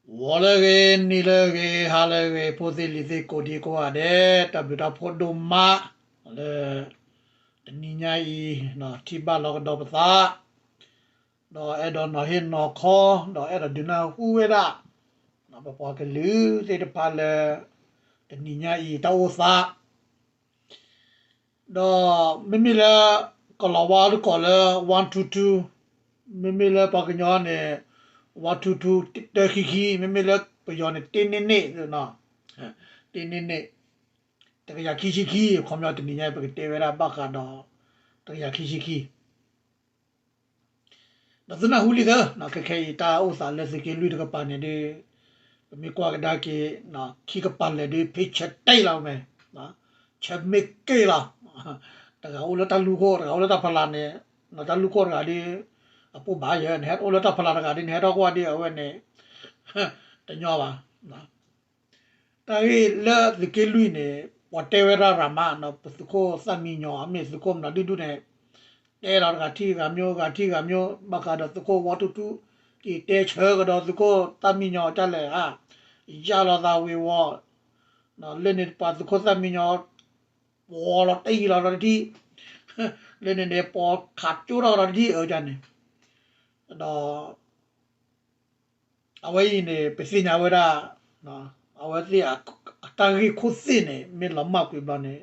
ဂီၤလၢအဂ့ၤ, နံၤလၢအဂ့ၤ, ဟါလၢအဂ့ၤ, ဖိသ့ၣ်လံၤသ့ၣ်ကိးဒံကိးဂၤဒဲး, တၢ်ဘျုးတၢ်ဖှိၣ်ဒိၣ်မးလၢ တနံၤညါအံၤ ထံၣ်ဘၣ်လီၤကဒီးပသး, ဒီးအဲၣ်ဒိးနီၤဟ့ၣ်နီၤခီ, ဒီးအဲၣ်ဒိးဒုးနၢ်ဟူဝဲဒၣ် ပပှၤကလုာ်သ့ၣ်တဖၣ်လၢ တနံၤညါအံၤတၢ်အိၣ်သး ဒီးမ့မ့ၢ်လၢ ကလီၤဝါတကိးလၢ one two two, မ့မ့ၢ်လၢပှၤကညီန့ၣ် one two two တၢခံခံ, မ့မ့ၢ်လၢပယီၤန့ၣ် တ့န့ၢ်န့ၢ်, တ့န့ၢ်န့ၢ်, တကယၤခံဆံခံ, ခီပညီတနံၤညါအံၤ ပကတဲဝဲဒၣ်ဘၣ်ဃးဒီး တကယၤခံဆံခံ ဒီးသုနၢ်ဟူလံသၢ, ခဲခဲအံၤတၢ်အိၣ်သးလၢသုးက့လွံၢ်တကပၤန့ၣ်ဒီး ပမ့ၢ်ကွၢ်ကဒါက့ၤ ခံကပၤလၢာ်ဒီး ဖ့ဆၢတဲလီၤမဲာ်, ဆၢမ့ၢ်က့ၢ်လီၤ, တဂၤအိၣ်လၢတၢ်လူၢ်ခိၣ် တဂၤအိၣ်လၢတၢ်ဖီလာ်န့ၣ်, တၢ်လူၢ်ခိၣ်တဂၤဒီး အပိၢ်ဘၣ်ယဲ, နဟဲအိၣ်လၢတၢ်ဖီလာ်တဂၤဒီး နဟဲထီၣ်ကွၢ်ဒီး အဝဲန့ၣ် တညီဘၣ် တၢ်ဂ့ၢ်လၢသုးက့လွံၢ်န့ၣ် ပှၤတဲဝဲဒၣ်ရၤမး, ပသုးခိၣ်သၣ်မံညီၤ အမ့ၢ်သုးခိၣ်မနုၤဒုဒုန့ၣ် တဲလီၤတဂၤထံၣ်ဂၤမံၤ ဂၤထံၣ်ဂၤမံၤ ဘၣ်ဃးဒီးသုးခိၣ်ဝီထူထူ, က့ၤတဲဆၢကဒီးသုးခိၣ်သၣ်မံညီၤဒ်လဲၣ်ဧါ, ယၢ်လီၤသးဝ့ၤဝီၤ, လၢန့ၣ်ပှၤသုးခိၣ်သၣ်မံညီၤ ပှီၤလီၤတံၢ်လီၤဒီးတထံၣ်, လၢန့ၣ်န့ၣ် ပှၤခးကၠိထီၣ်ကဒီးတထံၣ်အၢန့ၣ်, ဒီး အဝဲအံၤန့ၣ် ပသ့ၣ်ညါဝဲဒၣ် အဝဲသ့ၣ်အတၢ်ဂ့ၢ်ခိၣ်သ့ၣ်န့ၣ် မ့ၢ်လီၤမၢ်ကွံာ်ဘျီန့ၣ်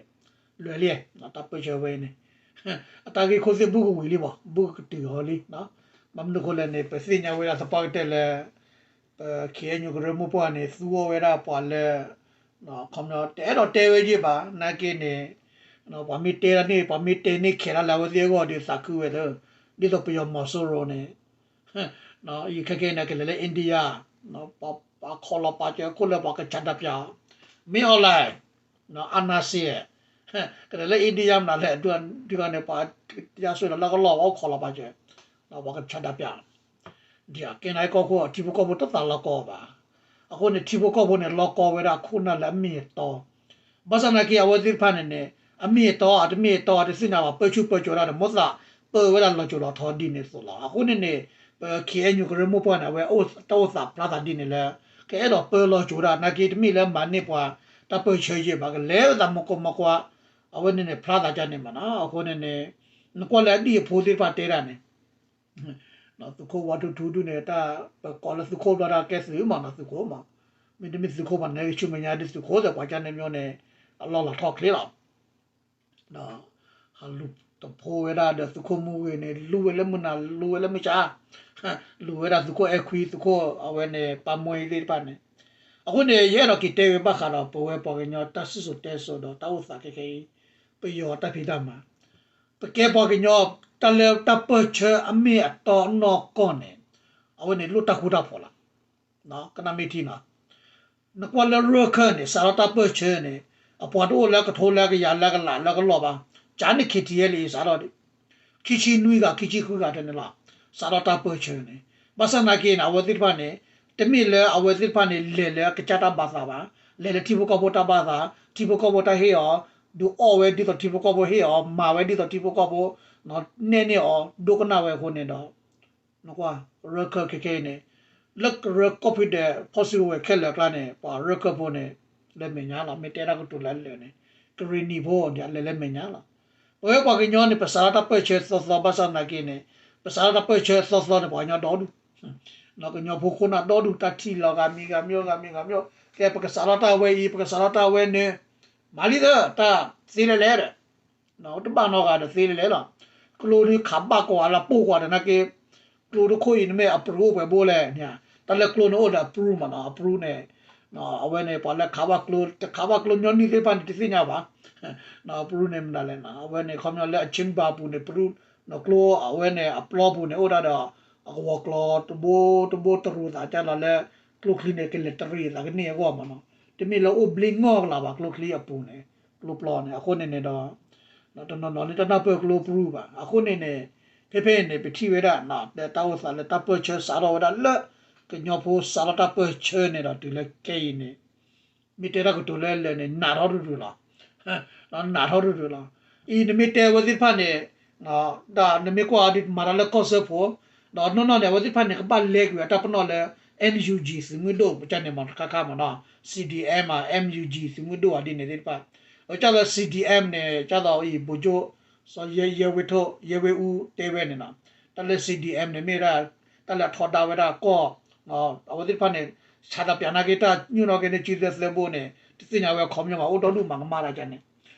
လွဲၤလံ, တၢ်ပၢၢ်ဆၢဝဲအံၤန့ၣ် အတၢ်ဂ့ၢ်ခိၣ်သ့ၣ်ဘူၣ်ကဝံၤလံမး, ဘူၣ်ကတုၤအီၤလံ, ဘၣ်မနုၤအဃိလဲၣ်န့ၣ် ပသ့ၣ်ညါဝဲဒၣ်သပှၢ်ကတၢၢ်လၢ ပ ခ့ၣ်အဲၣ်ယူၣ် ကရၢမိၢ်ပှၢ်န့ၣ် သူအီၤဝဲဒၣ်ပှၤလၢ ခီပညီတအဲၣ်ဒိးတဲဝဲယဲၢ်ဘၣ် နာ်က့န့ၣ် ပှၤမ့ၢ်တဲဒၣ်န့ၣ် ပှၤမ့ၢ်တဲန့ၢ်ခဲးဒၣ်လၢအဝဲသ့ၣ်အဂီၢ်ဒီးသးခုဝဲသၢ, ဒ်သိးပယီၤမီၤစိရိၤန့ၣ် ခဲခဲအံၤန့ၣ် ကလဲၤလၢ India, ပှၤခီလီၤပာ်စၢၤအခိၣ်လၢပှၤကဆးဒးပၠး, မ့ၢ်အီၤလဲၣ်, အနါစ့, ကလဲၤလၢ India မနုၤလဲၣ်, ဒုးဂၤန့ၣ် ပှၤကယါဆွဲလီၤလၢကလီၢ် ပှၤအိၣ်ခီလီၤပာ်စၢၤ, ပှၤကဆးဒးပၠး ဒ်အကဲနာ်က့ ကီၢ်ခိၣ် ထံဖိကီၢ်ဖိတသးလီၤကီဘၣ်. အဃိန့ၣ် ထံဖိကီၢ်ဖိန့ၣ် လီၤကီဝဲဒၣ်ခိၣ်နၢ်လၢအမ့ၢ်အတီ, ဘၣ်ဆၣ်နာ်က့ အဝဲသ့ၣ်တဖၣ်န့ၣ်န့ၣ် အမ့ၢ်အတီ အတမ့ၢ်အတီ တသ့ၣ်ညါဘၣ် ပၢဆူၣ်ပၢစိးဒၣ်န့ၣ် မိၣ်သးပၢဝဲဒၣ်လီၤစိၤလီၤထီဒ်န့ၣ်အသိးလီၤ. အဃိန့ၣ်န့ၣ် ပ ခ့ၣ်အဲၣ်ယူၣ် ကရၢမိၢ်ပှၢ်န့ၣ် အဝဲတၢ်အိၣ်သးဖျါသးဒ်န့ၣ်လၢ ကအဲၣ်ဒိးပၢလီၤစိၤဒၣ် နာ်က့တမ့ၢ်လၢမၤန့ၢ်ပှၤတၢ်ပၢၢ်ဆၢယဲၢ်ဘၣ် ကလဲၤဝဲသးမူကီၢ်မူကီၢ် အဝဲန့ၣ်န့ၣ် ဖျါသးကန့ၣ်မးနီၤ. အဃိန့ၣ်န့ၣ် နကွၢ်လၢအဒံၣ်အဖိသ့ၣ်တဖၣ်တဲဒၣ်န့ၣ် သုးခိၣ်ဝါထူထူဒုန့ၣ် တၢ်ပကိးလၢသုးခိၣ်ဘျီဒၣ်ကဲသုးမးနီၤ သုးခိၣ်မး, မ့တမ့ၢ်သုးခိၣ်မး နဲကဆူမဲာ်ညါဒ်သုးခိၣ်သ့ၣ်ပှၤကန့ၣ်မ့ၢ်န့ၣ် အလီၢ်လၤထီၣ်ချ့လီၤ. ဒီး ဟးလူၤတဖိဝဲဒၣ်ဒီးသုးခိၣ်မူဂ့ၤန့ၣ် လူၤဝဲလၢမုၢ်နၤ လူၤဝဲလၢမုၢ်ဆါ, လူၤဝဲဒၣ်သုးခိၣ်အဲၣ်ခွံ သုးခိၣ်အဝဲန့ၣ် ပၢ်မူအံၤသ့ၣ်တဖၣ်န့ၣ်, အဃိန့ၣ် ယအဲၣ်ဒိးက့ၤတဲဝဲဘၣ်ဃးဒီး ပဝဲပှၤကညီတၢ်စံၣ်စိၤတဲစိၤဒီးတၢ်အိၣ်သးခဲခဲအံၤ ပယီၤတၢ်ဖံးတၢ်မၤ ပကဲပှၤကညီ တၢ်လၢတၢ်ပၢၢ်ဆၢအမ့ၢ်အတီနီၢ်ကီၢ်န့ၣ် အဝဲန့ၣ်လိၣ်တၢ်ဃူတၢ်ဖိးလီၤ. ကနၣ်မ့ၢ်ထံနီၤ, နကွၢ်လၢရၢၢ်ခၢၣ်န့ၣ် စးထီၣ်တၢ်ပၢၢ်ဆၢန့ၣ် အပှၤတအိၣ်လၢကထိလၢကယၤလၢကလးလၢကလီၢ်ဘၣ်, ကန့ၣ် ခ့ၣ်ထံၣ်အဲၣ်လၢအံၤ စးထီၣ် ခံဆံနွံဂၤ ခံဆံဃုဂၤထဲန့ၣ်လီၤ. စးထီၣ်တၢ်ပၢၢ်ဆၢန့ၣ် ဘၣ်ဆၣ်နာ်က့န့ၣ် အဝဲသ့ၣ်တဖၣ်န့ၣ် တမ့ၢ်လၢအဝဲသ့ၣ်တဖၣ်န့ၣ် လဲၤလၢကစၢ်တၢ်ဘၣ်သးဘၣ်, လဲၤလၢထံဖိကီၢ်ဖိတၢ်ဘၣ်သး, ထံဖိကီၢ်ဖိတၢ်ဟ့ၣ်အီၤ, ဒုးအီၣ်ဝဲဒ်သိးထံဖိကီၢ်ဖိဟ့ၣ်အီၤ, မၤဝဲဒ်သိးထံဖိကီၢ်ဖိ နဲၣ်န့ၢ်အီၤ ဒိကနၣ်ဝဲအဃိန့ၣ်ဒီး နကွၢ် ရၢၢ်ခၢၣ်ခဲခဲအံၤန့ၣ် လၢကရၢကီၢ်ဖုဒဲး ဖီၣ်စုကဝဲၤခဲလၢာ်အကျါန့ၣ် ပှၤရၢၢ်ခၢၣ်ဖိန့ၣ် လၢမဲာ်ညါလီၤ. မ့ၢ်တဲတၢ်ကတိၤလၢအလၢာ်န့ၣ် ကရ့ၣ်နံၤဖိန့ၣ် အလဲၤလၢမဲာ်ညါလီၤ. ပဝဲပှၤကညီန့ၣ် ပစးထီၣ်တၢ်ပၢၢ်ဆၢသီသီ ဘၣ်ဆၣ်သနာ်က့န့ၣ် ပစးထီၣ်တၢ်ပၢၢ်ဆၢသီသီန့ၣ် ပှၤကညီဒီဒူၣ် ကညီဖိခိၣ်နၢ်ဒီဒူၣ် တၢ်ထံၣ်လီၤဂၤမံၤဂၤမံၤ ဂၤမံၤဂၤမံၤ ကဲ ပကစးထီၣ်တၢ်ဝဲအံၤ ပကစးထီၣ်တၢ်ဝဲန့ၣ် မၤလံသၢ တၢ်သ့လဲၣ်လဲၣ်ဒီး တဘၣ်နီတဂၤဒီးသ့လဲၣ်လဲၣ်လီၤ. ကျိဒုးခးဘၣ်ကွၢ်လၢပိၢ်ကွၢ်ဒီးနာ်က့ ကျိတခိၣ်အံၤန့ၣ်မ့ၢ်အပရူအိၣ်ပှဲၤဘိလဲၣ်န့ၣ် တၢ်လၢကျိန့ၣ်အိၣ်ဒီးအပရူမးနီၤ အပရူန့ၣ် အဝဲန့ၣ် ပှၤလၢခးဘၣ်ကျိ တခးဘၣ်ကျိညီနုၢ်သ့ၣ်တဖၣ်န့ၣ် တသ့ၣ်ညါဘၣ် အပရူန့ၣ်မနုၤလဲၣ် အဝဲန့ၣ် ခီပညီလၢအဆ့ဘၣ်အပူၤန့ၣ် ပရူ ကျိအဝဲန့ၣ် အပျီပူၤန့ၣ် အိၣ်ဒၣ်ဒီး အကဝီၤကျီတဘိတဘိတရူးသးကၢ်လီၤလၢ ကျိချံန့ၣ် ကလဲၤတရံးသးကန့ၢ်အဂီၢ်မးနီၤ တမ့ၢ်လၢအိၣ်ဘျ့ငီၢ်ကလာ်ဘၣ် ကျိချံအပူၤန့ၣ် ကျိပျီန့ၣ် အဃိန့ၣ်န့ၣ်ဒီး တနီၤနီၤန့ၣ် တနၢ်ပၢၢ်ကျိပရူဘၣ် အဃိန့ၣ်န့ၣ် ဖဲဖဲန့ၣ် ပထံၣ်ဝဲဒၣ် တၢ်အိၣ်သးလၢတၢ်ပၢၢ်ဆၢစးထီၣ်ဝဲဒၣ်လၢ ကညီဖိစးထီၣ်တၢ်ပၢၢ်ဆၢန့ၣ်ဒီး တုၤလၢခဲအံၤန့ၣ် မ့ၢ်တဲတၢ်ကတိၤလၢလၢာ်န့ၣ် နးထီၣ်ရုၢ်ရုၢ်လီၤ နးထီၣ်ရုၢ်ရုၢ်လီၤ အံၤနမ့ၢ်တဲအဝဲသ့ၣ်တဖၣ်န့ၣ် ဒီးနမ့ၢ်ကွၢ်ဒ်မၤတၢ်လၢကီၢ်စၢဖှိၣ် ဒီးနီၢ်နီၢ်န့ၣ် အဝဲသ့ၣ်တဖၣ်န့ၣ် ကဘၣ်လဲကွံာ်အတၢ်ပနီၣ်လၢ NUG သုးမုၢ်ဒိၣ် ပကန့ၣ်မ့ၢ်တခါခါမ့ၢ်နီၤ CDM မ့ၢ် NUG သုးမုၢ်ဒိၣ်အဒ်န့ၣ်သ့ၣ်တဖၣ် အကၢ်လၢ CDM န့ၣ် ကၢ်သိးအံၤ ဗိုလ်ချုပ် စီၤ ရဲ ရဲဝင်းအူ တဲဝဲန့ၣ်နီၤ တၢ်လၢ CDM န့ၣ်မ့ၢ်ဒၣ် တၢ်လၢအထီဒါဝဲဒၣ်ကီၢ် အဝဲသ့ၣ်တဖၣ်န့ၣ် ဆးဒးပၠးနာ်က့တၢ်ညိၣ်နီၣ်က့န့ၣ် ကၠံသၢသၢဘိန့ၣ် တသ့ၣ်ညါဝဲခီပညီမး အိၣ်ဒီဒူၣ်မးကမၣ်တၢ်ကန့ၣ်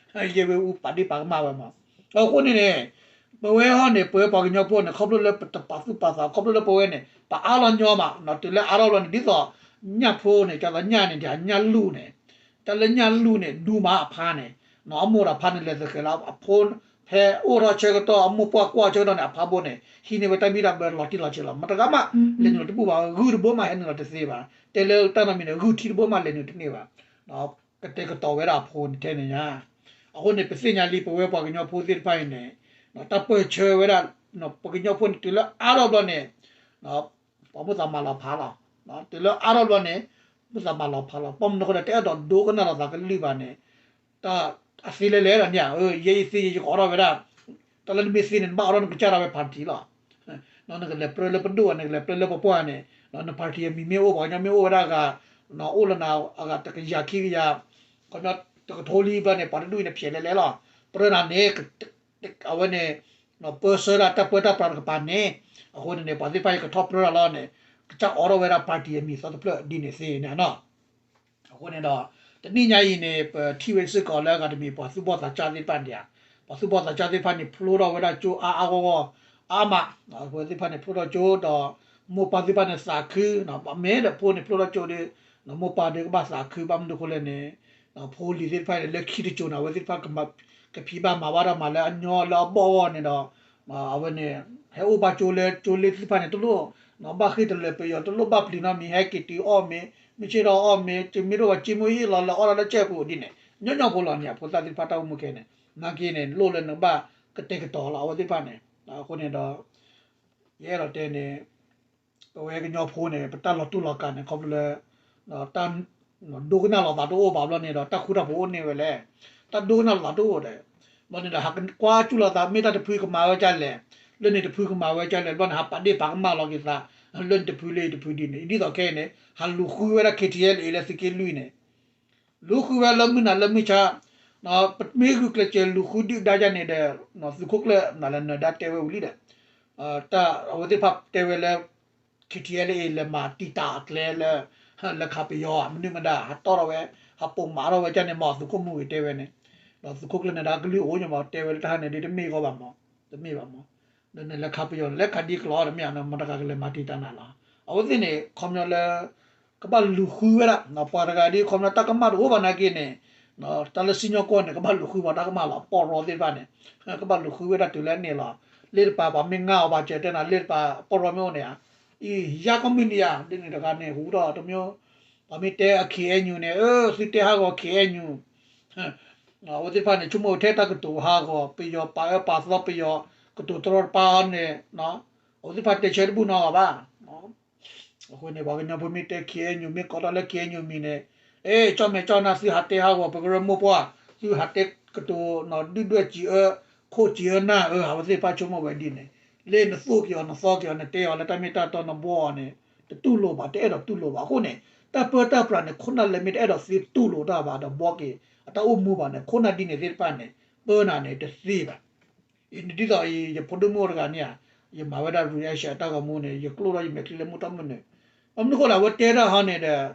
ရဲဝင်းအူပာ်ဒ့ၣ်ပာ်ကမၣ်ဝဲမး အဃိန့ၣ်န့ၣ် ပဝဲဟီန့ၣ် ပဝဲပှၤကညီဖိန့ၣ် ခီဖျိလၢပတပာ်သူၣ်ပာ်သး ခီဖျိလၢပဝဲန့ၣ် ပအါလီၤညီမး တုၤလၢအါထီၣ်ဘျီန့ၣ် ဒ်သိး ညၣ်ဖိန့ၣ် ကၢ်သိးညၣ်န့ၣ် ဒ်ညၣ်လူၢ်န့ၣ် တၢ်လၢညၣ်လူၢ်န့ၣ် ဒူမးအဖါန့ၣ် အမိၢ်ဒီးဖါန့ၣ်လဲၤသဃဲၤလီၤ အဖိ ဖဲအိၣ်ထီၣ်ဆၢကတီၢ် အမိၢ်ပှၢ်ကွၢ်ဆၢကတီၢ်န့ၣ် အဖါဘိန့ၣ် ဟံးန့ၢ်ဝဲတၢ်ဘံၣ်တၢ်ဘၢလီၤတံၢ်လီၤဆဲးလီၤ မတၤတဂၤမး လဲၤနုာ်လီၤတဘူၣ်ဘၣ် ဂုၢ်တဘိမးဟဲနုာ်လီၤတသ့ဘၣ် တဲလၢတၢ်နီတမံၤန့ၣ် ဂုၢ်ထံတဘိမးလဲၤနုာ်တန့ၢ်ဘၣ် ကတဲာ်ကတီၤဝဲဒၣ်အဖိန့ၣ်ထဲန့ၣ်ညါ အဃိန့ၣ် ပသ့ၣ်ညါလံ ပဝဲပှၤကညီဖိသ့ၣ်တဖၣ်အံၤန့ၣ် တၢ်ပၢၢ်ဆၢဝဲဒၣ် ပကညီဖိန့ၣ် တုၤလၢအါထီၣ်ဘျီန့ၣ် ပှၤမိၣ်သးမၤလီၤဖးလီၤ တုၤလၢအါထီၣ်ဘျီန့ၣ် မိၣ်သးမၤလီၤဖးလီၤ ဘၣ်မနုၤအဃိဒီး တအဲၣ်ဒိးဒိကနၣ်လိာ်သးကလုၢ်ဘၣ်န့ၣ် တၢ်အသ့လဲၤလဲၤဒီးန့ၣ် ယဲယသ့ယဲယကအိးထီၣ်ဝဲဒၣ် တၢ်လၢနမ့ၢ်သ့န့ၣ် နဘၣ်အိးထီၣ်နကစၢ်ဒၣ်ဝဲ party လီၤ နကလဲၤပြၢလၢပဒိၣ် နကလဲၤပြၢလၢပပှၢ်န့ၣ် န party အမံၤမ့ၢ်အိၣ် ပှၤကညီမ့ၢ်အိၣ်ဝဲဒၣ်ဂၤ အိၣ်လၢနအဂၤတကယၤခံကယၤ ခီပညီတကထိလံဘျီန့ၣ် ပှၤတဒူၣ်အံၤန့ၣ် ဖျဲးလဲၤလဲၤလီၤ ပြၢနၤန့ၣ် အဝဲန့ၣ် ပၢဆှၢဒၣ်တၢ်ပၢတၢ်ပြးတကပၤန့ၣ် အဃိန့ၣ်န့ၣ် ပှၤသ့ၣ်တဖၣ်အံၤကထီၣ်ပြၢတၢ်လီၤန့ၣ် ကစၢ်အိးထီၣ်ဝဲဒၣ် party အမံၤသီတဖျၢၣ်ဒ်န့ၣ်သ့န့ၣ်နီၤ အဃိန့ၣ်ဒီး တနံၣ်ညါအံၤန့ၣ် ပထံၣ်ဝဲစ့ၢ်ကီးလၢအဂၤတမံၤ ပှၤသူၣ်ဘီၣ်သးစၢ်သ့ၣ်တဖၣ်န့ၣ်ဧါ ပှၤသူၣ်ဘီၣ်သးစၢ်သ့ၣ်တဖၣ်န့ၣ် ဖျိထီၣ်ဝဲဒၣ်ကၠိအါအါဂီၢ်ဂီၢ် အါမး အဝဲသ့ၣ်တဖၣ်န့ၣ် ဖျိထီၣ်ကၠိဒီး မိၢ်ပၢ်သ့ၣ်တဖၣ်န့ၣ် သးခု မ့ၢ်ဒီးဖိန့ၣ် ဖျိထီၣ်ကၠိဒီး မိၢ်ပၢ်ဒီးကဘၣ်သးခု ဘၣ်မနုၤအဃိလဲၣ်န့ၣ် ဖိလံၤသ့ၣ်တဖၣ်န့ၣ် လၢခံတစိၤန့ၣ် အဝဲသ့ၣ်တဖၣ် ကဖံးဘၣ်မၤဘၣ်တၢ်မၤလၢအညီလၢအဘီၣ်အဂီၢ်န့ၣ်ဒီး အဝဲန့ၣ် ဟဲအိၣ်ဘၣ်ကၠိလၢကၠိလ့သ့ၣ်တဖၣ်န့ၣ် တလိၣ် ဘၣ်ဃ့ၢ်တလၢာ်ပယီၤ တလိၣ်ဘၣ်ပျံၤနီတမံၤ ဟဲက့ၤတုၤအီၣ်မ့ၤ မ့ၢ်ဆ့ၣ်ထီၣ်အီၣ်မ့ၤ မ့ၢ်ဒိၣ်ဝဲက့မ့ၢ်အ့ၣ်လီၤလၢအီၣ်လီၤလၢကၠဲၣ်ပူၤဒ်န့ၣ် ညီညီဖိလီၤန့ၣ် ဖိသၣ်သ့ၣ်တဖၣ်တၢ်အိၣ်မူခဲန့ၣ် နာ်က့န့ၣ် လိၣ်လၢနကဘၣ်ကတဲာ်ကတီၤလီၤ အဝဲသ့ၣ်တဖၣ်န့ၣ် အဃိန့ၣ်ဒီး ယအဲၣ်ဒိးတဲန့ၣ် ပဝဲကညီဖိန့ၣ် ပတၢ်လီၤတူၢ်လီၤကာ်န့ၣ် ခီဖျိလၢ တၢ် ဒိကနၣ်လိာ်သးတအိၣ်ဘၣ်ဘျီန့ၣ်ဒီး တၢ်ဃူတၢ်ဖိးအိၣ်န့ၢ်ဝဲလဲၣ်. တၢ်ဒိကနၣ်လိာ်သးတအိၣ်ဒီး ဘျီန့ၣ်ဒီး ဟးကွၢ်စူၢ်လိာ်သး မ့ၢ်တၢ်တဖုကမၤဝဲဒ်လဲၣ်, လၢန့ၣ်တဖုကမၤဝဲဒ်လဲၣ်, ဘျီန့ၣ် ဟးပာ်ဒ့ၣ်ပာ်ကမၣ်လီၤက့ၤသး လၢန့ၣ်တဖုလၢအံၤတဖုဒ်န့ၣ် ဒ်သိးခဲအံၤန့ၣ် ဟးလူၤဃုဝဲဒၣ် ခ့ထံအဲလ်အ့ လၢသုးက့လွံၢ်န့ၣ် လူၤဃုဝဲလၢမုၢ်နၤလၢမုၢ်ဆါ, ပမ့ၢ်ဂုာ်ကျဲးစၢးလူၤဃုဒုၣ်ဒါယၤန့ၣ်ဒီး သုးခိၣ်ကျၢၢ် နၤလၢနၢၤဒါတဲဝဲဝံၤလံဒီး တၢ်အဝဲသ့ၣ်တဖၣ်တဲဝဲလၢ ခ့ထံအဲလ်အ့ လဲၤမၤတံာ်တာ်အကျဲလၢ လၢခးပယီၤ မနုၤမတၤ ဟးတီၢ်ထီၣ်ဝဲ ဟးပိာ်မၤထီၣ်ဝဲဒ်န့ၣ် မ့ၢ်သုးခိၣ်မူဂ့ၤတဲဝဲန့ၣ်, ဒီးသုးခိၣ်ကျၢၢ်နၢၤဒါကလုၢ်အိၣ်ညါမး တဲဝဲလၢတၢ်ဟါန့ၣ်ဒ်တမ့ၢ်ဂီၢ်ဘၣ်မး, တမ့ၢ်ဘၣ်မး, ဒီးနလဲၤခးပယီၤ လဲၤခးဒ်ကလီၤတမ့ၢ်ဧါ, မတၤဂၤကလဲၤမၤတံာ်တာ်နၤလီၤ. အဝဲသ့ၣ်န့ၣ် ခီပညီလၢ ကဘၣ်လူၤဃုဝဲဒၣ် ပှၤတဂၤဒ်ခီပညီတၢ်ကမၣ်တအိၣ်ဘၣ်နာ်က့န့ၣ်, တၢ်လၢစံၣ်ညီၣ်ကွီၢ်န့ၣ် ကဘၣ်လူၤဃုပှၤတၢ်ကမၣ်လီၤ. ပီၢ်ရီသ့ၣ်တဖၣ်န့ၣ် ကဘၣ်လူၤဃုဝဲဒၣ်တုၤလၢအန့ၣ်လီၤ. လ့တပၤ ပှၤမ့ၢ်ငါအီၤဘၣ်စၢၤတဲနၤ လ့တပၤ ပီၢ်ရီမ့ၢ်အိၣ်န့ၣ်ဧါ, အံၤ ယါကီၢ်မုၢ်နံၤဧါ, ဒ်န့ၣ်တဂၤန့ၣ် ဟူထီၣ်တမံၤ, ပှၤမ့ၢ်တဲအ ခ့အဲၣ်ယူၣ်န့ၣ် အၢ သုတဲဟးဂီၤ ခ့အဲၣ်ယူၣ် အဝဲသ့ၣ်တဖၣ်န့ၣ် ဆိကမိၣ်ထဲတၢ်ကတိၤဟးဂီၤ ပယီၤပာ်အၢပာ်သီပယီၤ ကတိၤတရီတပါန့ၣ်, အဝဲသ့ၣ်တဖၣ်တဲဆၢတဘူၣ်နီတဂၤဘၣ်. အဃိန့ၣ် ပှၤကညီဖိမ့ၢ်တဲ ခ့အဲၣ်ယူၣ် မ့ၢ်ကိးထီၣ်လၢ ခ့အဲၣ်ယူၣ် မံၤန့ၣ်, အဲ ကၠီၣ်မဲာ်ကၠီၣ်နၢ် သုဟးတဲဟးဂီၤ ပကရၢမိၢ်ပှၢ်, သုဟးတဲကတိၤ ဒုၣ်ဒွဲၣ်စံးအၢ, ခိၣ်စံးအၢနၢ်အၢ အဝဲသ့ၣ်တဖၣ်ဆိကမိၣ်ဝဲဒ်န့ၣ်, လၢနသိၣ်က့ၤအီၤ နသီက့ၤအီၤ နတဲအီၤလၢတၢ်မ့ၢ်တၢ်တီ နဘှီအီၤန့ၣ် တတူၢ်လိာ်ဘၣ် တအဲၣ်ဒိးတူၢ်လိာ်ဘၣ်. အဃိန့ၣ် တၢ်ပၢတၢ်ပြးန့ၣ် ခိၣ်နၢ်လၢမ့ၢ်တအဲၣ်ဒိးသ့တူၢ်လိာ်တၢ်ဘၣ်ဒီး ဘှီက့ၤ အတၢ်အိၣ်မူဘၣ်န့ၣ် ခိၣ်နၢ်ဒ်န့ၣ်သ့ၣ်တဖၣ်န့ၣ် ပၢနၤန့ၣ် တသ့ဘၣ်. အံၤန့ၣ်ဒ်သိးအံၤ ယဖိဒိၣ်မုၣ်တဂၤန့ၣ်ဧါ, ယမၤဝဲဒၣ် reaction အတၢ်ဂီၤမူန့ၣ် ယကျိၣ်ထီၣ်ယမဲာ်ချံလၢမုၢ်ထီၣ်မုၢ်နုာ်, ဘၣ်မနုၤအဃိလဲၣ် အဝဲတဲတၢ်ဟီန့ၣ်ဒီး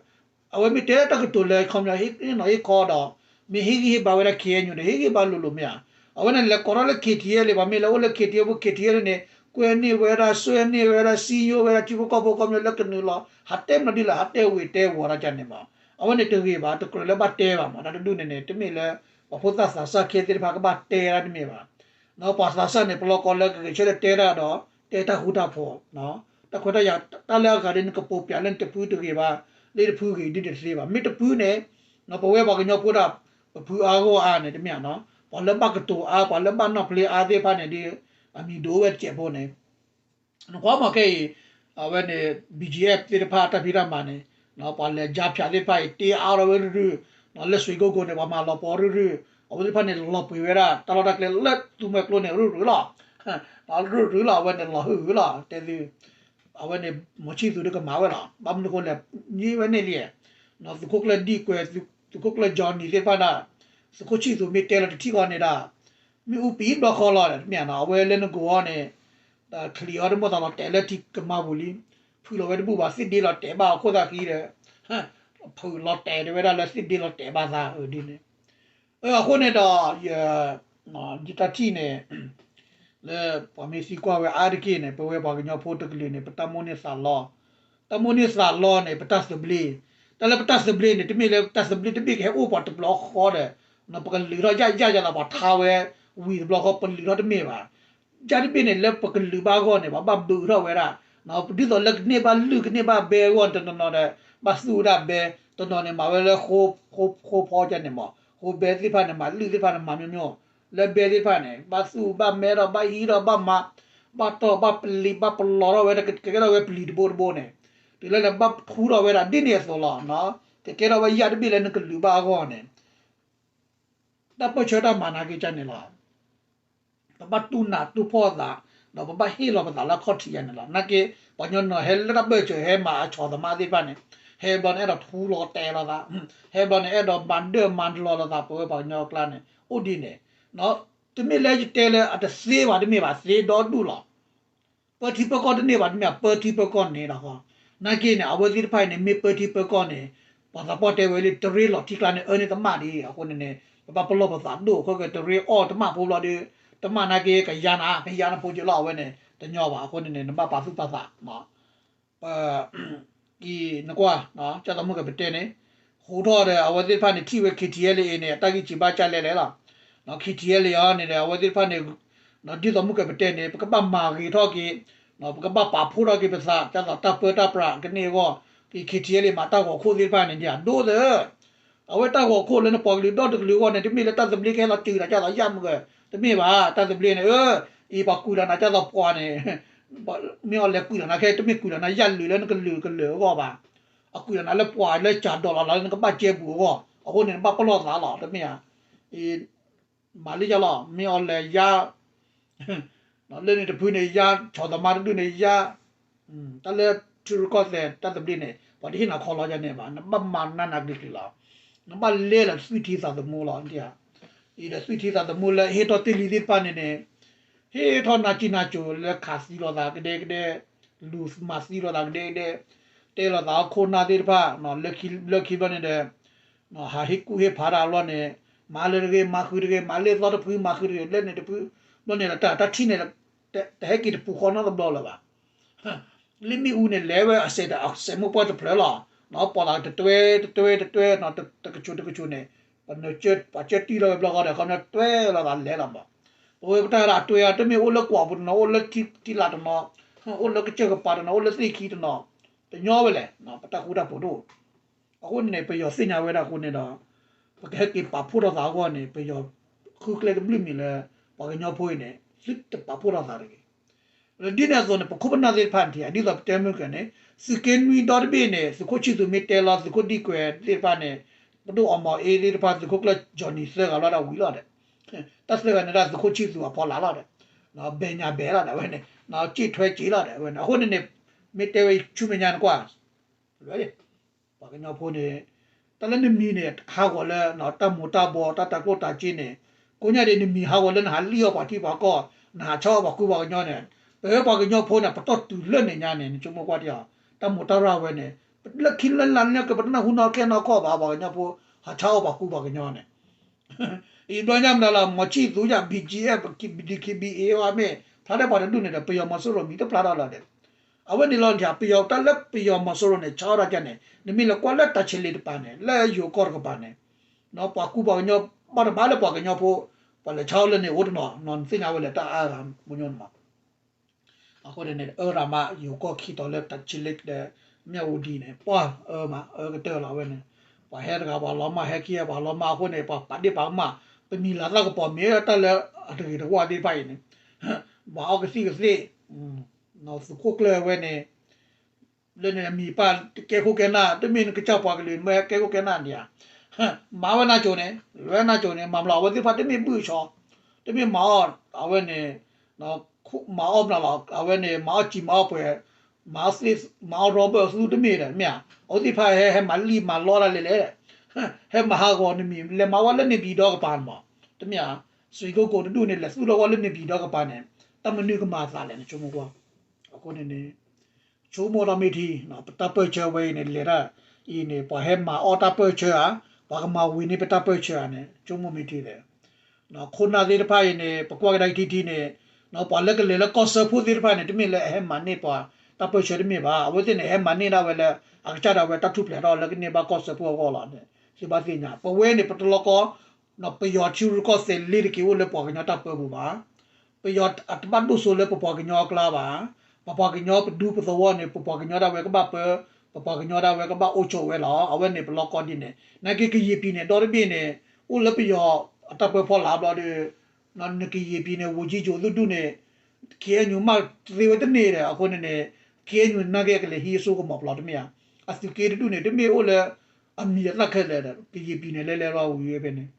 အဝဲမ့ၢ်တဲတၢ်ကတိၤလၢခီပညီ ဟ့ၣ်နီၤဟ့ၣ်ခီဒီး မ့ၢ်ဟ့ၣ်ဂံၢ်ဟ့ၣ်ဘါဝဲဒၣ် ခ့အဲၣ်ယူၣ် ဒီး ဟ့ၣ်ဂံၢ်ဟ့ၣ်ဘါလိၤလိၤမ့ၢ်ဧါ. အဝဲန့ၣ်လဲၤကိးထီၣ်လၢ ခ့ထံအဲလ်အ့ ပှၤမ့ၢ်လဲၤအိၣ်လၢ ခ့ထံအဲလ်အ့ ပူၤ ခ့ထံအဲလ်အ့န့ၣ် ကွဲန့ၢ်ဝဲဒၣ် စွဲန့ၢ်ဝဲဒၣ် စံယိၣ်ဝဲဒၣ် ထံဖိကီၢ်ဖိခီပညီလၢကနုာ်လီၤ ဟးတဲမနုၤဒ်လဲၣ် ဟးတဲဝ့ၤတဲဝီၤတၢ်ကန့ၣ်မး. အဝဲန့ၣ်တဂ့ၤဘၣ် တကြၢးလၢဘၣ်တဲဘၣ်မး တၢ်တဒူၣ်န့ၣ်န့ၣ် တမ့ၢ်လၢ ပှၤဖိသၣ်သးစၢ်ခဲသ့ၣ်တဖၣ်ကဘၣ်တဲတၢ်တမ့ၢ်ဘၣ်. ပှၤသးစၢ်န့ၣ် ပလီၢ်ကီၢ်လၢကဂဲၤဆၢထၢၣ်တဲတၢ်ဒီး တဲတၢ်ဃူတၢ်ဖိး, တၢ်ခွဲးတၢ်ယာ် တၢ်လၢအဂၤဒ်နကပိာ်ပၠးလၢနတဖုတဂ့ၤဘၣ်, လၢတဖုဂ့ၤဒ်တသ့ဘၣ်. မ့ၢ်တဖုန့ၣ် ပဝဲပှၤကညီဖိဒၣ် ပဖုအါဂီၢ်အါန့ၣ် တမ့ၢ်ဧါနီၤ, ပှၤလၢဘၣ်ကတိၤအါ ပှၤလၢဘၣ်နီၣ်ဖျ့အါသ့ၣ်တဖၣ်န့ၣ်ဒ် အမံၤဒိၣ်ဝဲတစဲးဖိန့ၣ် နကွၢ်မးခဲအံၤ အဝဲန့ၣ် ဘံၣ်ကၠံၣ်အဲၣ် သ့ၣ်တဖၣ်တၢ်ဖံးတၢ်မၤန့ၣ် ပှၤလဲၤကၠါဖၠးသ့ၣ်တဖၣ်အံၤ တ့အါထီၣ်ဝဲရုၢ်ရုၢ်, လၢစွ့ၤကိကိးန့ၣ် ပှၤမၤလီၤပီၤရုၢ်ရုၢ်, အဝဲသ့ၣ်တဖၣ်န့ၣ် လီၤပှ့ၤဝဲဒၣ် တၢ်လီၢ်တၢ်ကျဲလၢသူမှဲကျိန့ၣ် ရုၢ်ရုၢ်လီၤ, ရုၢ်ရုၢ်လီၤ အဝဲန့ၣ်လီၤဟုၣ်ဟုၣ်လီၤ တဲသု အဝဲန့ၣ် မီၤဆံၣ်သူးဒုးကမၤဝဲလီၤ. ဘၣ်မနုၤအဃိလဲၣ်, ယ့ဝဲန့ၣ်လံ, သုးခိၣ်ကျၢၢ်ဒံၣ်ကွဲၤ, သုးခိၣ်ကျၢၢ် Johnny သ့ၣ်တဖၣ်ဒၣ်, သုးခိၣ်ဆံၣ်သူးမ့ၢ်တဲလီၤတထံၣ်ဃီန့ၣ်ဒၣ်, မ့ၣ်အူပံၤဘျီဃီလီၤ, တမ့ၢ်နီၤ, အဝဲလၢနဂီၢ်အီၤန့ၣ်, ချံးအီၤတမိၣ်သးလီၤတဲာ်လၢထံကမါပူၤလံ, ဖုးလီၤဝဲတဘူၣ်ဘၣ် သ့ၣ်ဒ့လီၤတဲာ်ဘၣ်အခိၣ်သးဃံဒီး, ဖုးလီၤတဲာ်တဝဲဒၣ်လၢသ့ၣ်ဒ့လီၤတဲာ်ဘၣ်သးဒ်န့ၣ် အဃိန့ၣ်ဒီး ယတၢ်ထံၣ်န့ၣ် လၢပှၤမ့ၢ်သံကွၢ်ဝဲအါတက့ၢ်န့ၣ် ပဝဲပှၤကညီဖိတကလုာ်န့ၣ် ပတၢ်မိၣ်န့ၢ်သးလီ, တၢ်မိၣ်န့ၢ်သးလီန့ၣ် ပတၢ်သဘျ့, တၢ်လၢပတၢ်သဘျ့န့ၣ် တမ့ၢ်လၢပတၢ်သဘျ့တဘ့ၣ်ကဟဲအိၣ်ပှၤတဘျီဃီဒီး ပကလုာ်ထီၣ်ယၣ်ယၣ်ယသး ပှၤထါဝဲဝံၤတဘျီဃီ ပလုာ်ထီၣ်တမ့ၢ်ဘၣ်. ယၣ်တဘ့ၣ်န့ၣ် လၢပကလုာ်ဘၣ်အဂီၢ်န့ၣ် ပဘၣ်ဘုးထီၣ်ဝဲဒၣ်, ဒ်သိးလၢကန့ၢ်ဘၣ်လုၢ်ကန့ၢ်ဘၣ်ဘဲအဂီၢ် တနီၤနီၤဒီး ဘၣ်သူၣ်ဝဲဒၣ်ဘဲ, တနီၤန့ၣ် မၤဝဲလၢ ဃိဖီကန့ၣ်မး, ဃိဘဲသ့ၣ်တဖၣ်န့ၣ် မၤလုၢ်သ့ၣ်တဖၣ်န့ၣ် မၤမ့ၢ်မ့ၢ်, လၢဘဲသ့ၣ်တဖၣ်န့ၣ် ဘၣ်သူၣ်ဘၣ်မဲထီၣ် ဘၣ်ဟံးထီၣ် ဘၣ်မၤ, ဘၣ်တီၢ်ဘၣ်ပလံၤ ဘၣ်ပလီၤထီၣ်ဝဲ ကကဲထီၣ်ဝဲပလံၤတဘိတဘိန့ၣ်, တုၤလၢနဘၣ်ထူထီၣ်ဝဲဒၣ်ဒ်န့ၣ်အသိးလီၤ. ကကဲထီၣ်ဝဲယၣ်တဘ့ၣ်လၢနကလုာ်ဘၣ်အဂီၢ်န့ၣ် တၢ်ပၢၢ်ဆၢတၢ်မၤနာ်က့ၤကန့ၣ်လီၤ. ပဘၣ်တူၢ်နးတူၢ်ဖှီၣ်သး, ဒီးပဘၣ်ဟ့ၣ်လီၤပသးလၢအခီၣ်ထံးယါန့ၣ်လီၤ. နာ်က့ ပှၤကညီနီၤ ဟဲလၢတၢ်ပၢၢ်ဆၢ ဟဲမၤအဆီၣ်သမားသ့ၣ်တဖၣ်န့ၣ်, ဟဲဘျီန့ၣ်အဲၣ်ဒိးထူလီၤတဲာ်လီၤသး, ဟဲဘျီန့ၣ်အဲၣ်ဒိးမၤဒၢၣ်မၤလီၤလိာ်သး ပဝဲပှၤကညီအကျါန့ၣ် အိၣ်ဒ်န့ၣ်, တမ့ၢ်လၢယတဲလၢအတသ့ဘၣ် တမ့ၢ်ဘၣ်, သ့ဒီဒူၣ်လီၤ. ပၢထံပၢကီၢ်တန့ၢ်ဘၣ် တမ့ၢ်ဘၣ်, ပၢထံပၢကီၢ်န့ၣ်လီၤ. နာ်က့န့ၣ် အဝဲသ့ၣ်တဖၣ်အံၤန့ၣ် မ့ၢ်ပၢထံပၢကီၢ်န့ၣ် ပှၤသးပှၢ်တဲဝဲလၢ တရ့လီၤထံကျါန့ၣ် အၢန့ၢ်တမၣ်ဒံး. အဃိန့ၣ်န့ၣ် ပဘၣ်ပလီၢ်ပသးဒိၣ် အဃိကတရ့အီၣ်တမၣ်ဖိဘျီဒီး တမၣ်နာ်က့ ကယါနၤ ကယါနဖိက့ၤလီၤ အဝဲန့ၣ် တညီဘၣ်. အဃိန့ၣ်န့ၣ် နဘၣ်ပာ်သူၣ်ပာ်သး ပ ကနကွၢ် ကၢ်သးမုၢ်ကပတဲန့ၣ် ဟူးထီၣ်ဒီး အဝဲသ့ၣ်တဖၣ်န့ၣ် ထံၣ်ဝဲ K T L A န့ၣ် အတၢ်ဂံၢ်စံးဘၣ်ကၢ်လဲၣ်လဲၣ်လီၤ. K T L A အံၤန့ၣ်ဒီး အဝဲသ့ၣ်တဖၣ်န့ၣ် ဒ်သိးမုၢ်ကပတဲန့ၣ် ပကဘၣ်မၤဂ့ၤထီၣ်က့ၤ ပကဘၣ်ပာ်ဖှိၣ်ထီၣ်က့ၤပသး ကၢ်သိးတၢ်ပၢတၢ်ပြးကန့ၢ်အဂီၢ် K T L A မၤတၢ်ဂီၤခိၣ်သ့ၣ်တဖၣ်န့ၣ် ဒ်ဒိၣ်သၢ အဝဲတၢ်ဂီၤခိၣ်လၢနပှၤကလုာ်ဒီတကလုာ်အဂီၢ်န့ၣ် တမ့ၢ်လၢတၢ်သဘျ့ကဟဲလီၤတုၤဒီး ကၢ်သိးယၣ်မုၢ်က တမ့ၢ်ဘၣ် တၢ်သဘျ့န့ၣ် အ အံၤပှၤကွံာ်လီၤနၤ ကၢ်သိးပှၤန့ၣ် မ့ၢ်အီၤလဲၤကွံာ်လီၤနၤခဲ တမ့ၢ်ကွံာ်လီၤနၤယၣ်လုာ်လၢနကလုာ်ကလုာ်အဂီၢ်ဘၣ်. အကွံာ်လီၤနၤလၢပှၤလၢကၢ်ဒီးလီၤလၢနကဘၣ်ကဲပူၤအဂီၢ် အဃိန့ၣ် နဘၣ်ပလီၢ်သးလီၤ တမ့ၢ်ဧါ. မၤလံယါလီၤ မ့ၢ်အီၤလဲၤယါ လၢန့ၣ်တဖုန့ၣ် ယါဆီၣ်သမားတဒူၣ်န့ၣ် ယါ တၢ်လၢထံရူၢ်ကီၢ်သဲးတၢ်သဘျ့န့ၣ် ပှၤတဟ့ၣ်နၤခီလီၤယါန့ၣ်ဘၣ် နဘၣ်မၤနးနးကျံၤကျံၤလီၤ. နဘၣ်လဲလီၤသွံၣ်ထံသးသမူလီၤ အံၤဒီးသွံၣ်ထံသးသမူလၢဟ့ၣ်ထီၣ်တ့ၢ်လံသ့ၣ်တဖၣ်န့ၣ်န့ၣ် ဟ့ၣ်ထီၣ်နါကံၢ်နါကိၤလၢခးသံလိာ်သးကဒဲကဒဲ လူၤမၤသံလိာ်သးကဒဲကဒဲ တဲလိာ်သးအခိၣ်နၢ်သ့ၣ်တဖၣ် လၢခံဘျီန့ၣ်ဒီး ဟးဟ့ၣ်ကူၣ်ဟ့ၣ်ဖးတၢ်အဘျီန့ၣ် မၤလၢတဂ့ၤ မၤဃုာ်တဂ့ၤ မၤလၢသီတဖု မၤဃုာ်တဂ့ၤ လၢန့ၣ်တဖု ဘျီန့ၣ်ဒီးတၢ်ထံၣ်န့ၣ် တဟဲက့ၤတပူၤဃီနီတဘျီလၢၤဘၣ်. လၢမ့ၣ်အူန့ၣ် လဲၤဝဲအစဲးတၢ်အစဲးမိၢ်ပှၢ်တဖျၢၣ်လီၤ. ပီၢ်သးတတွဲတတွဲတတွဲ တကဆူးတကဆူးန့ၣ် ပနၢၤကၠၢတကဆူးန့ၣ် ခီပညီတွဲလီၤသးလဲၤလီၤမး. ပဝဲပတၢ်ဒၣ်တွဲအီၤ တမ့ၢ်အိၣ်လၢကွီၢ်ပူၤတနီၤ အိၣ်လၢထံလးတနီၤ အိၣ်လၢကစၢၢ်ကပၤတနီၤ အိၣ်လၢသ့ၣ်ခံတနီၤ တညီဝဲလဲၣ် ပတၢ်ဃူတၢ်ဖိးတအိၣ်. အဃိန့ၣ်န့ၣ် ပယီၤသ့ၣ်ညါဝဲဒၣ်အဃိန့ၣ်ဒီး ပကဟဲက့ၤပာ်ဖှိၣ်ထီၣ်သးအဂီၢ်န့ၣ် ပယီၤဃုကျဲတဘျုးမံၤလၢ ပှၤကညီဖိအံၤန့ၣ် သုတပာ်ဖှိၣ်ထီၣ်သးတဂ့ၤ. လၢဒ်န့ၣ်အသိးန့ၣ် ပခိၣ်ပနၢ်သ့ၣ်တဖၣ်န့ၣ် ဒ်သိးပတဲမုၢ်ကန့ၣ် သုးက့နွံဒီတဘ့ၣ်န့ၣ် သုးခိၣ်ဆံၣ်သူးမ့ၢ်တဲလီၤ သုးခိၣ်ဒံၣ်ကွဲၤသ့ၣ်တဖၣ်န့ၣ် ပဒိၣ်အီမီၤအ့သ့ၣ်တဖၣ် သုးခိၣ်ကျၢၢ် Johnny သၢဂၤလီၤဒၣ်ဝံၤလီၤဒီး တၢ်သၢဂၤန့ၣ်ဒၣ်သုးခိၣ်ဆံၣ်သူးအဖီလာ်လီၤဒီး ဘဲၣ်ညါဘဲၣ်လီၤဒီး အဝဲန့ၣ် စ့ၣ်ထွဲစ့ၣ်လီၤဒီး အဝဲန့ၣ် အဃိန့ၣ်န့ၣ် မ့ၢ်တဲဝဲဆူမဲာ်ညါနကွၢ် ပှၤကညီဖိန့ၣ် တၢ်လၢနမံၤန့ၣ် ဟးဂီၤလၢ တၢ်မူၤတၢ်ဘှီး တၢ်တၤကျိၣ်တၤစ့န့ၣ် ကိးညါဒ်နမံၤဟးဂီၤလၢနဟးလံၣ်အီၣ်ပှၤထံပှၤကီၢ် နဟးဆါအီၣ်ပှၤကူပှၤကညီန့ၣ် ပဝဲပှၤကညီဖိန့ၣ် ပတီၢ်တုၤလၢန့ၣ်ညါန့ၣ် နဆိကမိၣ်ကွၢ်တယီၤ တၢ်မူၤတၢ်ရၢ်ဝဲန့ၣ် လၢခံလၢလၢ်န့ၣ်က့ ပတနၢ်ဟူနီၢ်ခဲနီၢ်ခီၣ်ဘၣ် ပှၤကညီဖိ ဟးဆါအီၣ်ပှၤကူပှၤကညီန့ၣ် အံၤဘျီညါမနုၤလီၤ မီၤဆံၣ်သူးယါ ဘီကၠံအ့ၣ် ဘီကၠံဘီ ဒ်ခံဘံအ့ၣ် အမ့ၢ်ဖျါတၢ်ပှၤတဒူၣ်န့ၣ်ဒီး ပယီၤမီၤစိရိၤမံၤတဖျါထီၣ်လီၤဒီး အဝဲန့ၣ်လီၤ ပယီၤတၢ်လၢပယီၤမီၤစိရိၤန့ၣ် ဆါအီၣ်တၢ်ကန့ၣ် နမ့ၢ်လဲၤကွၢ်လၢတၢ်ချ့လ့တပၤန့ၣ် လၢယိၤကီၢ်တကပၤန့ၣ် ပှၤကူပှၤကညီ ဘၣ်တဘၣ်လၢပှၤကညီဖိ ပှၤလဲၤဆါအီၣ်လၢန့ၣ်အိၣ်တနီၤ နသ့ၣ်ညါဝဲလၢတၢ်အါဂၤပူၤညီန့ၣ်မး အဃိန့ၣ်န့ၣ် အၢရၤမးယိၤကီၢ်ခံတီၤလၢတၢ်ချ့လ့ဒီး မၠၣ်ဝတံၤန့ၣ် ပှၤအၢမး အၢကတၢၢ်လီၤဝဲန့ၣ် ပှၤဟဲတဂၤပှၤလီၤမၢ် ဟဲခံဂၤပှၤလီၤမၢ်အဃိန့ၣ် ပှၤပာ်ဒ့ၣ်ပာ်ကမၣ် ပမံၤလၤသၣ်ကပီၤမ့ၢ်တၢ်လၢအတဂ့ၤတဝါသ့ၣ်တဖၣ်အံၤန့ၣ် ပှၤအီၣ်ကသံၣ်ကသ့ၣ် သုးခိၣ်ကျၢၢ်ဝဲန့ၣ် လၢန့ၣ်မံၤပၢ်ကဲခိၣ်ကဲနၢ် တမ့ၢ်နကစၢ်ပှၤကလုာ် မ့ၢ်ကဲခိၣ်ကဲနၢ်ဒံးဧါ မၤဝဲနၢ်ကိၤန့ၣ် လဲၤနၢ်ကိၤန့ၣ် မၤမလီၤ အဝဲသ့ၣ်တဖၣ်တမ့ၢ်ဘုၣ်ဆီ တမ့ၢ်မၤအီၣ် အဝဲန့ၣ် မၤအီၣ်မနုၤလီၤ အဝဲန့ၣ် မၤအီၣ်စံာ်မၤအီၣ်ပှဲၤ မၤအီၣ် rubber အသူတမ့ၢ်ဒီး မ့ၢ်ဧါ, အဝဲသ့ၣ်တဖၣ်ဟဲ ဟဲမၤလံၣ်မၤလီတၢ်လဲၣ်လဲၣ်, ဟဲမၤဟးဂီၤနမံၤ လဲၤမၤဝဲလၢန့ၣ်ပံၤဒီကပၤန့ၣ်မး, တမ့ၢ်ဧါ, စွ့ၤကိကိးတဒူၣ်န့ၣ် လဲၤသူၣ်ထီၣ်ဝဲလၢန့ၣ်ပံၤဒီကပၤန့ၣ် တၢ်မနုၤကမၤအသးလဲၣ်န့ၣ် ဆိကမိၣ်ကွၢ်, အဃိန့ၣ်န့ၣ် ဆိကမိၣ်ဒီးမ့ၢ်ထံ ပတၢ်ပၢၢ်ဆၢဝဲအံၤန့ၣ် လဲၤတၢ်အံၤန့ၣ် ပှၤဟဲမၤအီၣ်တၢ်ပၢၢ်ဆၢဧါ, ပှၤကမၤဝံၤန့ၢ်ပတၢ်ပၢၢ်ဆၢဧါန့ၣ် ဆိကမိၣ်မ့ၢ်ထံလဲၣ်. ခိၣ်နၢ်သ့ၣ်တဖၣ်အံၤန့ၣ် ပကွၢ်ကဒါက့ၤထံထံန့ၣ် ပှၤလၢကလဲၤလၢကီၢ်စၢဖှိၣ်သ့ၣ်တဖၣ်န့ၣ် တမ့ၢ်လၢအဟဲမၤန့ၢ်ပှၤတၢ်ပၢၢ်ဆၢတမ့ၢ်ဘၣ်. အဝဲသ့ၣ်န့ၣ် ဟဲမၤန့ၢ်ဒၣ်ဝဲလၢ အကစၢ်ဒၣ်ဝဲတၢ်ထူၣ်ဖျဲးထီၣ်လၢကန့ၢ်ဘၣ်ကီၢ်စၢဖှိၣ်အဂီၢ်လီၤန့ၣ် သုဘၣ်သ့ၣ်ညါ ပဝဲန့ၣ် ပတလီကီ ပယီၤထံရူၢ်ကီၢ်သဲးလ့ၤတက့ၤအိၣ်လၢပှၤကညီတၢ်ပၢပူၤဘၣ်. ပယီၤအတဘၣ်ဒိၣ်စိလၢပပှၤကညီအကျါဘၣ်. ပပှၤကညီပဒူပသဝီန့ၣ် ပပှၤကညီဒၣ်ဝဲကဘၣ်ပၢ, ပပှၤကညီဒၣ်ဝဲကဘၣ်အိၣ်ဆိးဝဲလီၤ. အဝဲန့ၣ်ပလီကီဒ်န့ၣ် နာ်က့ကယံာ်ပံၤန့ၣ် ဒီတဘ့ၣ်န့ၣ် အိၣ်လၢပယီၤအတၢ်ပၢဖီလာ်ဘျီဒီး နကယံာ်ပံၤန့ၣ် ဝူၤကံကၠိၤသူၣ်ဒူၣ်န့ၣ် ခ့ၣ်အဲၣ်ယူၤမၤသ့ဝဲတန့ၢ်ဒီး အဃိန့ၣ်န့ၣ် ခ့ၣ်အဲၣ်ယူၤနာ်က့အကလဲၤဟံးအစိကမီၤပျီတမ့ၢ်ဧါ. အသုးက့တဒူၣ်န့ၣ် တမ့ၢ်အိၣ်လၢ အမံၤအသၣ်ခဲလၢာ်ဒီး ကယံာ်ပံၤန့ၣ် လဲၤလဲၤလီၤဝံၤဝဲဖဲန့ၣ်.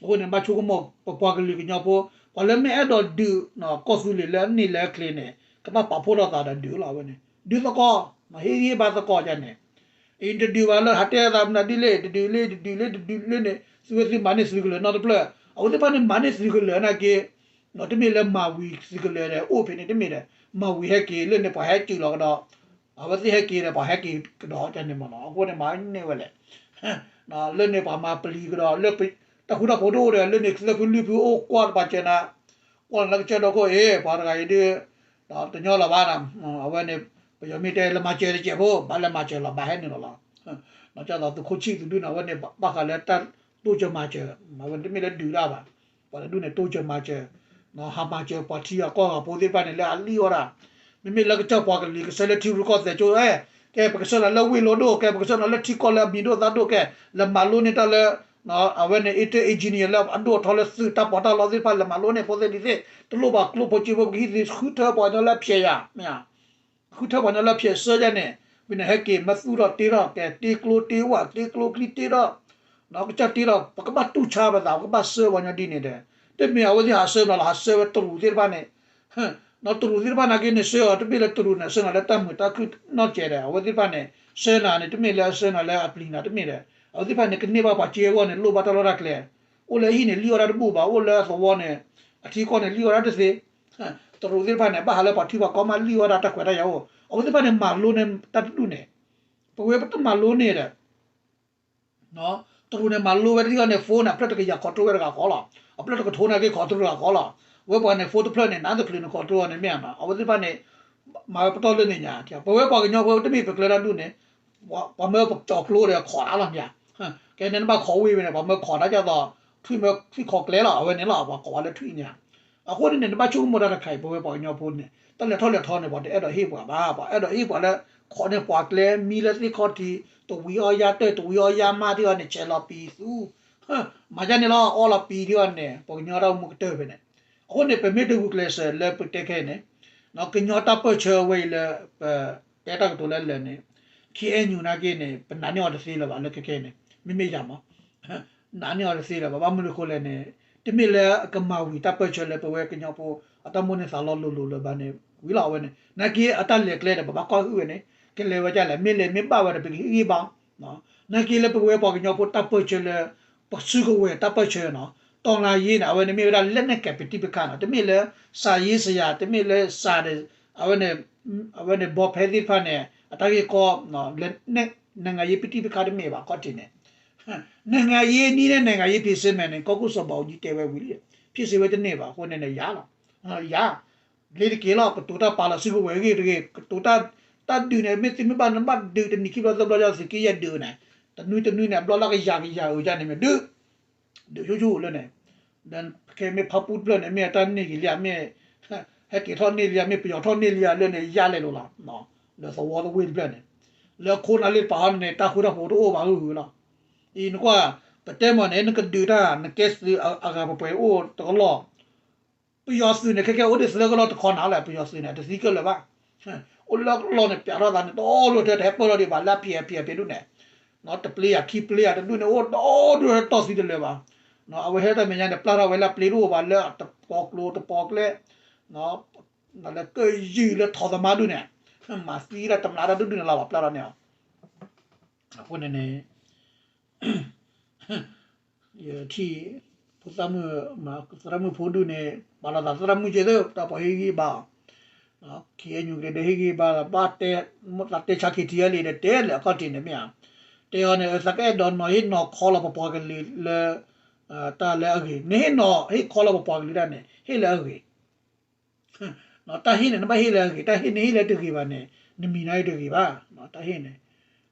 အဃိန့ၣ် ဘၣ်ဆိကမိၣ် ပပှၤကလုာ်ကညီဖိ ပှၤလၢမ့ၢ်အဲၣ်ဒိးဒုး ကီၢ်သူလ့ၤလၢအန့ၢ်လၢအချ့န့ၣ် ကဘၣ်ပာ်ဖှိၣ်ထီၣ်သးဒီးဒုးလီၤ. အဝဲန့ၣ် ဒုးသကိး ဟ့ၣ်ဂံၢ်ဘါသကိးယါန့ၣ် အံၤတဒုးဘၣ်လၢဟးတဲသးမနုၤဒ်လဲၣ် တဒုးလၢ တဒုးလၢ တဒုးလၢန့ၣ် သုဝဲသုမၤန့ၢ်သုးကလၢၤနီတဖျၢၣ် အဝဲသ့ၣ်တဖၣ်န့ၣ် မၤန့ၢ်သုးကလၢၤနာ်က့ တမ့ၢ်လၢမၤဝံၤသုးကလၢၤဒီး အိၣ်ဖဲန့ၣ်တမ့ၢ်ဒီး မၤဝံၤဟဲက့ၤလၢန့ၣ် ပှၤဟဲစၢၤလီၤကဒီး အဝဲသ့ၣ်ဟဲက့ၤဒီး ပှၤဟဲက့ၤကဒီးန့ၣ်မ့ၢ်နီၤ အဃိန့ၣ် မၤန့ၢ်ဝဲလဲၣ် လၢန့ၣ်ပှၤမၤပျံၤကဒီး လၢတၢ်ဃူတၢ်ဖိးတအိၣ်ဒီး လၢန့ၣ်သၢဖုလွံၢ်ဖုအိၣ်ကွၢ်တပာ်စၢၤ နၤ ကွၢ်လၢကစၢၢ်ဒီခိၣ်အံၤ ပှၤတဂၤအံၤဒုး တညီလီၤဘၣ်နၤ အဝဲန့ၣ် ပယီၤမ့ၢ်တဲလၢမၤစၢၤတစဲးဖိ ဘၣ်လၢမၤစၢၤလီၤ ဘၣ်ဟဲနုာ်လီၤလီၤ ဒ်သိးသုးခိၣ်ဆံၣ်သုးဒုၣ်န့ၣ် အဝဲန့ၣ်ဘၣ်ဃးလၢတၢ်တိစၢၤမၤစၢၤ အဝဲန့ၣ်တမ့ၢ်လၢဒုးတၢ်ဘၣ် ပှၤတဒူၣ်န့ၣ် တိစၢၤမၤစၢၤ ဟးမၤစၢၤပှၤထံဂၤကီၢ်ဂၤဖိသ့ၣ်တဖၣ်န့ၣ် လၢအလံၣ်အီၣ်တၢ် မ့မ့ၢ်လၢကစၢ်ပှၤကလုာ်ကဆၢလၢထံရူၢ်ကီၢ်သဲးကၠိ ကဲ ပကဆၢနၤလၢဝ့ၢ်လိဒိၣ် ကဲ ပကဆၢနၤလၢထံကီၢ်လၢအမံၤဒိၣ်သးဒိၣ် ကဲ လဲၤမၤလိန့ၢ်တၢ်လၢ အဝဲန့ၣ် အ့တၢ်အ့ၣ်ကံနံယၤလၢအဒိၣ်အထီလၢသုးတၢ်ပီးတၢ်လီသ့ၣ်တဖၣ် လဲၤမၤလိန့ၢ်ဖိသ့ၣ်လံၤသ့ၣ် တလိၣ်ဘၣ်ကျိဖိစ့ဖိ ပကဟံးသ့ ဃုထၢပှၤကညီလၢအဖျဲးယၤ မ့ၢ်ဧါ ဃုထၢပှၤကညီလၢအဖျဲးဆၢယၤန့ၣ် ဝံၤန့ၣ်ဟဲက့ၤမၤသူၣ်ထီၣ်တ့ထီၣ် ကဲ တ့ကျိတ့ဝၣ် တ့ကျိချံတ့ထီၣ် ကစၢ်တ့ထီၣ် ပကဘၣ်တူၢ်ဆါပသး ပကဘၣ်ဆှၢပှၤကညီဒ်န့ၣ်ဒီး တမ့ၢ်အဝဲသ့ၣ်ဟးဆှၢနၤလီၤ ဟးဆှၢဝဲတရူးသ့ၣ်တဖၣ်န့ၣ် တရူးသ့ၣ်တဖၣ်နာ်က့န့ၣ် ဆှၢအီၤတဘ့ၣ်လၢတရူးန့ၣ် ဆှၢနၤလၢတၢ်မုာ်တၢ်ခုၣ်နီၢ်ကဲးဒီး အဝဲသ့ၣ်တဖၣ်န့ၣ် ဆှၢနၤန့ၣ် တမ့ၢ်လၢဆှၢနၤလၢအပျံၤနၤတမ့ၢ်ဒီး အဝဲသ့ၣ်တဖၣ်န့ၣ် ကန့ၢ်ဘၣ်ပှၤစ့အဂီၢ်န့ၣ် လိၣ်ဘၣ်တၢ်လီၢ်တၢ်ကျဲ အိၣ်လၢအဟံၣ်န့ၣ် လံၣ်အီၣ်တၢ်တဘူၣ်ဘၣ် အိၣ်လၢအသဝီန့ၣ် အထံကီၢ်န့ၣ် လံၣ်အီၣ်တၢ်တသ့ တရူးသ့ၣ်တဖၣ်န့ၣ် ဘၣ်ဟးလၢပှၤထံပှၤကီၢ်မးလံၣ်အီၣ်တၢ်တၢ်ခွဲးတၢ်ယာ်အိၣ် အဝဲသ့ၣ်တဖၣ်န့ၣ် မၤလိန့ၢ်တၢ်တဒူၣ်န့ၣ် ပဝဲပတမၤလိန့ၢ်ဒီး တရူးန့ၣ် မၤလိဝဲတထံၣ်ဃီန့ၣ် phone န့ၣ် အဖျၢၣ်တကယၤ control ဝဲတဂၤဃီလီၤ. အဖျၢၣ်တကထိနာ်က့ control တဂၤဃီလီၤ. ဝဲပှၤန့ၣ် phone တဖျၢၣ်န့ၣ် နန်းတကျိၤန့ၣ် control န့ၣ်မ့ၢ်ဧါနီၤ အဝဲသ့ၣ်တဖၣ်န့ၣ် မၤဝဲပတီၢ်လၢန့ၣ်ညါ ပဝဲပှၤကညီဖိတမ့ၢ်ပကျဲတၢ်ဒူၣ်န့ၣ် ပှၤမၢပကၠီၤကျိဒီးခိးတၢ်လီၤမ့ၢ်ဧါ. ကဲန့ၣ်နဘၣ်ခိးဝံၤဝဲန့ၣ် ပှၤမၢခိးတၢ်ဒ်သိး ထွံၣ်မၢထွံၣ်ခိးကျဲလီၤ အဝဲန့ၣ်လီၤ ပှၤခိးဝဲလၢထွံၣ်ညါ အဃိန့ၣ်န့ၣ် နဘၣ်ဆိကမိၣ်တၢ်တခါအံၤ ပဝဲပှၤကညီဖိန့ၣ် တၢ်လဲၤထီၣ်လဲၤထီန့ၣ် ပှၤတအဲၣ်ဒိးဟ့ၣ်ပှၤဘၣ် ပှၤအဲၣ်ဒိးဟ့ၣ်ပှၤလၢ ခိးန့ၢ်ပှၤကျဲ မံလၢသ့ၣ်ခီၣ်ထံး တဝံၤအီၣ်ယါတၢၢ် တဝံၤအီၣ်ယါမါထံၣ်အီၤန့ၣ် ဆဲးလီၤပံၤသူ မၤဒ်န့ၣ်လီၤ အီလီၤပံၤထံၣ်အီၤန့ၣ် ပှၤကညီတၢ်အိၣ်မူကတၢၢ်ဖဲန့ၣ် အဃိန့ၣ် ပမ့ၢ်တဂုာ်ကျဲးစၢးလၢပတဲခဲအံၤန့ၣ် ကညီတၢ်ပၢၢ်ဆၢဝဲအံၤလၢ ပ တဲတၢ်ကတိၤလၢလၢာ်န့ၣ် ခ့ၣ်အဲၣ်ယူၤနာ်က့န့ၣ် ပနာ်န့ၢ်အီၤတသ့လၢၤဘၣ်လၢခဲခဲန့ၣ် မ့မ့ၢ်ယၤမး နာ်န့ၢ်အီၤတသ့လၢၤဘၣ် ဘၣ်မနုၤအဃိလဲၣ်န့ၣ် တမ့ၢ်လၢအကမၤဝံၤတၢ်ပၢၢ်ဆၢလၢပဝဲကညီဖိ အတၢ်မိၣ်န့ၢ်သးလီလိၤလိၤလၢၤဘၣ်န့ၣ် ဝံၤလီၤအဝဲန့ၣ် နာ်က့အတၢ်လဲၤကျဲဒီး ပဘၣ်ကွၢ်ဟုၣ်ဝဲန့ၣ် ကလဲၤဝဲဒ်လဲၣ် မ့ၢ်လဲၤမ့ၢ်ဘၣ်ဝဲဒီး ပကဟ့ၣ်ဂံၢ်ဘါ နာ်က့လၢပဝဲပှၤကညီဖိတၢ်ပၢၢ်ဆၢလၢ ပစုကဝဲၤတၢ်ပၢၢ်ဆၢနီၤ တော်လှန်ရေးန့ၣ် အဝဲန့ၣ်မ့ၢ်ဝဲဒၣ် လက်နက်ကိုင်ပဋိပက္ခနီၤ တမ့ၢ်လၢ စစ်ရေးဆိုင်ရာ တမ့ၢ်လၢ စစ် အဝဲန့ၣ် အဝဲန့ၣ် ဘီဖဲသ့ၣ်တဖၣ်န့ၣ် အတၢ်ဂ့ၢ်ကီ နိုင်ငံရေးပဋိပက္ခ တမ့ၢ်ဘၣ် ခီၣ်ထံးန့ၣ် နိုင်ငံရေးနည်းနဲ့ နိုင်ငံရေးဖြေရှင်းမယ်န့ၣ် ကီၢ်ခိၣ်စီၤဘးအူကၠံတဲဝဲဝံၤလံ ဖြစ်စေဝဲတန့ၢ်ဘၣ် အဃိန့ၣ်န့ၣ် ယၤလီၤ ယၤ လ့ၤတက့ၤလီၤ ကတိၤတၢ်ပာ်လီၤစုကဝဲၤဂ့ၤတဂ့ၤ ကတိၤတၢ် တၢ်ဒုးန့ၣ် မ့ၢ်သုမ့ၢ်ဘၣ်နဘၣ်ဒုးတနံၤခံဘျီသၢဘျီ သုးက့ယဲၢ်ဒုးန့ၣ် တနွံတနွံန့ၣ် အဘျီလၢကယၤကယၤအုးဒ်န့ၣ်မ့ၢ်ဒုး ဒုးဆူၣ်ဆူၣ်လၢန့ၣ် ခဲမ့ၢ်ဖးပူတဖျၢၣ်န့ၣ် မ့ၢ်အတၢ်န့ၢ်က့ၤလံဧါ မ့ၢ် ဟဲက့ၤထီၣ်န့ၢ်လံဧါ မ့ၢ်ပယီၤထီၣ်န့ၢ်လံဧါလၢန့ၣ် ယါလဲၤလိာ်လီၤ လၢသဝီသဝ့ၢ်တဖျၢၣ်န့ၣ် လၢခိၣ်နၢ်လ့တပၤဟီန့ၣ် တၢ်ဃူတၢ်ဖိးတအိၣ်ဘၣ်ဂုၤဂုၤလီၤ အံၤနကွၢ် ပတဲမ့ၢ်န့ၣ် နကဒုးတၢ် နကဲသုးအဂၤပှဲၤပှဲၤအိၣ်တကလီၢ် ပယီၤသုးန့ၣ် ခဲကဲအိၣ်ဒံးသၢကလီၢ်တခီနၤလၢ ပယီၤသုးန့ၣ် တသံကၢၢ်လၢၤဘၣ် အိၣ်လၢကလီၢ်န့ၣ် ပျးထီၣ်သးန့ၣ် တအိၣ်ဒိၣ်ထဲတဟဲပၢၢ်ထီၣ်ဒံးဘၣ်လၢအဖံးအဖံးအဖံးဒူၣ်န့ၣ် တပျ့ၤယၤခံပျ့ၤယၤတဒူၣ်န့ၣ် အိၣ်တအိၣ်ဒိၣ်ထဲတီၢ်သံတလၢၤဘၣ် အဝဲဟဲတၢ်မဲာ်ညါန့ၣ် ပျၢ်ထီၣ်ဝဲလၢအပျ့ၤတအိၣ်ဘၣ်လၢတပီၤကျိၤတပီၤကျဲ လၢကယုၢ်လၢထီၣ်သမါဒူၣ်န့ၣ် မၤသံဒၣ်တမျးတၢ်ဒုၣ်ဒုၣ်န့ၣ်လီၤ ပှၤပျၢ်ထီၣ်န့ၢ်အီၤ. အဃိန့ၣ်န့ၣ် ယထံၣ် ဖိသၣ်မုၣ် သရၣ်မုၣ်ဖိဒုၣ်န့ၣ် ပာ်လီၤသးသရၣ်မုၣ်က့သ့ၣ် တၢ်ပှၤဟ့ၣ်ဂံၢ်ဘါအီၤ KNU က့ဒီးဟ့ၣ်ဂံၢ်ဘါ ဘၣ်တဲ မိၣ်သးတဲဆါ KTLA ဒီးတဲလၢအခီၣ်ထံးန့ၣ်မ့ၢ်ဧါ. တဲအီၤန့ၣ် သးကအဲၣ်ဒိးနီၤဟ့ၣ်နီၤခီလီၤပပှၤကလုာ်လၢ တၢ်လၢအဂ့ၤ, နဟ့ၣ်နီၤဟ့ၣ်ခီလီၤပပှၤကလုာ်တၢ်န့ၣ် ဟ့ၣ်လၢအဂ့ၤ တၢ်ဟ့ၣ်န့ၣ် နဘၣ်ဟ့ၣ်လၢအဂ့ၤ, တၢ်ဟ့ၣ်နဟ့ၣ်လၢတဂ့ၤဘၣ်န့ၣ် နမံၤနာ်အံၤတဂ့ၤဘၣ်, တၢ်ဟ့ၣ်န့ၣ်.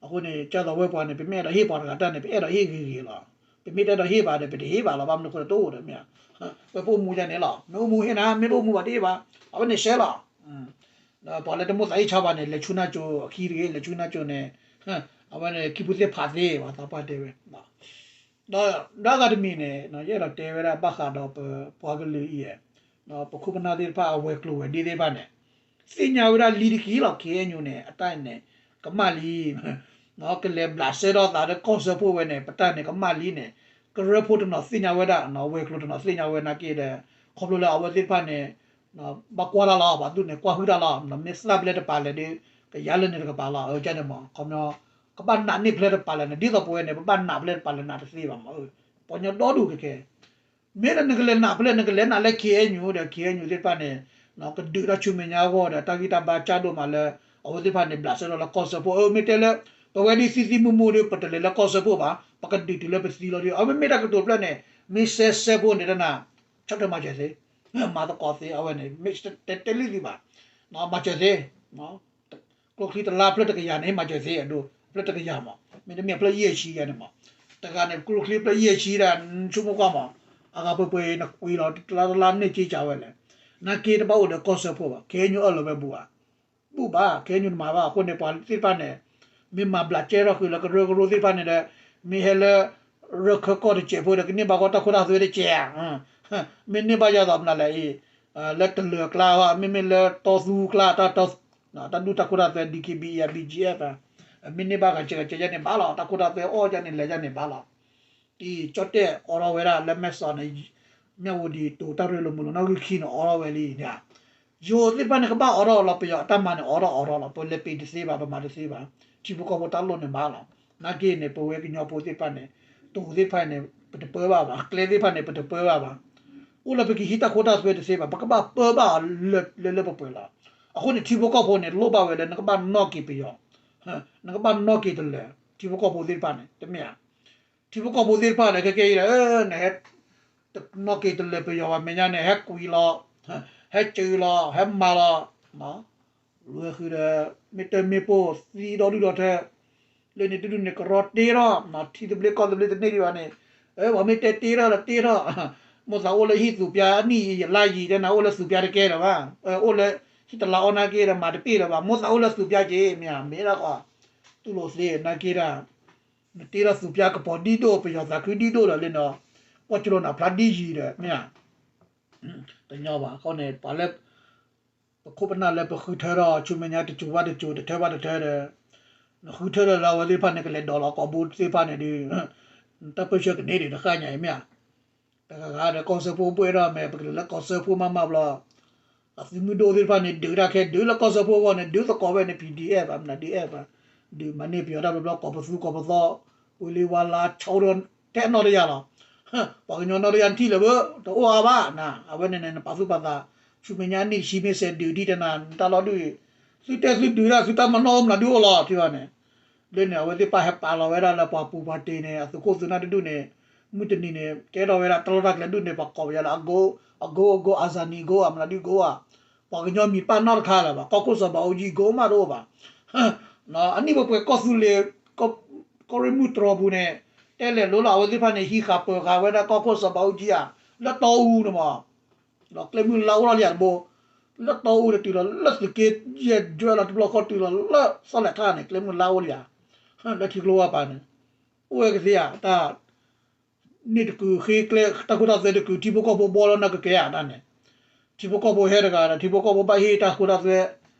အဃိန့ၣ် ကၢ်သိးဝဲပှၤန့ၣ် ပမ့ၢ်အဲၣ်ဒိးဟ့ၣ်ပှၤတဂၤတၢ်န့ၣ် ပအဲၣ်ဒိးဟ့ၣ်ဂ့ၤဂ့ၤလီၤ. ပမ့ၢ်တအဲၣ်ဒိးဟ့ၣ်ဘၣ်ဒီး ပတဟ့ၣ်ဘၣ်လီၤ. ဘၣ်မနုၤအဃိလဲၣ် တအိၣ်ဒီးမ့ၢ် ပှၤပအိၣ်မူယါန့ၣ်လီၤ. မ့ၢ်အိၣ်မူဟ့ၣ်နၤ, မ့ၢ်တအိၣ်မူဘၣ်တဟ့ၣ်ဘၣ်. အဝဲန့ၣ်ရှဲလီၤ. ဒီးပှၤလၢတမိၣ်သးဟ့ၣ်ဆါဘၣ်န့ၣ် လဲၤဆူနၢ်ကၠိအခံတဂ့ၤ, လဲၤဆူနၢ်ကၠိန့ၣ် အဝဲန့ၣ်ခံဖုသ့ၣ်ဖးသ့ ပှၤသးပှၢ်တဲဝဲ ဒီး ဒီးအဂၤတမံၤန့ၣ် ယအဲၣ်ဒိးတဲဝဲဒၣ်ဘၣ်ဃးဒီးပပှၤကလုာ်အံၤ ပခိၣ်ပနၢ်သ့ၣ်တဖၣ် အဝဲၤကျိၤဝဲၤဒ့သ့ၣ်တဖၣ်န့ၣ် သ့ၣ်ညါဝဲဒၣ်လံတက့ၢ်လီၤ. KNU န့ၣ် အတၢ်န့ၣ် ကမၣ်လံ, ကလဲၤဘျးစဲထီၣ်သးဒီးကီၢ်စၢဖှိၣ်ဝဲန့ၣ် ပတၢ်န့ၣ်ကမၣ်လံန့ၣ် ကရၢဖိတနီၤသ့ၣ်ညါဝဲဒၣ်, ဝဲၤကျိၤတနီၤသ့ၣ်ညါဝဲနာ်က့ဒီး ခီဖျိလၢအဝဲသ့ၣ်တဖၣ်န့ၣ် ဘၣ်ကွၢ်တၢ်လီၤ, ပှၤသူၣ်န့ၣ်ကွၢ်ဟုၣ်တၢ်လီၤ, မ့ၢ်သၣ်ဖဲလဲၣ်တပၤလဲၣ်ဒီး ကယၤလၢန့ၣ်တကပၤလီၤ, အကန့ၣ်မး ခီပညီ ကဘၣ်နာ်န့ၢ်ဖဲလဲၣ်တပၤလဲၣ်န့ၣ် ဒ်သိးပဝဲန့ၣ် ပဘၣ်နာ်ဖဲလဲၣ်တပၤလဲၣ်နာ်တသ့ဘၣ်မး, ပှၤကညီဒီဒူၣ်ကဲကဲ မ့ၢ်လၢနကလဲၤနာ်ဖဲလဲၣ် နကလဲၤနာ်လၢ KNU ဒီး KNU သ့ၣ်တဖၣ်န့ၣ် ကဒုးတၢ်ဆူမဲာ်ညါအဂီၢ်ဒီး တၢ်ဂံၢ်တၢ်ဘါကၢ်ဒိၣ်မးလၢ အဝဲသ့ၣ်တဖၣ်န့ၣ် ဘျးစဲထီၣ်လၢကီၢ်စၢဖှိၣ်, အမ့ၢ်တဲလၢ ပဝဲဒ်သံသံမူမူဒီး ပတလဲၤလၢကီၢ်စၢဖှိၣ်ဘၣ်, ပကဒုးတုၤလၢပသံလီၤဒီး အမ့ၢ်မ့ၢ်တၢ်ကတိၤဖျၢၣ်န့ၣ် မ့ၢ်စဲစဲဖိန့ၣ်တနၤ ဆီၣ်ထွဲမၤစၢၤသ့, မၤသကိးသ့ အဝဲန့ၣ် မ့ၢ်တဲလံသ့ဘၣ်, မၤစၢၤသ့ ကျိချံတလါဖျၢၣ်တကယၤန့ၣ် မၤစၢၤသ့ အဒိ ဖျၢၣ်တကယၤမး, မ့တမ့ၢ်ဖျၢၣ်ယဲၢ်ဆံယၤန့ၣ်မး, တဂၤန့ၣ် ကျိချံဖျၢၣ်ယဲၢ်ဆံဒၣ် ဆိကမိၣ်ကွၢ်မး, အဂၤပှဲၤပှဲၤအံၤ နကွံာ်လီၤ တလါတလါန့ၢ်က့ၤကးဝဲလဲၣ်, နာ်က့တဘၣ်အိၣ်ဒီးကီၢ်စၢဖှိၣ်ဘၣ်, KNU အၢၣ်လီၤဝဲဘူးဧါ, ဘူးဘၣ် KNU တမၤဘၣ်, အဃိန့ၣ် ပှၤသ့ၣ်တဖၣ်န့ၣ် မ့ၢ်မၤဘျးကဲထီၣ်ဃုာ်လၢကရၢကရိသ့ၣ်တဖၣ်န့ၣ်ဒီး မ့ၢ်ဟဲလၢ ရၢခၢကီၢ်တစဲးဖိဒီး ကန့ၢ်ဘၣ်ကီတၢ်ခိတၢ်သွဲတစဲးဧါ, မ့ၢ်န့ၢ်ဘၣ်ယၤသိးမနုၤလဲၣ်အံၤ, လၢတလၢၤကျါ မ့မ့ၢ်လၢတီသူကျါ တၢ်ဒူၣ်တၢ်ခိတၢ်သွဲ DKBA BGF မ့ၢ်န့ၢ်ဘၣ်ဂၤစဲးဂၤစဲးယဲန့ၣ်ဘၣ်လီၤ, တၢ်ခိတၢ်သွဲအီၣ်ယဲန့ၣ်လဲၤယဲန့ၣ်ဘၣ်လီၤ, တံၤကၠီၣ်တဲၣ်အိးထီၣ်ဝဲဒၣ်လၢမဲၢ်စီၤန့ၣ်, မၠၣ်ဝတံၤတိၤတၢ်ရ့လိာ်မုာ်လိာ်နီၣ်ဂံၢ်ခံန့ၣ်အိးထီၣ်ဝဲလံန့ၣ်, ယိၤသ့ၣ်တဖၣ်န့ၣ် ကဘၣ်အိးထီၣ်လီၤ ပယီၤအတၢ်မၤန့ၣ်အိးထီၣ်အိးထီၣ်လီၤ, ပလဲၤပ့ၤတသ့ဘၣ် ပမၤတသ့ဘၣ်, ထံဖိကီၢ်ဖိတၢ်လိၣ်န့ၣ်ဘၣ်လီၤ, နာ်က့န့ၣ် ပဝဲကညီဖိသ့ၣ်တဖၣ်န့ၣ် တိၤသ့ၣ်တဖၣ်န့ၣ် ပတပၢဘၣ်ဘၣ်, ကျဲသ့ၣ်တဖၣ်န့ၣ် ပတပၢဘၣ်ဘၣ်, အိၣ်လၢပကဟံးတၢ်ခိတၢ်သွဲတသ့ဘၣ်, ပကဘၣ်ပၢဘၣ်အီၤလၢလၢပှဲၤပှဲၤလီၤ, အဃိန့ၣ် ထံဖိကီၢ်ဖိန့ၣ် လိၣ်ဘၣ်ဝဲလၢနကဘၣ်နီၣ်က့ၤပယီၤ, နကဘၣ်နီၣ်က့ၤတလၢၤ, ထံဖိကီၢ်ဖိသ့ၣ်တဖၣ်န့ၣ် တမ့ၢ်ဧါ ထံဖိကီၢ်ဖိသ့ၣ်တဖၣ်န့ၣ် ခဲကဲအံၤဒီး နဟဲ နီၣ်က့ၤတလၢၤပယီၤဘၣ် မဲာ်ညါန့ၣ် ဟဲကွံာ်လီၤ, ဟဲစၢၤလီၤ ဟဲမၤလီၤ, လၢဃုာ်ဒီး မ့ၢ်တၢ်မ့ၢ်ပိၢ်သံဒီဒူၣ်ဒီထၢ လၢန့ၣ်တဒူၣ်န့ၣ် ကရီတ့ထီၣ်, ထံသဘျ့ကီၢ်သဘျ့တန့ၢ်ဒံးဘၣ်န့ၣ်, ပှၤမ့ၢ်တဲတ့ထီၣ်လၢတ့ထီၣ်, မိၣ်သးအိၣ်လၢဟံၣ်သူးပျါအနံၣ်အံၤ ယလါယံၤတဲနၤ အိၣ်လၢသူးပျါတကဲလၢၤဘၣ်, အိၣ်လၢဟံၣ်တလါအီၣ်နာ်က့ဒီး မၤတပ့ၢ်လၢၤဘၣ်, မိၣ်သးအိၣ်လၢသူးပျါက့ၤ မ့ၢ်ဧါ, မ့ၢ်ဒၣ်ဃီ, တူၢ်လိာ်သ့နာ်က့ဒီး နတ့ထီၣ်သူးပျါကပီၤဒ်ဒိၣ် ပယီၤသးခုဒ်ဒိၣ်ဒီးလၢနီၤ, ကွၢ်ကၠိလီၤနၤဖျါဒ်ယံၤဒီး မ့ၢ်ဧါ, တညီဘၣ်. အဃိန့ၣ် ပှၤလၢ ပခိၣ်ပနၢ်လၢပဃုထၢထီၣ် ဆူမဲာ်ညါတစိၤဘၣ်တစိၤ တထၢဘၣ်တထၢဒီး နဃုထၢထီၣ်လၢအဝဲသ့ၣ်တဖၣ်န့ၣ် ကလဲၤဒိးလီၤကိာ်ဘိသ့ၣ်တဖၣ်န့ၣ်ဒီး တၢ်ပၢဆှၢကန့ၢ်ဒံးတဃၣ်ညါအံၤ မ့ၢ်ဧါ. တဂၤဂၤဒီးကီၢ်စၢဖှိၣ်ဘှဲၣ်ထီၣ်မဲာ် ပကလဲၤလၢကီၢ်စၢဖှိၣ်မးမးဘျီ အသုးမုၢ်ဒိၣ်သ့ၣ်တဖၣ်န့ၣ် ဒုးတၢ်ခဲ ဒုးလၢကီၢ်စၢဖှိၣ်အဂီၢ်န့ၣ် ဒုးသကိးဝဲန့ၣ် PDF ဘၣ် မနုၤ PDF ဘၣ် ဒုးမၤန့ၢ်ပယီၤတၢ်ဘျီဘျီ ကိးပသူကိးပသီ ဝ့ၤလ့ဝါလါ ဆီဒီး ထဲနီတယၢ်လီၤ. ပှၤကညီနီတယၢ်နထံၣ်လၢၤဘၣ် တအိၣ်အါဘၣ်နၤ အဝဲန့ၣ်န့ၣ် နပာ်သူၣ်ပာ်သး ဆူမဲာ်ညါနံၣ်တဆံမ့ၢ်စဲးဒုးဒံးတနၤ နတၢ်လီၢ်ဒုးအံၤ သုတဲသုဒုးတၢ် သုတၢ်မၤနီၣ်အိၣ်မနုၤဒုးအိၣ်လီၤ ထံၣ်ဘၣ်န့ၣ် လၢန့ၣ် အဝဲသ့ၣ်ပာ်ဟဲပာ်လီၤဝဲဒၣ်လၢပှၤပူၤပှၤတ့ၤန့ၣ် အသုးခိၣ်သုးနၢ်တဒူၣ်န့ၣ် မုၢ်တနံၤန့ၣ် ကဲထီၣ်ဝဲဒၣ်တၢ်လီၢ်တၢ်ကျဲဒူၣ်န့ၣ် ပှၤကိးပယီၤလၢ အကိ အကိ အကိ အဇာနည် အကိ အမနုၤဒု အကိ ဧါ ပှၤကညီမံၤပာ်နီတခါလၢၤဘၣ် ကီၢ်ခိၣ်စီၤဘးအူကၠံ အကိမးတအိၣ်ဘၣ် အနံၣ်ပှဲၤပှဲၤကီၢ်သူလ့ၤ ကီၢ်ရ့ၣ်မုၢ်တြီၤပူၤန့ၣ် တဲလဲၤလိလီၤ အဝဲသ့ၣ်တဖၣ်န့ၣ် ဟံးဃာ်ပၢၤဃာ်ဝဲဒၣ်ကီၢ်ခိၣ်စီၤဘးအူကၠံဧါ လၢတီအူန့ၣ်မး ကျဲမုၢ်လါအိၣ်လီၤလံဧါတဘိ လၢတီအူဒီးတုၤလီၤလၢသုးက့ ယဲၢ်ဒွဲလီၤတဘျီဃီတုၤလီၤလၢသီလဲၤထၣ်န့ၣ် ကျဲမုၢ်လါအိၣ်လံဧါ လၢထံကျိဝါပၤန့ၣ် အိၣ်ဝဲကသ့ဧါ တၢ် န့ၢ်တကုာ်ဃ့ကျဲ တၢ်ခိတၢ်သွဲတကုာ် ထံဖိကီၢ်ဖိဘှီလီၤနၢ်ကကဲဧါတၢ်န့ၣ် ထံဖိကီၢ်ဖိဟဲတဂၤဒီး ထံဖိကီၢ်ဖိဘၣ်ဟ့ၣ်တၢ်ခိတၢ်သွဲ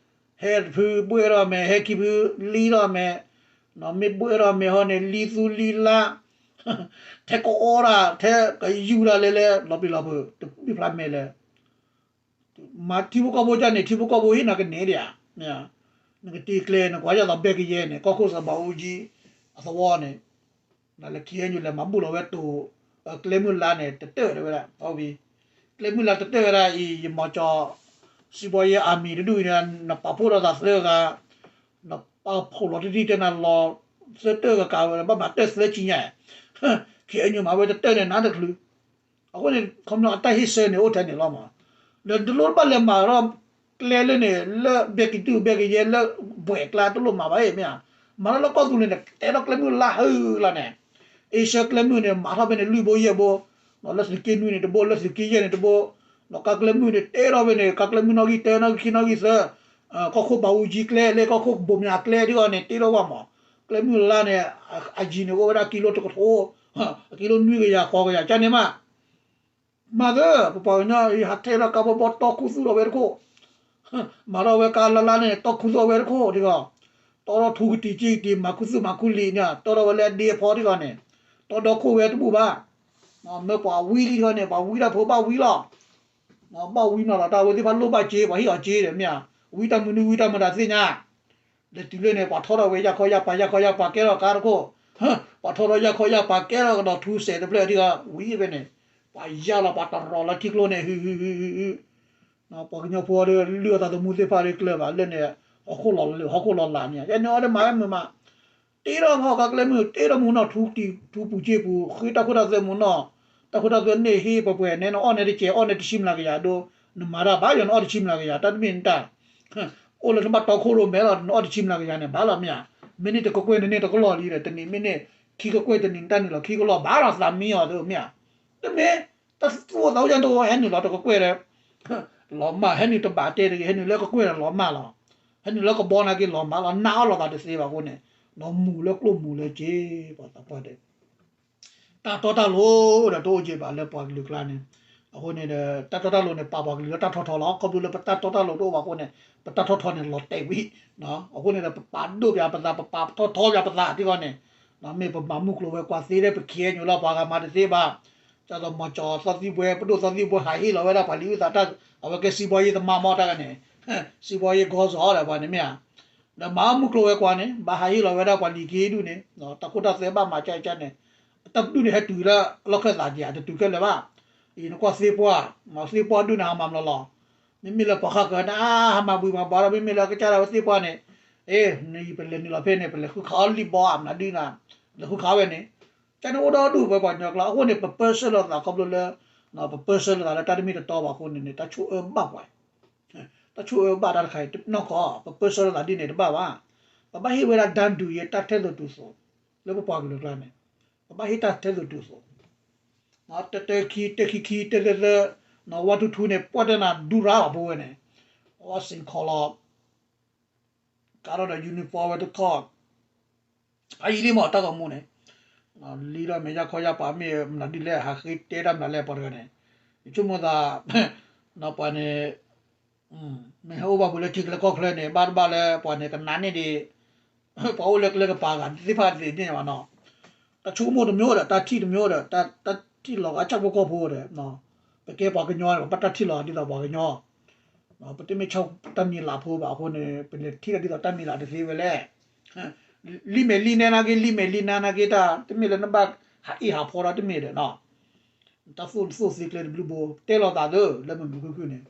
ဟဲတဖုဘှဲၣ်ထီၣ်မဲာ် ဟဲခံဖုလံထီၣ်မဲာ် မ့ၢ်ဘှဲၣ်ထီၣ်မဲာ်ဟီန့ၣ် လံသူလံလါ ထဲကအီၣ်တၢ် ထဲကယူၢ်တၢ်လဲၤလဲၤ လီၤပျံၤလီၤဖုး တဘၣ်ဖျါမဲာ်လဲၣ် မၤထံဖိကီၢ်ဖိဒ်န့ၣ် ထံဖိကီၢ်ဖိဟ့ၣ်နၤကန့ၢ်ဒံးဧါ မ့ၢ်ဧါ နကတ့ကျဲ နကွၢ်ယဲၢ်သိးဘဲကယဲၢ်န့ၣ် ကီၢ်ခိၣ်စီၤဘးအူကၠံအသဝီန့ၣ် နလဲၤခံဟဲညူလဲၤမၤဘူၣ်လီၤဝဲတိၤ ကျဲမုၢ်လါန့ၣ် တတၢၢ်တဲဝဲဒၣ် ကျဲမုၢ်လါတတၢၢ်ဝဲဒၣ်အံၤ ယမီၤကၠီ စံးဘီယဲၢ်အမံၤတဒူၣ်အံၤန့ၣ် နပာ်ဖှိၣ်ထီၣ်သးသၢဂၤ နပာ်ဖှိၣ်လီၤတံၢ်တံၢ်တဲနၤလီၤ သၢတၢၢ်ကကးဝဲ ဘၣ်မၤတၢၢ်သၢဆံညါ ခံဟဲညူမၤဝဲတတၢၢ်န့ၣ် နါတချုး အဃိန့ၣ် ခီဖျိအတၢ်ဟ့ၣ်ဆၢန့ၣ် အိၣ်ထဲန့ၣ်လီၤမး. ဒီးတလိၣ်ဘၣ်လဲၤမၤထီၣ်ကျဲလၢန့ၣ် လၢဘဲကံတုၢ်ဘဲကယဲၢ်လၢဘှဲးကျါတလိၣ်မၤဘၣ်အံၤမ့ၢ်ဧါ. မၤထီၣ်လၢကီၢ်သူလ့ၤန့ၣ် တဲထီၣ်ကျဲမုၢ်လါဟုလီၤန့ၣ် အ့ရှၢၣ်ကျဲမုၢ်န့ၣ် မၤထီၣ်ဖဲန့ၣ်လွံၢ်ဘိယဲၢ်ဘိ လၢသုးက့နွံန့ၣ်တဘိ လၢသုးက့ယဲၢ်န့ၣ်တဘိ ဒီးကါကျဲမုၢ်န့ၣ် တဲထီၣ်ဖဲန့ၣ် ကါကျဲမုၢ်နီၣ်ဂံၢ်တၢ နီၣ်ဂံၢ်ခံ နီၣ်ဂံၢ်သၢ ကီၢ်ခိၣ်ဘးအူကၠံကျဲ လၢကီၢ်ခိၣ်ဘိမၠးကျဲဒ်အံၤန့ၣ် တ့ထီၣ်ဝဲမး. ကျဲမုၢ်လါန့ၣ် အယံၤန့ၣ်အိၣ်ဝဲဒၣ်ကံလိတကထိ ကံလိနွံကယၤဃိးကယၤ ကန့ၣ်မး မၤသၢ ပပှၤကညီအံၤ ဟးထဲထီၣ်ကါဘီဘီတီခူသူၣ်ထီၣ်ဝဲတခိၣ် မၤထီၣ်ဝဲကါလါလါန့ၣ် တီခူသူၣ်ဝဲတခိၣ်ဒ်ဂီၤ တီထီၣ်ထူကတံၤက့ကတံၤ မၤခူသူၣ်မၤခူလံာ်န့ၣ် တီထီၣ်ဝဲလၢအဒ့အဖီဒ်ဂီၤန့ၣ် တီဒီခိၣ်ဝဲတဘူၣ်ဘၣ် မ့ၢ်ပှၤဝံလံဒ်ဂီၤန့ၣ် ပှၤဝံတၢ်ဖိဘၣ်ဝံလီၤ ဘၣ်ဝံနီၤလီၤ တၢ်ဝဲသ့ၣ်တဖၣ်လိၣ်ဘၣ်စ့ ပှၤဟ့ၣ်အီၤစ့ဒီးမ့ၢ်ဧါ ဝံတၢ်မနုၤဝံတၢ်မတၤသ့ၣ်ညါ လဲၤတုၤလၢန့ၣ် ပှၤထီထီၣ်ဝဲယၢ်ခီယၢ်ပၤ ယၢ်ခီယၢ်ပၤကဲထီၣ်ကါတခိၣ် ပှၤထီထီၣ်ယၢ်ခီယၢ်ပၤကဲထီၣ်ကဒီးထူစဲးတဖျၢၣ်ဒ်ဂီၤ ဝံဖဲန့ၣ် ပှၤယၢ်လီၤပှၤတရီၤလၢထံကျိန့ၣ် ဟုဟုဟုဟု ပှၤကညီဖိဒီးလုၢ်အသးသမူသ့ၣ်တဖၣ်ဒီးကျၢၤဘၣ်လၢန့ၣ် ဟီၣ်ခိၣ်လီၤလၢ ဟီၣ်ခိၣ်လီၤလးမ့ၢ်ဧါ ယဲန့ၣ်အီၤဒီးမၤဝဲမုာ်မး တ့ထီၣ်မ့ၢ်ကါကျဲမုၢ် တ့ထီၣ်မူနီၣ်ထူပူၤစ့ပူၤ ဃ့တၢ်ခိၣ်တၢ်သွဲမူနီၣ် တၢ်ခိၣ်တၢ်သွဲန့ၣ်ဟ့ၣ်ပှဲၤပှဲၤန့ၣ် နအီၣ်န့ၣ်တကဲး အီၣ်န့ၣ်တဆံမျးကယၤဒိ နမၤတၢ်ဘၣ်ယီၤ နအီၣ်တဆံမျးကယၤ တၢ်တမ့ၢ်နတၢ် အိၣ်လၢနဘၣ်တီခိၣ်ရိၣ်မဲလီၤ နအီၣ်တဆံမျးကယၤန့ၣ် ဘၣ်လီၤမ့ၢ်ဧါ မ့ၢ်န့ၢ်တကကွဲၢ်န့ၣ်န့ၢ်တကလီၢ်လံဒီး တနံၤမ့ၢ်န့ၢ် ခံကကွဲၢ်တနံၤနတၢ်နုာ်လီၤခံကလီၢ် ဘၣ်လီၤသးမံအီၤသ့မ့ၢ်ဧါ တမ့ၢ် တၢ်သူၣ်အိၣ်သးအိၣ်ယါတအိၣ် ဟဲနုာ်လီၤတကကွဲၢ်ဒီး လီၤမၢ် ဟဲနုာ်တဘၣ်တဲတဂ့ၤ ဟဲနုာ်လၢကကွဲၢ်ဒီးလီၤမၢ်လီၤ ဟဲနုာ်လၢကဘီနာ်က့လီၤမၢ်လီၤ နာ်အီၣ်လီၤသးတသ့ဘၣ်အဃိန့ၣ် ဒီးမူၤလၢကျိၣ်မူၤလၢစ့ ပှၤသးပှၢ်တဲ တၢ်တီတၢ်လိၤဒီးတအိၣ်က့ဘၣ်လၢပှၤကလုာ်ကျါန့ၣ် အဃိန့ၣ်ဒီး တၢ်တီတၢ်လိၤန့ၣ် ပာ်ပှၤကလုာ်လၢတၢ်ထီထီလီၤ ခီဖျိလၢပတၢ်တီတၢ်လိၤတအိၣ်ဘၣ်အဃိန့ၣ် ပတၢ်ထီထီန့ၣ်လီၤတဲာ်ဝံၤ အဃိန့ၣ်ဒီး ပပာ်ဒိၣ်ပၠးပသး ပပာ်ထီထီပၠးပသးဒ်ဂီၤန့ၣ် မ့ၢ်ပမၤမုၢ်ကျိၤဝဲၤကွာ်သ့ဒီး ပ ခ့အဲၣ်ယူၣ် လီၤ ပှၤဂၤမၤတသ့ဘၣ် ဒ်သိးမီၤကၠီၤသီသံဘှဲ ပဒိၣ်သီသံဘှဲ ဟးဟ့ၣ်လီၤဝဲဒၣ်ပှၤလံာ်အုၣ်သးတၢ် အဝဲကဲစံးဘီယ့ၢ်သမါမီၢ်တၢ်ဂၤန့ၣ် စံးဘီယ့ၢ်ကီၢ်စီၤဒီးပှၤန့ၣ်မ့ၢ်ဧါ ဒီးမၤမုၢ်ကျိၤဝဲၤကွာ်န့ၣ် ဘၣ်ဟးဟ့ၣ်လီၤဝဲဒၣ်ပှၤလံာ်က့ဒူၣ်န့ၣ် တၢ်ခိၣ်တၢ်သွဲဘၣ်မၤကၠဲကၠဲန့ၣ် တၢ်ပဒူၣ်န့ၣ်ဟဲတုၤလၢလီၢ်ခၢၣ်သးက့ၤ တတုၤခဲလၢာ်ဘၣ် အံၤနကွၢ်သ့ပှၢ် သ့ပှၢ်ဒူၣ်န့ၣ်ဟးမၤမလီၤလီၤ မ့မ့ၢ်လၢပှၤဃၣ်ဃၢၤန့ၣ် ဟးမၤဘှံးမၤဘှါဒီး မ့မ့ၢ်လၢကစၢ်ဒၣ်ဝဲသ့ပှၢ်န့ၣ် အ့ နအံၤပလဲၤနုာ်လီၤဖဲန့ၣ် ပလဲၤဃုခးအီၣ်လံၣ်ဘီအမနုၤဒုနၤ လဲၤဃုခးဝဲန့ၣ် ကန့ၣ်အိၣ်ဒီဒူၣ်ဝဲပှၤကညီကျါ အဃိန့ၣ် ပပၢဆှၢလိာ်သးခီဖျိလၢ ပပၢဆှၢလိာ်သးလၢတၢ်တမ့ၢ်တတီဘၣ်အဃိန့ၣ်န့ၣ် တၢ်ဆိၣ်အၢဘၣ်ပှၤ တၢ်ဆိၣ်အၢဘၣ်တၢ်တခါအံၤ နီၢ်ကီၢ် ပပၢဆှၢလိာ်သးဒ်န့ၣ်တဘၣ်ဘၣ် ပဘၣ်ဟ့ၣ်ဝဲဒၣ် တၢ်ဒုးယဲ တၢ်ထဲသိးတုၤသိး လၢပပှၤကလုာ်ကျါန့ၣ် ပဘၣ်ဟ့ၣ်တၢ်ထဲသိးတုၤသိး တၢတၢခံ တၢခံခံ တၢသၢသၢ ဝါထူထူန့ၣ် ပှၢ်တဲနၤဒူရါလီၤဖိဝဲန့ၣ် အဝဲစ့ၢ်ကီးလီၤ ကါထီၣ်ဒီး uniform ဝဲတခီ အအံၤလံမ့ၢ်တၢ်ဂီၤမူန့ၣ် လံဒီးမ့ၢ်ယၢ်ခီယၢ်ပၤမ့ၢ်မနုၤဒ်လဲၣ် ဟးဃ့တဲတၢ်မနုၤလဲၣ်ပှၤတဂၤန့ၣ် ယဆိကမိၣ်သး ပှၤန့ၣ် မ့ၢ်ဟဲအိၣ်ဘၣ်ပူၤလၢထံကျဲကီၢ်ချၢန့ၣ် ဘၣ်တဘၣ်လၢပှၤန့ၣ် ကနၣ်န့ၢ်ဒံး ပှၤအိၣ်လၢကျဲကပၤဂၤသ့ၣ်တဖၣ်သ့ၣ်န့ၣ်ဘၣ်နီၤ တၢ်ဆိကမိၣ်တမျိုးဒီး တၢ်ထံၣ်တမျိုးဒီး တၢ်ထံၣ်လီၤဂာ်ဆၣ်ဖိကီၢ်ဖိဒီး ပကဲပှၤကညီန့ၣ် ပဘၣ်တၢ်ထံၣ်လီၤဒ်သိးပှၤကညီ ပတမ့ၢ်ဆီၣ်တၢ်မံၤလၢ်ဖိဘၣ်အဃိန့ၣ် ပလဲၤထံၣ်တၢ်ဒ်သိးတၢ်မံၤလၢ်တသ့ဝဲလဲၣ် လံမဲာ်လံနဲနာ်က့ လံမဲာ်လံနဲနာ်က့ တၢ်တမ့ၢ်လၢနဘၣ်ဟးအ့ၣ်ဟးဖီဒီးတမ့ၢ်ဒီးနီၤ တၢ်သိၣ်သိၣ်သ့ကျဲတဘျုးဘိ တဲလိာ်သးသၢ လၢမုာ်မုာ်ခုၣ်ခုၣ်န့ၣ်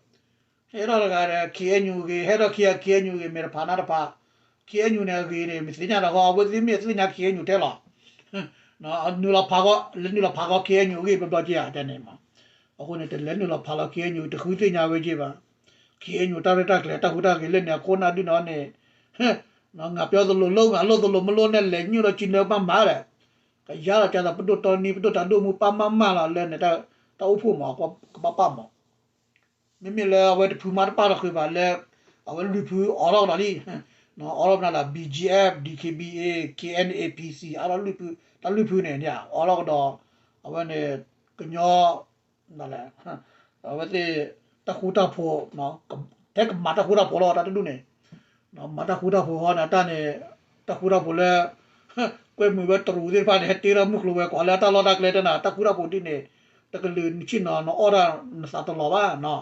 ဟဲထီၣ်တဂၤဒီး ခ့အဲၣ်ယူၣ်ဂ့ၤ ဟဲထီၣ်ခံဂၤ ခ့အဲၣ်ယူၣ်ဂ့ၤ မဲာ်တဖးနါတဖး ခ့အဲၣ်ယူၣ်န့ၣ်အဂ့ၤန့ၣ် မ့ၢ်သ့ၣ်ညါဒီးဃီ အဝဲသ့ၣ်မ့ၢ်သ့ၣ်ညါခ့အဲၣ်ယူၣ်ထဲလီၤ နုာ်လီၤဖးဃီ လဲၤနုာ်လီၤဖးဃီ ခ့အဲၣ်ယူၣ်အဂ့ၢ်ဘျီဘျီက့ဧါ တဲန့ၣ်မး အဃိန့ၣ် တလဲၤနုာ်လီၤဖးလီၤ ခ့အဲၣ်ယူၣ် တဃုသ့ၣ်ညါဝဲက့ဘၣ် ခ့အဲၣ်ယူၣ် တၢ်ရဲၣ်တၢ်ကျဲၤ တၢ်ဟူးတၢ်ဂဲၤလၢန့ၣ် အခိၣ်နၢ်ဒုးန့ၣ်န့ၣ် ငါပြောသလိုလုပ် ငါလုပ်သလိုမလုပ် နဲလဲၤညိၣ်ဒီးကၠံနၢဘၣ်မၤဒီး ကယါလီၤကၢ်သးပဒိၣ်တီနံ ပဒိၣ်တၢ်ဒိၣ်မူပၢ်မၢ်မၢ်လီၤလၢန့ၣ် တၢ်အိၣ်ဖှိၣ်မး ကဘၣ်ပၢ်မး မ့မ့ၢ်လၢအဝဲတဖုမၤတပၢ်တဃုာ်ဘၣ်လၢ အဝဲလွံၢ်ဖုအိးထီၣ်ကဒီးလံ အိးထီၣ်မနုၤလဲၣ် ဘီၣ်ကၠံၣ်အ့ဖ် ဘီၣ်ကၠံၣ်အ့ဖ် ခ့အဲၣ်ယူၣ် အ့ပံၣ်စံၣ် အါထီၣ်လွံၢ်ဖု တၢ်လွံၢ်ဖုန့ၣ် အိးထီၣ်ကဒီး အဝဲန့ၣ် ကညီ အဝဲသ့ၣ် တၢ်ဃူတၢ်ဖိး ထဲကမၤတၢ်ဃူတၢ်ဖိးလီၤ တၢ်တဒူၣ်န့ၣ် မၤတၢ်ဃူတၢ်ဖိးဃီန့ၣ် တၢ်န့ၣ် တၢ်ဃူတၢ်ဖိးလၢ ကွဲမုာ်ဝဲတရူးသ့ၣ်တဖၣ်န့ၣ် ဟဲတ့ထီၣ်မုၢ်ကျိၤဝဲၤကွာ်လၢတၢ်လီၢ်တၢ်ကျဲတဲနၤ တၢ်ဃူတၢ်ဖိးဒ်န့ၣ် တကလုာ်နဆ့ၣ်နီၤ နအီၣ်တၢ်နသးတလီၤဘၣ်နီၤ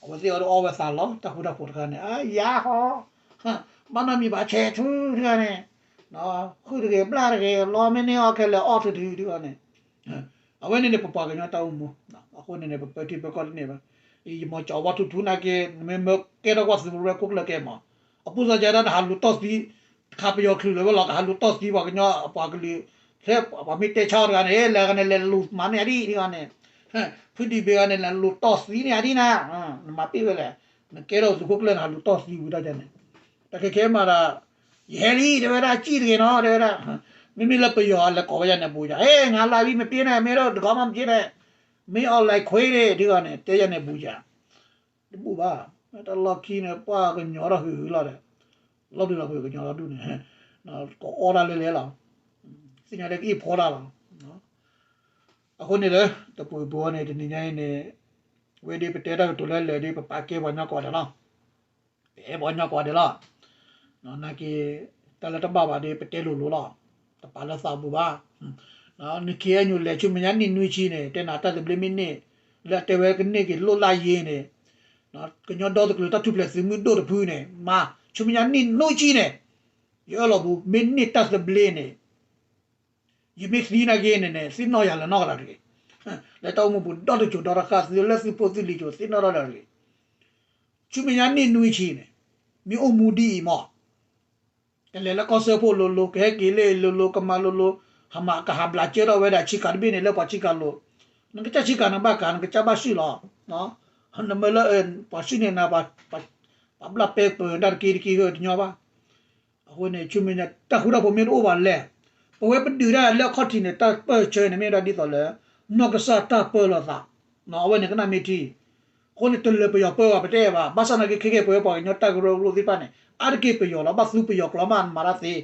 အဝဲသ့ၣ်အီၤဒီးအီၣ်ဝဲသးလီၤ တၢ်ဃူတၢ်ဖိးတခါန့ၣ် အါယါဟီ ဘၣ်နီတမံၤဘၣ်ဆဲးဆူတဂၤန့ၣ်, ဃုတဂ့ၤဘျၣ်တဂ့ၤ လီမ့ၢ်န့ၢ်အီၣ်ခဲလၢာ်အီၣ်ထုထုတဂၤန့ၣ်, အဝဲန့ၣ်န့ၣ် ပပှၤကညီတၢ်အိၣ်မူ, အဃိန့ၣ်န့ၣ် ပပၢထံပၢကီၢ်တန့ၢ်ဘၣ်, ယမီၤကၠီဝါထုထုနာ်က့ နမ့ၢ်မၢကဲထီၣ်ကွၢ်သုးရူးဝဲခိၣ်ကျၢၢ်ကဲမး, အပူၤစၢ်ကဲဒၣ်နဟးလူၤတီၢ်သံ, တခါပယီၤချုးလၢၤဝဲလီၤ ကဟးလူၤတီၢ်သံပှၤကညီပှၤကလုာ်, ထဲပှၤမ့ၢ်တဲဆါအီၤတဂၤန့ၣ် လဲၤဂၤန့ၣ် လဲၤလူၤမၤန့ၢ်အဒံၣ်တဂၤန့ၣ်, ဖုဒံးဘ့ၣ်ဂၤန့ၣ် လဲၤလူၤတီၢ်သံန့ၢ်အဒံၣ်နၤ, နမၤပ့ၢ်ဝဲလဲၣ်, နကဲထီၣ်သုးခိၣ်ကျၢၢ်နဟးလူၤတီၢ်သံဝံၤတၢ်န့ၣ်, တၢ်ခဲခဲမးဒီး ယဟဲလံ တဲဝဲဒၣ် စံၣ်တဂ့ၤနီၤ တဲဝဲဒၣ်, မ့မ့ၢ်လၢပယီၤလဲၤကိးဝဲယၤန့ၣ်ဘူးယၤ, ဟဲ ငါလၢဝံမ့ၢ်ပ့ၢ်န့ၣ် မ့ၢ်ဒီးတဂီၤမးမ့ၢ်က့န့ၣ်, မ့ၢ်အီၤလဲၤခွ့န့ၣ် ဒ်ဂီၤန့ၣ် တဲယၤန့ၣ်ဘူးယၤ, တဘူးဘၣ်, တၢ်လီၢ်ခံန့ၣ် ပှၤကညီထီၣ်ဟုးဟုးလီၤဒီး, လီၤဒုးလီၤဖုးကညီလီၤဒုးန့ၣ်, ကအီၣ်တၢ်လဲၤလဲၤလီၤ, သ့ၣ်ညါဒ်ကအ့ၣ်ဖီတၢ်လီၤ, အဃိန့ၣ်လၢ တပူၤပူၤန့ၣ် တနံၤညါအံၤန့ၣ်, ဝဲဒ်ပတဲတၢ်ကတိၤလၢလၢာ်ဒ် ပပာ်ကဲပှၤကညီကိးဂၤဒဲးလီၤ, ပအဲၣ်ပှၤကညီကိးဂၤဒဲးလီၤ, နာ်က့ တၢ်လၢတဘၣ်ဘၣ်ဒီး ပတဲလိၤလိၤလီၤ, တပာ်လၢသးပူၤဘၣ်, နခ့အညိလဲၤဆူမဲာ်ညါနံၣ်နွံဆံန့ၣ် တဲနၤတၢ်သဘျ့မ့ၢ်န့ၢ်, လၢအတဲဝဲကန့ၢ်က့ၤလိၣ်လၢယ့ၤန့ၣ်, ကညီဒီတကလုာ်တၢ်ထူၣ်ဖျဲးသုးမုၢ်ဒိၣ်တဖုန့ၣ် မၤဆူမဲာ်ညါနံၣ်နွံဆံန့ၣ်, ယအၢၣ်လီၤပူၤ မ့ၢ်န့ၢ်တၢ်သဘျ့န့ၣ် ယမ့ၢ်သံနာ်က့န့ၣ်န့ၣ် သ့ၣ်နီၣ်ယၤလၢနီၢ်ကဒီးတဂ့ၤ, လၢတၢ်အိၣ်မူပူၤဒီတစိၤဒီတဃၣ်သုလၢသုဖိသုလံၤစိၤသ့ၣ်နီၣ်ထီၣ်ဒီးတဂ့ၤ, ဆူမဲာ်ညါနံၣ်နွံဆံန့ၣ်, မ့ၢ်အိၣ်မူဒ်အံၤမး, ကလဲၤလၢကီၢ်စၢဖှိၣ်လိၤလိၤ ကဟဲက့ၤလၢအံၤလိၤလိၤ ကမၤလိၤလိၤ, ဟးမးကဟးဘျးကၢထီၣ်ဝဲဒၣ်ဆံးကၤတဘ့ၣ်န့ၣ် လၢပှၤဆံးကၤလိၤ, နကစၢ်ဆံးကၤနဘၣ်ကၤ နကစၢ်ဘၣ်စုၣ်လီၤ, နမၢလၢ ပှၤစုၣ်န့ၢ်နၤ ပှၤဘျၣ်ပဲပၢၤတၢ်တက့တက့ဧၢ တညီဘၣ် အဃိန့ၣ် ဆူမဲာ်ညါ တၢ်ဃူတၢ်ဖိးမ့ၢ်တအိၣ်ဘၣ်လဲၣ်, ပဝဲပဒုးတၢ်လၢအခီၣ်ထံးန့ၣ် တၢ်ပၢၢ်ဆၢန့ၣ် မ့ၢ်ဝဲဒၣ်ဒ်သိးလၢ နီၢ်ကစၢ်တၢ်ပၢလီၤသး, အဝဲန့ၣ်ကနၣ်မ့ၢ်ထံ, အဃိန့ၣ် တလၢပယီၤပၢဘၣ် ပတအဲၣ်ဘၣ်, ဘၣ်ဆၣ်သနာ်က့ ခဲကဲပဝဲပှၤကညီတၢ်ကရၢကရိသ့ၣ်တဖၣ်န့ၣ် အါတက့ၢ်ပယီၤလီၤ, ဘၣ်သူပယီၤကျိာ်မးမၤတၢ်သ့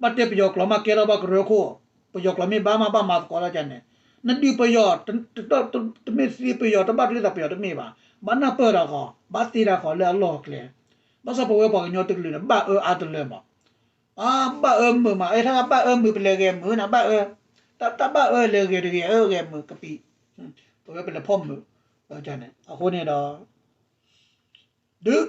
ဘၣ်တဲပယီၤကျိာ်မးကဲထီၣ်ဘၣ်ကရၢခိၣ်, ပယီၤကျိာ်မ့ၢ်ဘါမးဘၣ်မၤသကိးတၢ်န့ၣ်, နဒုးပယီၤ, တမ့ၢ်သ့ပယီၤ တဘၣ်တရံးသးပယီၤတမ့ၢ်ဘၣ်, ဘၣ်နၢ်ပၢၢ်တၢ်ဃီ, ဘၣ်သ့တၢ်ဃီလၢအလီၢ်အကျဲ, ဘၣ်ဆၣ်ပဝဲပှၤကညီတကလုာ်န့ၣ် ဘၣ်အၢအါတလၢမး, အဘၣ်အၢမုာ်မး, အဲၣ်ထါဘၣ်အၢမုာ်ပလဲၤဂဲၤမုာ်န့ၣ် ဘၣ်အၢ, တၢ်ဘၣ်အၢလဲၤဂဲၤတဂ့ၤ အၢဂဲၤမုာ်ကပံာ်, ပဝဲပလဲၤဖီၣ်မုာ်, အဃိန့ၣ်ဒီး ဒုး,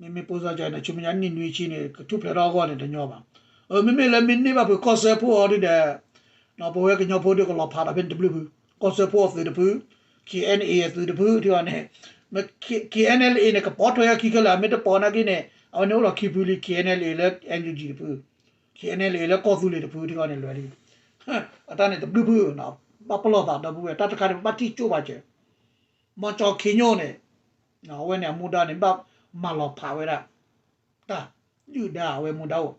မ့မ့ၢ်ပိစၢ်ကန့ၣ် ဆူမဲာ်ညါနံၣ်နွံဆံန့ၣ် ကထူၣ်ဖျဲးထီၣ်အဂီၢ်န့ၣ် တညီဘၣ်. မ့မ့ၢ်လၢမ့ၢ်န့ၢ်ဘၣ်ဖုးကီၢ်စၢဖှိၣ်အီၤဒုးဒီး ပဝဲကညီဖိဒုးကလီၤဖးဒီးဖဲန့ၣ်တဘျုးဖု, ကီၢ်စၢဖှိၣ်အသုးတဖု, ခ့ၣ်အဲၣ်အဲၣ်အသုးတဖု ထံဂီၢ်န့ၣ်, ခ့ၣ်အဲၣ်အဲၣ်အ့န့ၣ် ကပီၤထွဲအခံခဲလၢာ် မ့ၢ်တပီၤနာ်က့န့ၣ် အဝဲန့ၣ်အိၣ်လီၤခံဖုလံ ခ့ၣ်အဲၣ်အဲၣ်အ့လၢ အန်ယူဂျီ တဖု, ခ့ၣ်အဲၣ်အဲၣ်အ့လၢကီၢ်သူလ့ၤတဖု ထံဂီၢ်န့ၣ်လွဲၤလံ. အတၢ်န့ၣ်တဘျုးဖု, ဘၣ်ပလီၢ်သးဒီပုၢ်ဝဲၢ် တၢ်တခါန့ၣ် ပဘၣ်ထံၣ်ကၠိဘၣ်စၢၤ မီၤကၠီၤခ့ညိၣ်န့ၣ်, အဝဲန့ၣ်အမူဒါန့ၣ် ဘၣ်မၤလီၤဖးဝဲဒၣ် တၢ်ဒုၣ်ဒါအဝဲမူဒါအိၣ်,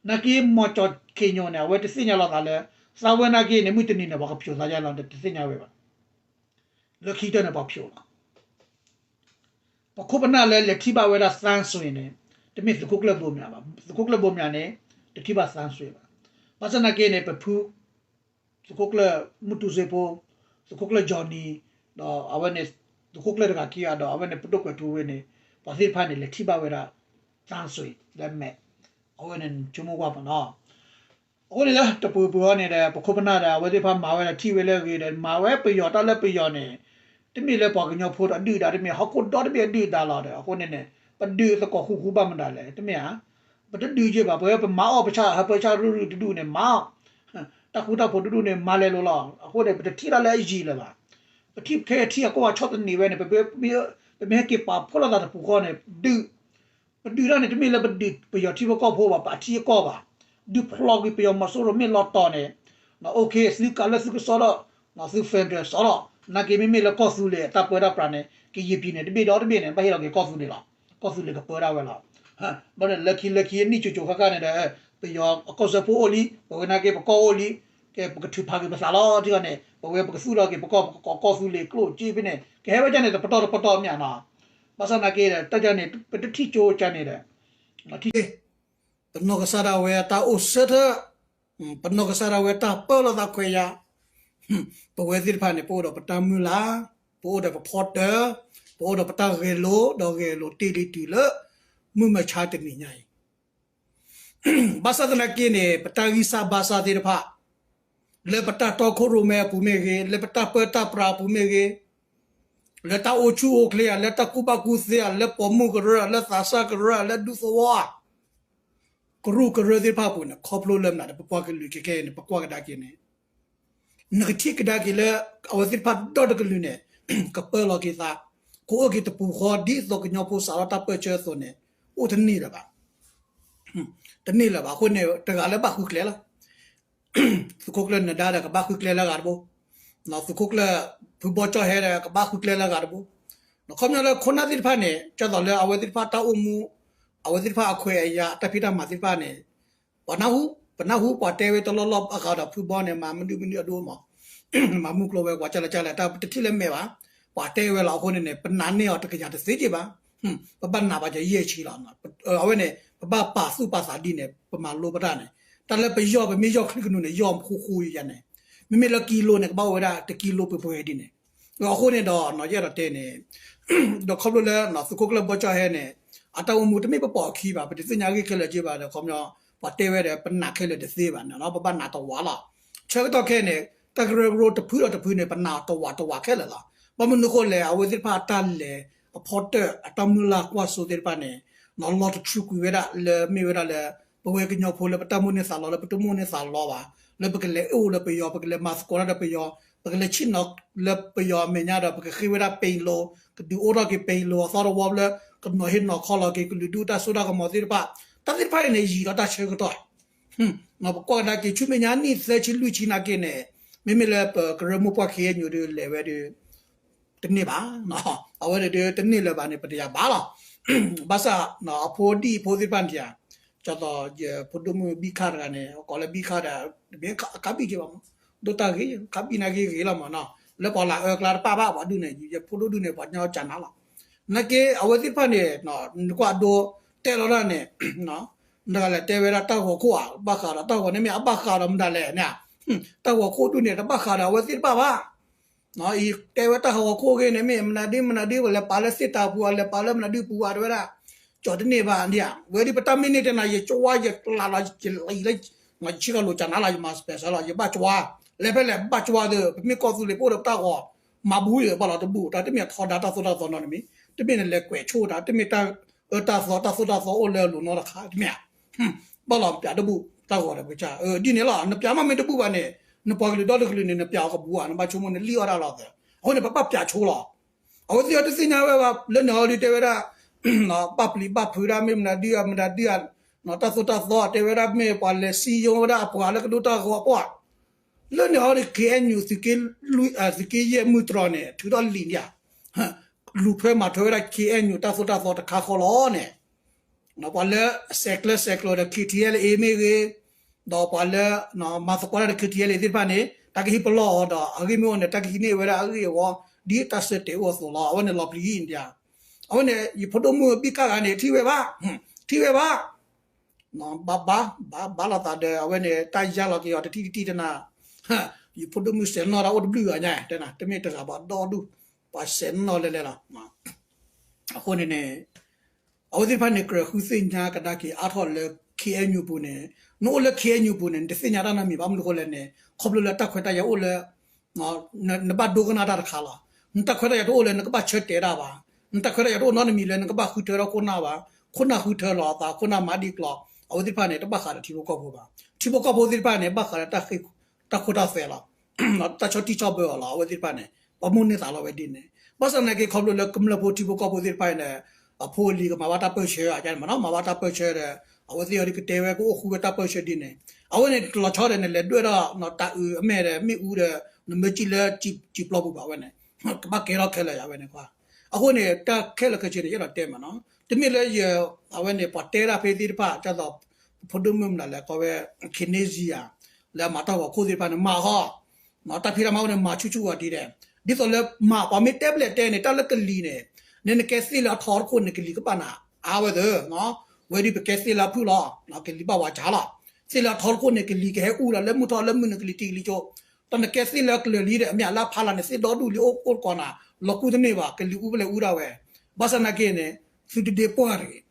နာ်က့မီၤကၠီၤခ့ညိၣ်န့ၣ် အဝဲတသ့ၣ်ညါလီၤသးလၢ သးဝဲနာ်က့န့ၣ် မုၢ်တနံၤန့ၣ် ပှၤကဖျိးသးယါလီၤ တသ့ၣ်ညါဝဲဘၣ်. လၢခံကတၢၢ်န့ၣ် ပှၤဖျိးလီၤ. ပခိၣ်ပနၢ်လၢလဲၤထံၣ်ဘၣ်ဝဲဒၣ်သန်းဆွေန့ၣ် တမ့ၢ်သုးခိၣ်ကျၢၢ်ဘိမၠးဘၣ်. သုးခိၣ်ကျၢၢ်ဘိမၠးန့ၣ် တထံၣ်ဘၣ်သန်းဆွေဘၣ်. ဘၣ်ဆၣ်နာ်က့န့ၣ် ပဖု သုးခိၣ်ကျၢၢ်မုၢ်တူစ့ဖိ, သုးခိၣ်ကျၢၢ် Johnny, ဒီးအဝဲန့ၣ် သုးခိၣ်ကျၢၢ်တဂၤခံဂၤဒီး အဝဲန့ၣ်ပဒိၣ်ကွဲးထူဝ့န့ၣ် ပှၤသ့ၣ်တဖၣ်န့ၣ် လဲၤထံၣ်ဘၣ်ဝဲဒၣ် သန်းဆွေ လၢမဲာ်, အဝဲန့ၣ်ဆိကမိၣ်ကွၢ်မးနီၤ. အဃိန့ၣ်လၢတပူၤပူၤအံၤန့ၣ်ဒီး ပခိၣ်ပနၢ်ဒီး အဝဲသ့ၣ်တဖၣ်မၤဝဲဒၣ်ထံၣ်ဝဲလၢအဂ့ၤဒီး မၤဝဲပယီၤတၢ်လၢပယီၤန့ၣ်, တမ့ၢ်လၢပှၤကညီဖိဒီးအဒုၣ်အဒါ တမ့ၢ်ဟီၣ်ခိၣ်ဒီတဘ့ၣ်အဒုၣ်အဒါလီၤဒီး အဃိန့ၣ်န့ၣ် ပဒုးသကိးဃူဃူဘၣ်မတၤလဲၣ် တမ့ၢ်ဧါ. ပတဒုးယဲၢ်ဘၣ် ပဝဲပမၤအီၣ်ပဆၣ် ဟၢပၢဆၣ်ရုၢ်ရုၢ်တဒူၣ်န့ၣ် မၤအီၣ်, တၢ်ဃူတၢ်ဖိးတဒူၣ်န့ၣ် မၤလဲၤလိၤလီၤ. အဃိန့ၣ် ပတထံၣ်တၢ်လၢအယံၤလၢၤဘၣ်. ပထံၣ်ခဲအံၤထံၣ်အကီၢ်ပှၤဆီၣ်သနံးဝဲန့ၣ် ပမ့ၢ်ဟဲက့ၤပာ်ဖှိၣ်လိာ်သးတပူၤဃီန့ၣ် ဒုး ပဒုးတၢ်န့ၣ် တမ့ၢ်လၢပဒုးပယီၤထံဖိကီၢ်ဖိဘၣ် ပထံအကီၢ်ဘၣ်. ဒုးဖျိးကွံာ်ပယီၤမီၤစိရိၤမ့ၢ်လီၤတီၤန့ၣ်, အိၣ်ခ့ သုကးလၢသုကစီဒီး, သု federal စီဒီး, နာ်က့မ့မ့ၢ်လၢကီၢ်သူလ့ၤအတၢ်ပၢတၢ်ပြးန့ၣ် ကယံာ်ပံၤန့ၣ် တဘ့ၣ်ဒီတဘ့ၣ်န့ၣ် ဘၣ်ဟ့ၣ်လီၤက့ၤကီၢ်သူလ့ၤလီၤ. ကီၢ်သူလ့ၤကပၢဒၣ်ဝဲလီၤ. ဘၣ်န့ၣ် လၢခံလၢခံအနံၣ်ကၠိၤကၠိၤဃၣ်ဃၣ်န့ၣ်ဒီး ပယီၤအကီၢ်စၢဖှိၣ်အိၣ်လံ, ပဝဲနာ်က့ပကီၢ်အိၣ်လံ, ကဲပကထုးဖးက့ၤပသးလီၤ ထံဂီၢ်န့ၣ် ပဝဲပကသူၣ်လီၤက့ၤပကီၢ် ပကကိးကီၢ်သူလ့ၤကျိၣ်စ့ဖဲန့ၣ် ကဟဲဝဲဒၣ်န့ၣ် တပတီၢ်တပတီၢ်မ့ၢ်ဧါနီၤ. ဘၣ်ဆၣ်နာ်က့ဒီး တၢ်ဒ်န့ၣ် ပတထံၣ်ကၠိကန့ၣ်ဒီး ထံၣ် ပနီၢ်ကစၢ်ဒၣ်ဝဲတၢ်အိၣ်ဆၢထၢၣ်, ပနီၢ်ကစၢ်ဒၣ်ဝဲတၢ်ပၢလီၤသးခွဲးယာ်, ပဝဲသ့ၣ်တဖၣ်န့ၣ် ပအိၣ်ဒီးပတၢ်မုၢ်လၢ်, ပအိၣ်ဒီးပဖီတၢၢ်, ပအိၣ်ဒီးပတၢ်ဂဲၤလိာ် ဒီးဂဲၤလိာ်တ့ၢ်လံတုၤလၢ မုၢ်မဆါတနံၤညါအံၤ ဘၣ်ဆၣ်သနာ်က့န့ၣ် ပတၢ်ဂံၢ်စၢ်ဘါစၢ်သ့ၣ်တဖၣ် လၢပတၢ်တီခိၣ်ရိၣ်မဲအပူၤမ့ၢ်ဂ့ၤ, လၢပတၢ်ပၢတၢ်ပြးအပူၤမ့ၢ်ဂ့ၤ, လၢတၢ်အိၣ်ဆူၣ်အိၣ်ချ့ဧါ, လၢတၢ်ကူၣ်ဘၣ်ကူၣ်သ့ဧါ, လၢပိာ်မုၣ်ကရၢဧါ, လၢသးစၢ်ကရၢဧါ, လၢဒူသဝီဧါ, ကရူၢ်ကရၢသ့ၣ်တဖၣ်အပူၤန့ၣ် ခီဖျိလၢမနုၤဒီး ပပှၤကလုာ်ခဲခဲအံၤန့ၣ် ပကွၢ်ကဒါက့ၤန့ၣ် နကထံၣ်ကဒါက့ၤလၢ အဝဲသ့ၣ်တဖၣ်ဒီတကလုာ်န့ၣ် ကပၢလီၤက့ၤသး, ကအိၣ်က့ၤတပူၤဃီ ဒ်သိးကညီဖိစးထီၣ်တၢ်ပၢၢ်ဆၢအသိးန့ၣ် အိၣ်တန့ၢ်လၢၤဘၣ်. တန့ၢ်လၢၤဘၣ်. အဃိန့ၣ် တဂၤလၢဘၣ်ဃုကျဲလီၤ. သုးခိၣ်ကျၢၢ်နဒါဒီး ကဘၣ်ဃုကျဲလၢအဂၤတဘိ, သုးခိၣ်ကျၢၢ် ဖုဘီကၠီၣ်ဟဲဒီး ကဘၣ်ဃုကျဲလၢအဂၤတဘိ. ခီပညီလၢခိၣ်နၢ်သ့ၣ်တဖၣ်န့ၣ် ဒ်သိးလၢအဝဲသ့ၣ်တဖၣ်တၢ်အိၣ်မူ အဝဲသ့ၣ်တဖၣ်အခွဲးအယာ် တၢ်ဖံးတၢ်မၤသ့ၣ်တဖၣ်န့ၣ် ပနၢ်ဟူ, ပနၢ်ဟူပှၤတဲဝဲတလီၢ်လီၢ်အဂၤဒီး ဖုဘီန့ၣ် မၤမနုၤမနုၤအဒိၣ်မး, မၤမုၢ်ကျိၤဝဲၤကွာ် ကၢ်လၢကၢ်လဲၣ် တၢ်တထံၣ်လၢမဲာ်ဘၣ်, ပှၤတဲဝဲလီၤ. အဃိန့ၣ်န့ၣ် ပနာ်န့ၢ်အီၤတကယၤတသ့က့ဘၣ်. ပဘၣ်နာ်ဘၣ်ယဲၢ်ဆံလီၤ. အဝဲန့ၣ် ပဘၣ်ပာ်သူၣ်ပာ်သးဒ်န့ၣ် ပမၤလိပတၢ်န့ၣ်, တၢ်လၢပယီၢ် ပမ့ၢ်ယီၢ်ချံကနူၤန့ၣ် ယီၢ်ဃူဃူယၤန့ၣ်, မ့မ့ၢ်လၢကံလိန့ၣ် ကဘၣ်အိၣ်ဝဲဒၣ်တကံလိပှဲၤပှဲၤဒ်န့ၣ်. အဃိန့ၣ်ဒီး ယအဲၣ်ဒိးတဲန့ၣ် ဒီးခီဖျိလၢ သုးခိၣ်ကျၢၢ်ဘီကၠီၣ်ဟဲန့ၣ် အတၢ်အိၣ်မူတမ့ၢ်ပပိာ်အခံဘၣ်, ပတသ့ၣ်ညါအဂ့ၢ်ခဲလၢာ်က့ဘၣ်ဒီး ခီပညီ ပှၤတဲဝဲဒီး ပနာ်ခဲလၢာ်တသ့ဘၣ်န့ၣ်လီၤ, ပဘၣ်နာ်တဝးလီၤ. ဆၢကတီၢ်ခဲအံၤန့ၣ် တၢ်ကရၢကရိတဖုဒီးတဖုန့ၣ် ပနာ်တဝးတဝးခဲလၢာ်လီၤ. ဘၣ်မနုၤအဃိလဲၣ်, အဝဲသ့ၣ်တဖၣ်အတၢ်လဲၤအဖီတၢၣ် အတၢ်မုၢ်လၢ်ကွၢ်စိသ့ၣ်တဖၣ်န့ၣ် လီၤတထြူးကွံာ်ဝဲဒၣ်လၢမ့ၢ်ဝဲဒၣ်လၢ ပဝဲကညီဖိလၢပတၢ်မိၣ်န့ၢ်သးလီ လၢပတမိၣ်န့ၢ်သးလီဘၣ်, လၢပကလဲၤအိၣ်လၢပယီၤ, ပကလဲၤမၤသကိးတၢ်ဒီးပယီၤ, ပကလဲၤဆ့ၣ်နီၤလၢပယီၤအမဲာ်ညါဒီး ပကဃ့ဝဲဒၣ်ပဲၤလိၤ, ကဒုးအိၣ်ထီၣ်က့ၤပဲၤလိၤအသီတဝီလၢ ကနီၤဟ့ၣ်နီၤခီလီၤက့ၤ ကလုာ်ဒူၣ်တၢ်စိတၢ်ကမီၤသ့ၣ်တဖၣ်, တၢ်သ့ၣ်တဖၣ်အံၤန့ၣ် ယံာ်ဒီးတၢ်ဆၢကတီၢ် ပကွၢ်ကဒါက့ၤ ဆူမဲာ်ညါနံၣ်သၢဆံလွံၢ်ဆံနာ်က့န့ၣ် မ့မ့ၢ်လၢပကရၢမိၢ်ပှၢ် ခ့ၣ်အဲၣ်ယူၣ် ဒီးလဲၤဝဲဒီး တန့ၢ်ဘၣ်, အဝဲန့ၣ်ဒီးတန့ၢ်လၢၤဘၣ်န့ၣ် ပတယၤဘၣ်လီၤ. ဘၣ်ဆၣ် အဖိဒံၣ်ဖိသ့ၣ်တဖၣ်န့ၣ်ဧါ, ဒ်သိးယဖိဒိၣ်မုၣ်ဘံၣ်ခၣ်တဂၤန့ၣ် ကိးလၢဘံၣ်ခၣ်ဒီး တမ့ၢ်အခါဘံၣ်က့ဘၣ်မး, ဒိၣ်တၢ်ဂ့ၤ အခါဘံၣ်နာ်က့ဂ့ၤလီၤမးနီၤ, လၢပှၤလၢအအၢကျါတပၣ်ဘၣ် ပှၤဒူၣ်န့ၣ် ယဖိဒိၣ်ဒူၣ်န့ၣ် ပှၤကညီကနၤလီၤ. နာ်က့ အဝဲသ့ၣ်တဖၣ်န့ၣ် နကွၢ်ဒိတဲလီၤတၢ်န့ၣ် နတဂၤလဲၤတဲဝဲဒၣ်တၢ်ဂီၤခိၣ်ဧါ ဘၣ်ဃးဒီးတၢ်ဂီၤန့ၣ်မ့ၢ်အဘၣ်ဃးဒီးမတၤလဲၣ်န့ၣ်, တၢ်ဂီၤခိၣ်ဒူၣ်န့ၣ် တဘၣ်ဃးဒီးအဝဲသ့ၣ်တဖၣ်ဘၣ်. အံၤတဲဝဲတၢ်ဂီၤခိၣ်ဂ့ၤန့ၣ် မ့ၢ်မနုၤဒ်မနုၤဒ် ပလဲၤပာ်လၢသ့ၣ်တၤပူၤဧါ လဲၤပာ်လၢမနုၤဒ်ပူၤဧါ တဲဝဲဒၣ်, ကၠီၤတန့ၢ်ဘၣ်ဒ်ဧါ, ဝဲဒ်ပတၢ်မ့ၢ်န့ၢ်တဲနၤ ယကွၢ်ယကျးလီၤ ယလံလၢ ယဆ့ကီၤလိာ်ကနၤလီၤ ယမၤ special လီၤ ယဘၣ်ကွၢ်, လဲၤဖဲလဲၣ်ဘၣ်ကွၢ်သ့ ပမ့ၢ်ကီၢ်သူလ့ၤပအိၣ်ဒီးပတၢ်ဂီၤ မၤဘူၣ်ယဘၣ်လီၤတဘူၣ် တၢ်တမ့ၢ်အထီဒါတၢ်သိၣ်တၢ်သီနီတမံၤ, တမ့ၢ်နလဲၤကွဲးဆိတၢ် တမ့ၢ်တၢ်အၢတၢ်သီ တၢ်သိၣ်တၢ်သီအိၣ်လၢအလိၤနီတခါ တမ့ၢ်ဧါ. ဘၣ်လီၤပျးတဘူၣ် တၢ်ဂီၤဒီးပကစၢ် ဒ်န့ၣ်လီၤ. နပျးမ့ၢ်တဘူၣ်ဘၣ်န့ၣ် နပှၤကလုာ်ဒီတကလုာ်န့ၣ် နပျးအီၤကဘူၣ်ဧါ နဘၣ်ဆိကမိၣ်နလံၣ်အီၣ်တၢ်လီၤသး. အဃိန့ၣ် ပဘၣ်ပျးဆိလီၤ. အဝဲသ့ၣ်အီၤတသ့ၣ်ညါဝဲဘၣ် လၢန့ၣ်အီၤဒ်တဲဝဲဒၣ် ဘၣ်ပျံၤဘၣ်ဖုးဒၣ် မ့ၢ်မနုၤဒ်ဧါ မတၤဒ်ဧါ, တၢ်သိၣ်တၢ်သီတဲဝဲဒၣ် မ့ၢ်ပှၤလဲၤစံယိဝဲဒၣ်အပှၤလၢကဒိၣ်တၢ်ဂီၤပှၤ လၢန့ၣ်အီၤဒ် ခ့ၣ်အဲၣ်ယူၣ် သုးက့ယဲၢ်မုၢ်တြီၤန့ၣ် ထုးထီၣ်လံာ်န့ၣ်ဧါ, လူၤထွဲမၤထွဲဝဲဒၣ် ခ့ၣ်အဲၣ်ယူၣ် တၢ်သိၣ်တၢ်သီတခါဃီလီၤန့ၣ် ပှၤလၢဆဲးကျၢဆဲးကျိးဒီး ခ့ၣ်ထံၣ်အဲၣ်လ်အ့မ့ၢ်ဂ့ၤ, ဒီးပှၤလၢ မၤသကိးတၢ်ဒီး ခ့ၣ်ထံၣ်အဲၣ်လ်အ့သ့ၣ်တဖၣ်န့ၣ် တၢ်ကဟံးပလီၢ်အီၤဒီး အဂ့ၢ်မ့ၢ်အိၣ်န့ၣ် တၢ်ကဟံးန့ၢ်ဝဲဒၣ်အဂ့ၢ်အဝီ ဒ်တၢ်ဆၢတဲာ်အိၣ်အသိးလီၤ. အဝဲန့ၣ်လီၤပျံၤအံၤန့ၣ် အဝဲန့ၣ် ယဖိဒိၣ်မုၣ်ဘံၣ်ခၣ်ဂၤန့ၣ် ထံၣ်ဝဲဘၣ်, ထံၣ်ဝဲဘၣ် ဘၣ်ဘၣ် ဘၣ်ဘၣ်လိာ်သးဒီး အဝဲန့ၣ် တၢ်ယါလီၤက့ၤအီၤတထံၣ်တထံၣ်တနၤ, ယဖိဒိၣ်မုၣ်စဲးနီၣ်တၢ်အိၣ်တဘျုးဂၤညါ တဲနၤ တမ့ၢ်တဂၤဘၣ်ဒီဒူၣ်, ပှၤစဲးနီၣ်လဲၤလဲၤလီၤ. အဃိန့ၣ်န့ၣ် အဝဲသ့ၣ်တဖၣ်န့ၣ် ကြၢးဃုသ့ၣ်ညါကဒါက့ၤအါထီၣ်လၢ ခ့ၣ်အဲၣ်ယူၣ်ပူၤန့ၣ်, နအိၣ်လၢ ခ့ၣ်အဲၣ်ယူၣ်ပူၤန့ၣ် နတသ့ၣ်ညါတၢ်နီတမံၤဘၣ်. မနုၤအဃိလဲၣ်န့ၣ် ခီဖျိလၢတၢ်ခွဲးတၢ်ယာ်အိၣ်လၢ နဘၣ်ဒိကနၣ်တၢ်တခါလီၤ. နတၢ်ခွဲးတၢ်ယာ်တအိၣ်လၢနကဘၣ်ဆၢတဲာ်တၢ်ဘၣ်. နတၢ်ခွဲးတၢ်ယာ်တအိၣ်နီတမံၤလၢနကဘၣ်ဃုထၢထီၣ်ခိၣ်နၢ်ဘၣ်. ခိၣ်နၢ်ဃုထၢလီၤအသး ခိၣ်နၢ်မၤဒ်ကျိၤ အဝဲသ့ၣ်တဖၣ်န့ၣ် တဘၣ်ဃးဒီးထံဖိကီၢ်ဖိဘၣ်. ထံဖိကီၢ်ဖိသ့ၣ်တဖၣ်န့ၣ် ဘၣ်ဃးဒီး တၢ်ခိတၢ်သွဲလီၤ. တၢ်ဆီၣ်တံၢ်ဆီၣ်ဘၢအီၤလီၤ. အဝဲသ့ၣ်တဖၣ်န့ၣ် ပှၤမိၣ်န့ၢ်သးလီၤဝဲဒ်န့ၣ်. ဘၣ်ဆၣ်သနာ်က့ ခီဖျိလၢကမျၢၢ်ဖိထံဖိကီၢ်ဖိသ့ၣ်တဖၣ်န့ၣ် အဖိအလံၤကမၤဘၣ်တၢ်ပၢၢ်ဆၢ အကမၤနီၤ မၤဘၣ်တၢ်ပၢၢ်ဆၢဒီး အဝဲသ့ၣ်အီၤဒ်ကတဲဝဲကအိၣ်ဃူဝဲတၢ်ပၢၢ်ဆၢဒ်န့ၣ် အဝဲန့ၣ်တလီၤဆီဒီးန့ၣ် လဲၤဒွဲၣ်ထီၣ်တၢ်အုးအမဲာ်ဒီး မ့ၣ်အူဒီး နမ့ၢ်ကံၣ်လၢစံာ်ပျီပူၤဘၣ်ဝဲန့ၣ် ကဘၣ်ကဲထီၣ်ခဲလၢာ်ယၤဝဲန့ၣ်ကွၢ်. အဃိန့ၣ် တၢ်ခဲလၢာ်ခဲဆ့န့ၣ် ယအဲၣ်ဒိးတဲမးနီၤ တမ့ၢ်လၢယ အဝဲန့ၣ် ပှၤတဲဒၣ်ဖဲသ့ၣ်တဖၣ် ဒ်သိး ဖိဒိၣ်မုၣ်မနုၤလဲၣ် ကီဝဲ ခ့ၣ်န့ၣ်စံယၤ လၢအမၤတၢ်ဂီၤခိၣ်သ့ၣ်တဖၣ်န့ၣ် မၤဟီ တၢ်ဖံးတၢ်မၤအိၣ်န့ၣ် မၤဆူၣ်ဆူၣ်ဂီၤဒ်လဲၣ် ဒ်သိးလၢမၤ ပှၤမ့ၢ်တဲဘျဲၣ်တဲန့ၣ် တၢ်လၢကလံၤန့ၣ် နနကဲသ့ၣ်လၢအထီတခိၣ်န့ၣ် ကလံၤကဘၣ်နၤအါဝဲသၢ ဝဲဒ်ပကဲသ့ၣ်လၢအဖုၣ်လီၤ ကလံၤဘၣ်ဝးစၢ်လီၤ. သ့ၣ်လၢအထီတခိၣ်န့ၣ် ကလံၤကဟဲအူလီၤလၢမုၢ်ထီၣ်လၢမုၢ်နုာ်ကလံၤတံၢ်ကလံၤကၠိ တၢ်နကဲသ့ၣ်လၢအကျၢၤလံဒီး အမ့ၢ်အလၢအဖးလီၤန့ၣ် သ့ၣ်ဒီဒူၣ်လံအိၣ်အိၣ်တကိးနၤ လီၤကူၣ်တန့ၢ်ဘၣ် ကလံၤအူဖဲလဲၣ်အူဒၣ်ဝဲ. ဘၣ်ဆၣ်သနာ်က့န့ၣ် သုတဒ့ပှၢ်တဂ့ၤ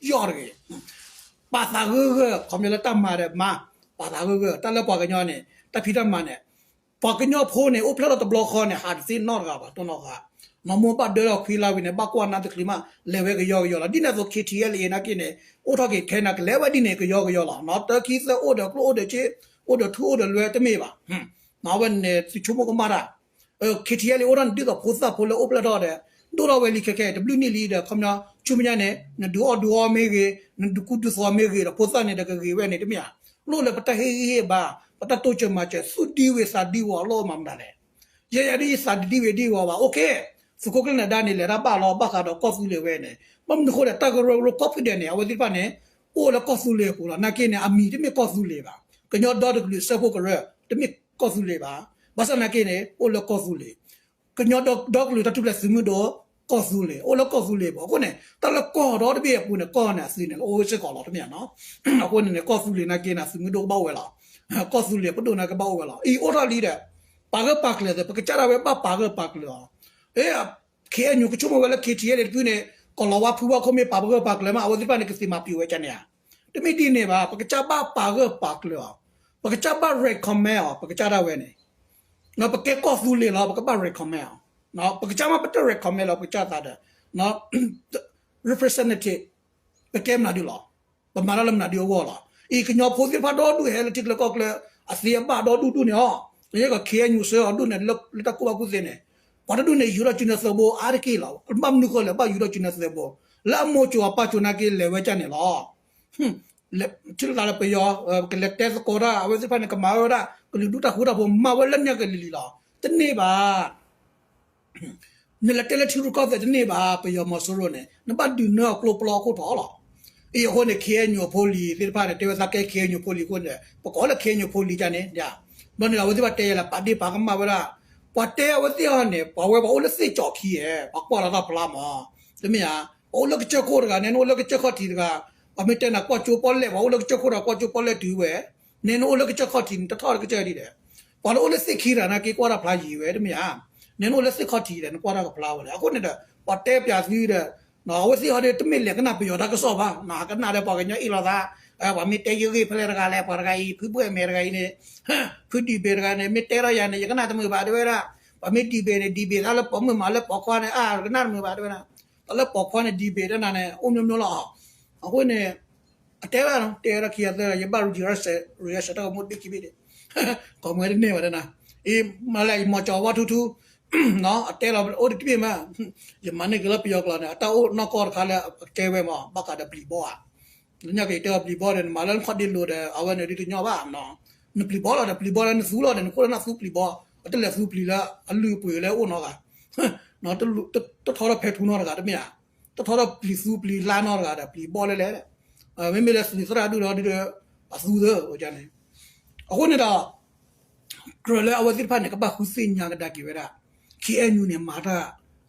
ယီၢ်တဂ့ၤ ပာ်သးဂၢၢ်ဂၢၢ် ခီပညီလၢတၢ်မၤဒီးမၤ ပာ်သးဂၢၢ်ဂၢၢ် တၢ်လၢပှၤကညီန့ၣ် တၢ်ဖံးတၢ်မၤန့ၣ် ပှၤကညီဖိန့ၣ် အိၣ်ဖျဲၣ်ထီၣ်တဘျီဃီန့ၣ် ဟးတသ့နီတဂၤဘၣ် တိၢ်နီၣ်ဃာ် နီၢ်မိၢ်ဘၣ်ဒၢထီၣ်ခွံလါဝံၤန့ၣ် ဘၣ်ကွၢ်နါတချုးမး လဲၤဝဲကယီကယီလီၤ. ဒ်န့ၣ်အသိး ခ့ထံအဲလ်အ့ၣ် နာ်က့န့ၣ် အိၣ်ထီၣ်က့ၤခဲနၤ ကလဲၤဝဲဒ်န့ၣ် ကယီကယီလီၤ. နီၢ်တၢ်ခံသၢအိၣ်ဒီးကျိၣ်အိၣ်ဒီးစ့ အိၣ်ဒီးထူအိၣ်ဒီးလွဲတမ့ၢ်ဘၣ်. နီၢ်ဝဲန့ၣ် သုဆိကမိၣ်ကမၣ်တၢ် ခ့ထံအဲလ်အ့ၣ် အိၣ်ထီၣ်န့ၣ် ဒ်သိးဖိသၣ်ဖိလၢအိၣ်ဖျဲၣ်ထီၣ်ဒီး ဒိၣ်ထီၣ်ဝဲလံခဲခဲ တဘျုးနံၣ်လံဒီး ခီပညီ ဆူမဲာ်ညါန့ၣ် နဒုးအီၣ်ဒုးအီမ့ၢ်ဂ့ၤ နဒုးကူဒုးသိးမ့ၢ်ဂ့ၤဒီး ဖိသၣ်န့ၣ်ဒီးကဂ့ၤဝဲန့ၣ် တမ့ၢ်ဧါ. လိၣ်လၢပတၢ်ဟ့ၣ်ဂံၢ်ဟ့ၣ်ဘါ ပတၢ်တိစၢၤမၤစၢၤ သူၣ်ဒံဝ့ၤသးဒံဝီၤအလီၢ်မၤမတၤလဲၣ်. ယဲယၤဒ်ယသးတဒံဝ့ၤဒံဝီၤဘၣ် အိၣ်ခ့ သုးခိၣ်ကျၢၢ်နၢၤဒါန့ၣ် လဲၤတၢ်ဘၣ်လီၤ ဘၣ်ဃးဒီးကီၢ်သူလ့ၤဝဲန့ၣ် ဘၣ်မနုၤအဃိဒီး တၢ်ကရၢကရိ confident န့ၣ် အဝဲသ့ၣ်တဖၣ်န့ၣ် အိၣ်လၢကီၢ်သူလ့ၤအပူၤလီၤ. နာ်က့န့ၣ် အမံၤတမ့ၢ်ကီၢ်သူလ့ၤဘၣ်. ကညီဒီတကလုာ်စၢဖှိၣ်ကရၢ တမ့ၢ်ကီၢ်သူလ့ၤဘၣ်. ဘၣ်ဆၣ်နာ်က့န့ၣ် အိၣ်လၢကီၢ်သူလ့ၤ ကညီဒီကလုာ်တၢ်ထူၣ်ဖျဲးသုးမုၢ်ဒိၣ် ကီၢ်သူလ့ၤ အိၣ်လၢကီၢ်သူလ့ၤပူၤ အဃိန့ၣ် တၢ်လၢကီၢ်ဒီတဘ့ၣ်အပူၤန့ၣ် ကီၢ်န့ၣ် အသုးန့ၣ် အိၣ်ဝဲစ့ၢ်ကီးလီၤ တမ့ၢ်ဧါနီၤ. အဃိန့ၣ်န့ၣ် ကီၢ်သူလ့ၤနာ်က့န့ၣ် သုးမုၢ်ဒိၣ်ကဘၣ်အိၣ်ဝဲလီၤ. ကီၢ်သူလ့ၤပဒိၣ်နာ်က့ဘၣ်အိၣ်ဝဲလီၤ. အံၤအိၣ်ထီၣ်လံဒီး ပာ်ဂၢၢ်ပာ်ကျၢၤသ့ ပကစၢ်ဒၣ်ဝဲဘၣ်ပာ်ဂၢၢ်ပာ်ကျၢၤအီၤ. အ့ ခ့ၣ်အဲၣ်ယူၣ် ကဆိကမိၣ်ဝဲလၢ ခ့ၣ်ထံၣ်အဲၣ်လ့ၣ် တဖုန့ၣ် ကီၢ်လီၤဝါဖုဝါခိၣ်မ့ၢ်ပာ်ပဂၢၢ်ပာ်ကျၢၤမး အဝဲသ့ၣ်တဖၣ်န့ၣ် ကသ့မၤပျံၤဝဲကန့ၣ်ဧါ. တမ့ၢ်ဒ်န့ၣ်ဘၣ် ပကစၢ်ဘၣ်ပာ်ဂၢၢ်ပာ်ကျၢၤအီၤ. ပကစၢ်ဘၣ် recommend အီၤ ပကစၢ်ဒၣ်ဝဲန့ၣ် ပကဲကီၢ်သူလ့ၤလီၤ ပကဘၣ် recommend အီၤ. ပကစၢ်မ့ၢ်ပတ recommend လီၤ ပကစၢ်သးဒီး representative ပကဲမနုၤဒုလီၤ. ပမၤတၢ်လၢမနုၤဒုအဂီၢ်လီၤ. အံၤကညီဖိသ့ၣ်တဖၣ်ဒီဒူၣ်ဟဲလၢထံချၢကီၢ်ချၢ အသ့အဘၣ်ဒီဒူၣ်ဒူၣ်န့ၣ်အီၤ. ယဲကီၢ် ခ့ၣ်အဲၣ်ယူၣ် ဆှၢအီၤဒူၣ်န့ၣ် လၢတၢ်ကူၣ်ဘၣ်ကူၣ်သ့န့ၣ် ပှၤတဒူၣ်န့ၣ် ယူၤထီၣ်စုနဲၣ်သၢဘိအါတက့ၢ်လီၤ. ဘၣ်မနုၤဃိလဲၣ် ဘၣ်ယူၤထီၣ်စုနဲၣ်သၢဘိ လၢအမိၢ်စိၤအပၢ်စိၤနာ်က့လဲၤဝဲကန့ၣ်လီၤ. ထံၣ်လိာ်သးလၢပယီၤ ကလဲၤတဲသကိးတၢ် အဝဲသ့ၣ်တဖၣ်န့ၣ်ကမၤဝဲဒၣ် ကလုာ်ဒူၣ်တၢ်ဃူတၢ်ဖိးမၤဝဲလၢညါကလံၤလံၤလီၤ. တန့ၢ်ဘၣ် နလဲၤတဲလၢထံရူၢ်ကီၢ်သဲးတန့ၢ်ဘၣ် ပယီၤမီၤစိရိၤန့ၣ် နဘၣ်ဒုးနၢအီၤကျိပျီအခိၣ်ထီၣ်လီၤ. အံၤအဃိန့ၣ် ခ့ၣ်အဲၣ်ယူၣ်အဖိလံၤသ့ၣ်တဖၣ်န့ၣ် တဲဝဲသးကဲ ခ့ၣ်အဲၣ်ယူၣ်ဖိလံၤအဃိန့ၣ် ပကိးလၢ ခ့ၣ်အဲၣ်ယူၣ်ဖိလံၤကန့ၣ် ဘျီန့ၣ် အဝဲသ့ၣ်တဖၣ်တဲယၤလၢပာ်ဒ့ၣ်ပာ်ကမၣ်ဝဲဒၣ် ပှၤတဲအဝဲသ့ၣ်အီၤန့ၣ် ပှၤဝဲပှၤအိၣ်လၢသ့ၣ်ကၠီၣ်ခံဧါ ပှၤကွၢ်လီၤတၢ်ဖျါမး တမ့ၢ်ဧါ. ပှၤအိၣ်လၢကစၢၢ်ခိၣ်တဂၤ နဲနအိၣ်လၢကစၢၢ်ခီၣ်ထံးတဂၤ ပှၤမ့ၢ်တဲနၤကွၢ်ကၠိပီၣ်လဲၣ် ပှၤအိၣ်လၢကစၢၢ်ခိၣ်တဂၤကွၢ်ကၠိပီၣ်လဲၣ်တုၤဝဲ နဲနအိၣ်လၢကစၢၢ်ခီၣ်ထံး နတထီၣ်လၢကစၢၢ်ဒံးဒီး ပှၤလၢအိၣ်လၢသ့ၣ်ခံတဂၤနာ်က့ကွၢ်တၢ်ဖျါယံၤဝဲ တမ့ၢ်ဧါ. နဲနအိၣ်လၢသ့ၣ်ခီၣ်ထံးဒီး နကွၢ်တၢ်ကဖျါဝဲလဲၣ်. အဃိန့ၣ်ဒီး ပှၤတဲပၠးသုဒီး အဝဲသ့ၣ်အီၤဒီး တမ့ၢ်လဲၤကနၣ်ပယီၤတၢ်ကစီၣ်ဘၣ် နကနၣ်ဒီးပှၤကညီအ့ၣ်လိာ်သး ပှၤမ့ၢ်တဲယဂ့ၢ်ဖဲလဲၣ်တဂၤလဲၣ် ပှၤတဂၤအံၤ ဖုဘှဲၣ်မဲာ်တဂၤအံၤန့ၣ် ဖုဒံးဘ့ၣ်တဂၤန့ၣ် မ့ၢ်တဲထီၣ်ယၤန့ၣ် ယကနၣ်တမုာ်ဘၣ်တဲဝဲဒၣ် ပှၤမ့ၢ်ဒံးဘ့ၣ်န့ၣ် ဒံးဘ့ၣ်သးလၢပိာ်မုၣ်မးလၢပိာ်ခွါန့ၣ် အါ ကနၣ်တမုာ်ဘၣ်တဲဝဲဒၣ် တၢ်လၢပိာ်ခွါန့ၣ် ဒံးဘ့ၣ်တၢ်နၤန့ၣ် အိၣ်မျိုးမျိုးလီၤ. အဃိန့ၣ် အတဲဝဲဒၣ် တဲဝဲဒၣ်ခံဂၤသၢဂၤ ယဘၣ် reaction တၢ်ဂီၤမူတဘ့ၣ်ခံဘ့ၣ်ဒံး ကိးမွဲတန့ၢ်ဘၣ်တဲနၤ အံၤ မၤလၢယမီၤကၠီၤဝါထူထူ အတဲလီၤအိၣ်တဘ့ၣ်မး ယမၤန့ၢ်က့ၤလၢပယီၤကျိာ်န့ၣ် အတၢ်အိၣ်နီၢ်ကီၢ်တခါလၢအကဲဝဲမး ဘၣ်ဃးဒီးပျံၤဘီဧါ လၢညါက့ၤတဲအီၤပျံၤဘီဒီး နမၤလၢနခီၣ်ဒ့လိၤဒီး အဝဲန့ၣ်ဒ်တညီဘၣ် နပျံၤဘီလီၤဒီး ပျံၤဘီလၢနသူလီၤဒီး နခိၣ်လၢနသူပျံၤဘီ အတလဲၤသူပျံၤလၢအလုၢ်အပှ့ၤလၢအိၣ်နီတဂၤ တထီထီၣ်ဖဲထူနီတဂၤတမ့ၢ်ဧါ တထီထီၣ်ပျံၤသူပျံၤလါနီတဂၤဒီး ပျံၤဘီလဲၣ်လဲၣ် မ့မ့ၢ်လၢသူသရၣ်ဒုၣ်ဒီး အသူသၢန့ၣ် အဃိန့ၣ်ဒီး ကြၢးလၢအဝဲသ့ၣ်တဖၣ်န့ၣ် ကဘၣ်ဃုသ့ၣ်ညါကဒါက့ၤဝဲဒၣ် ခ့ၣ်အဲၣ်ယူၣ်န့ၣ် မၤတၢ်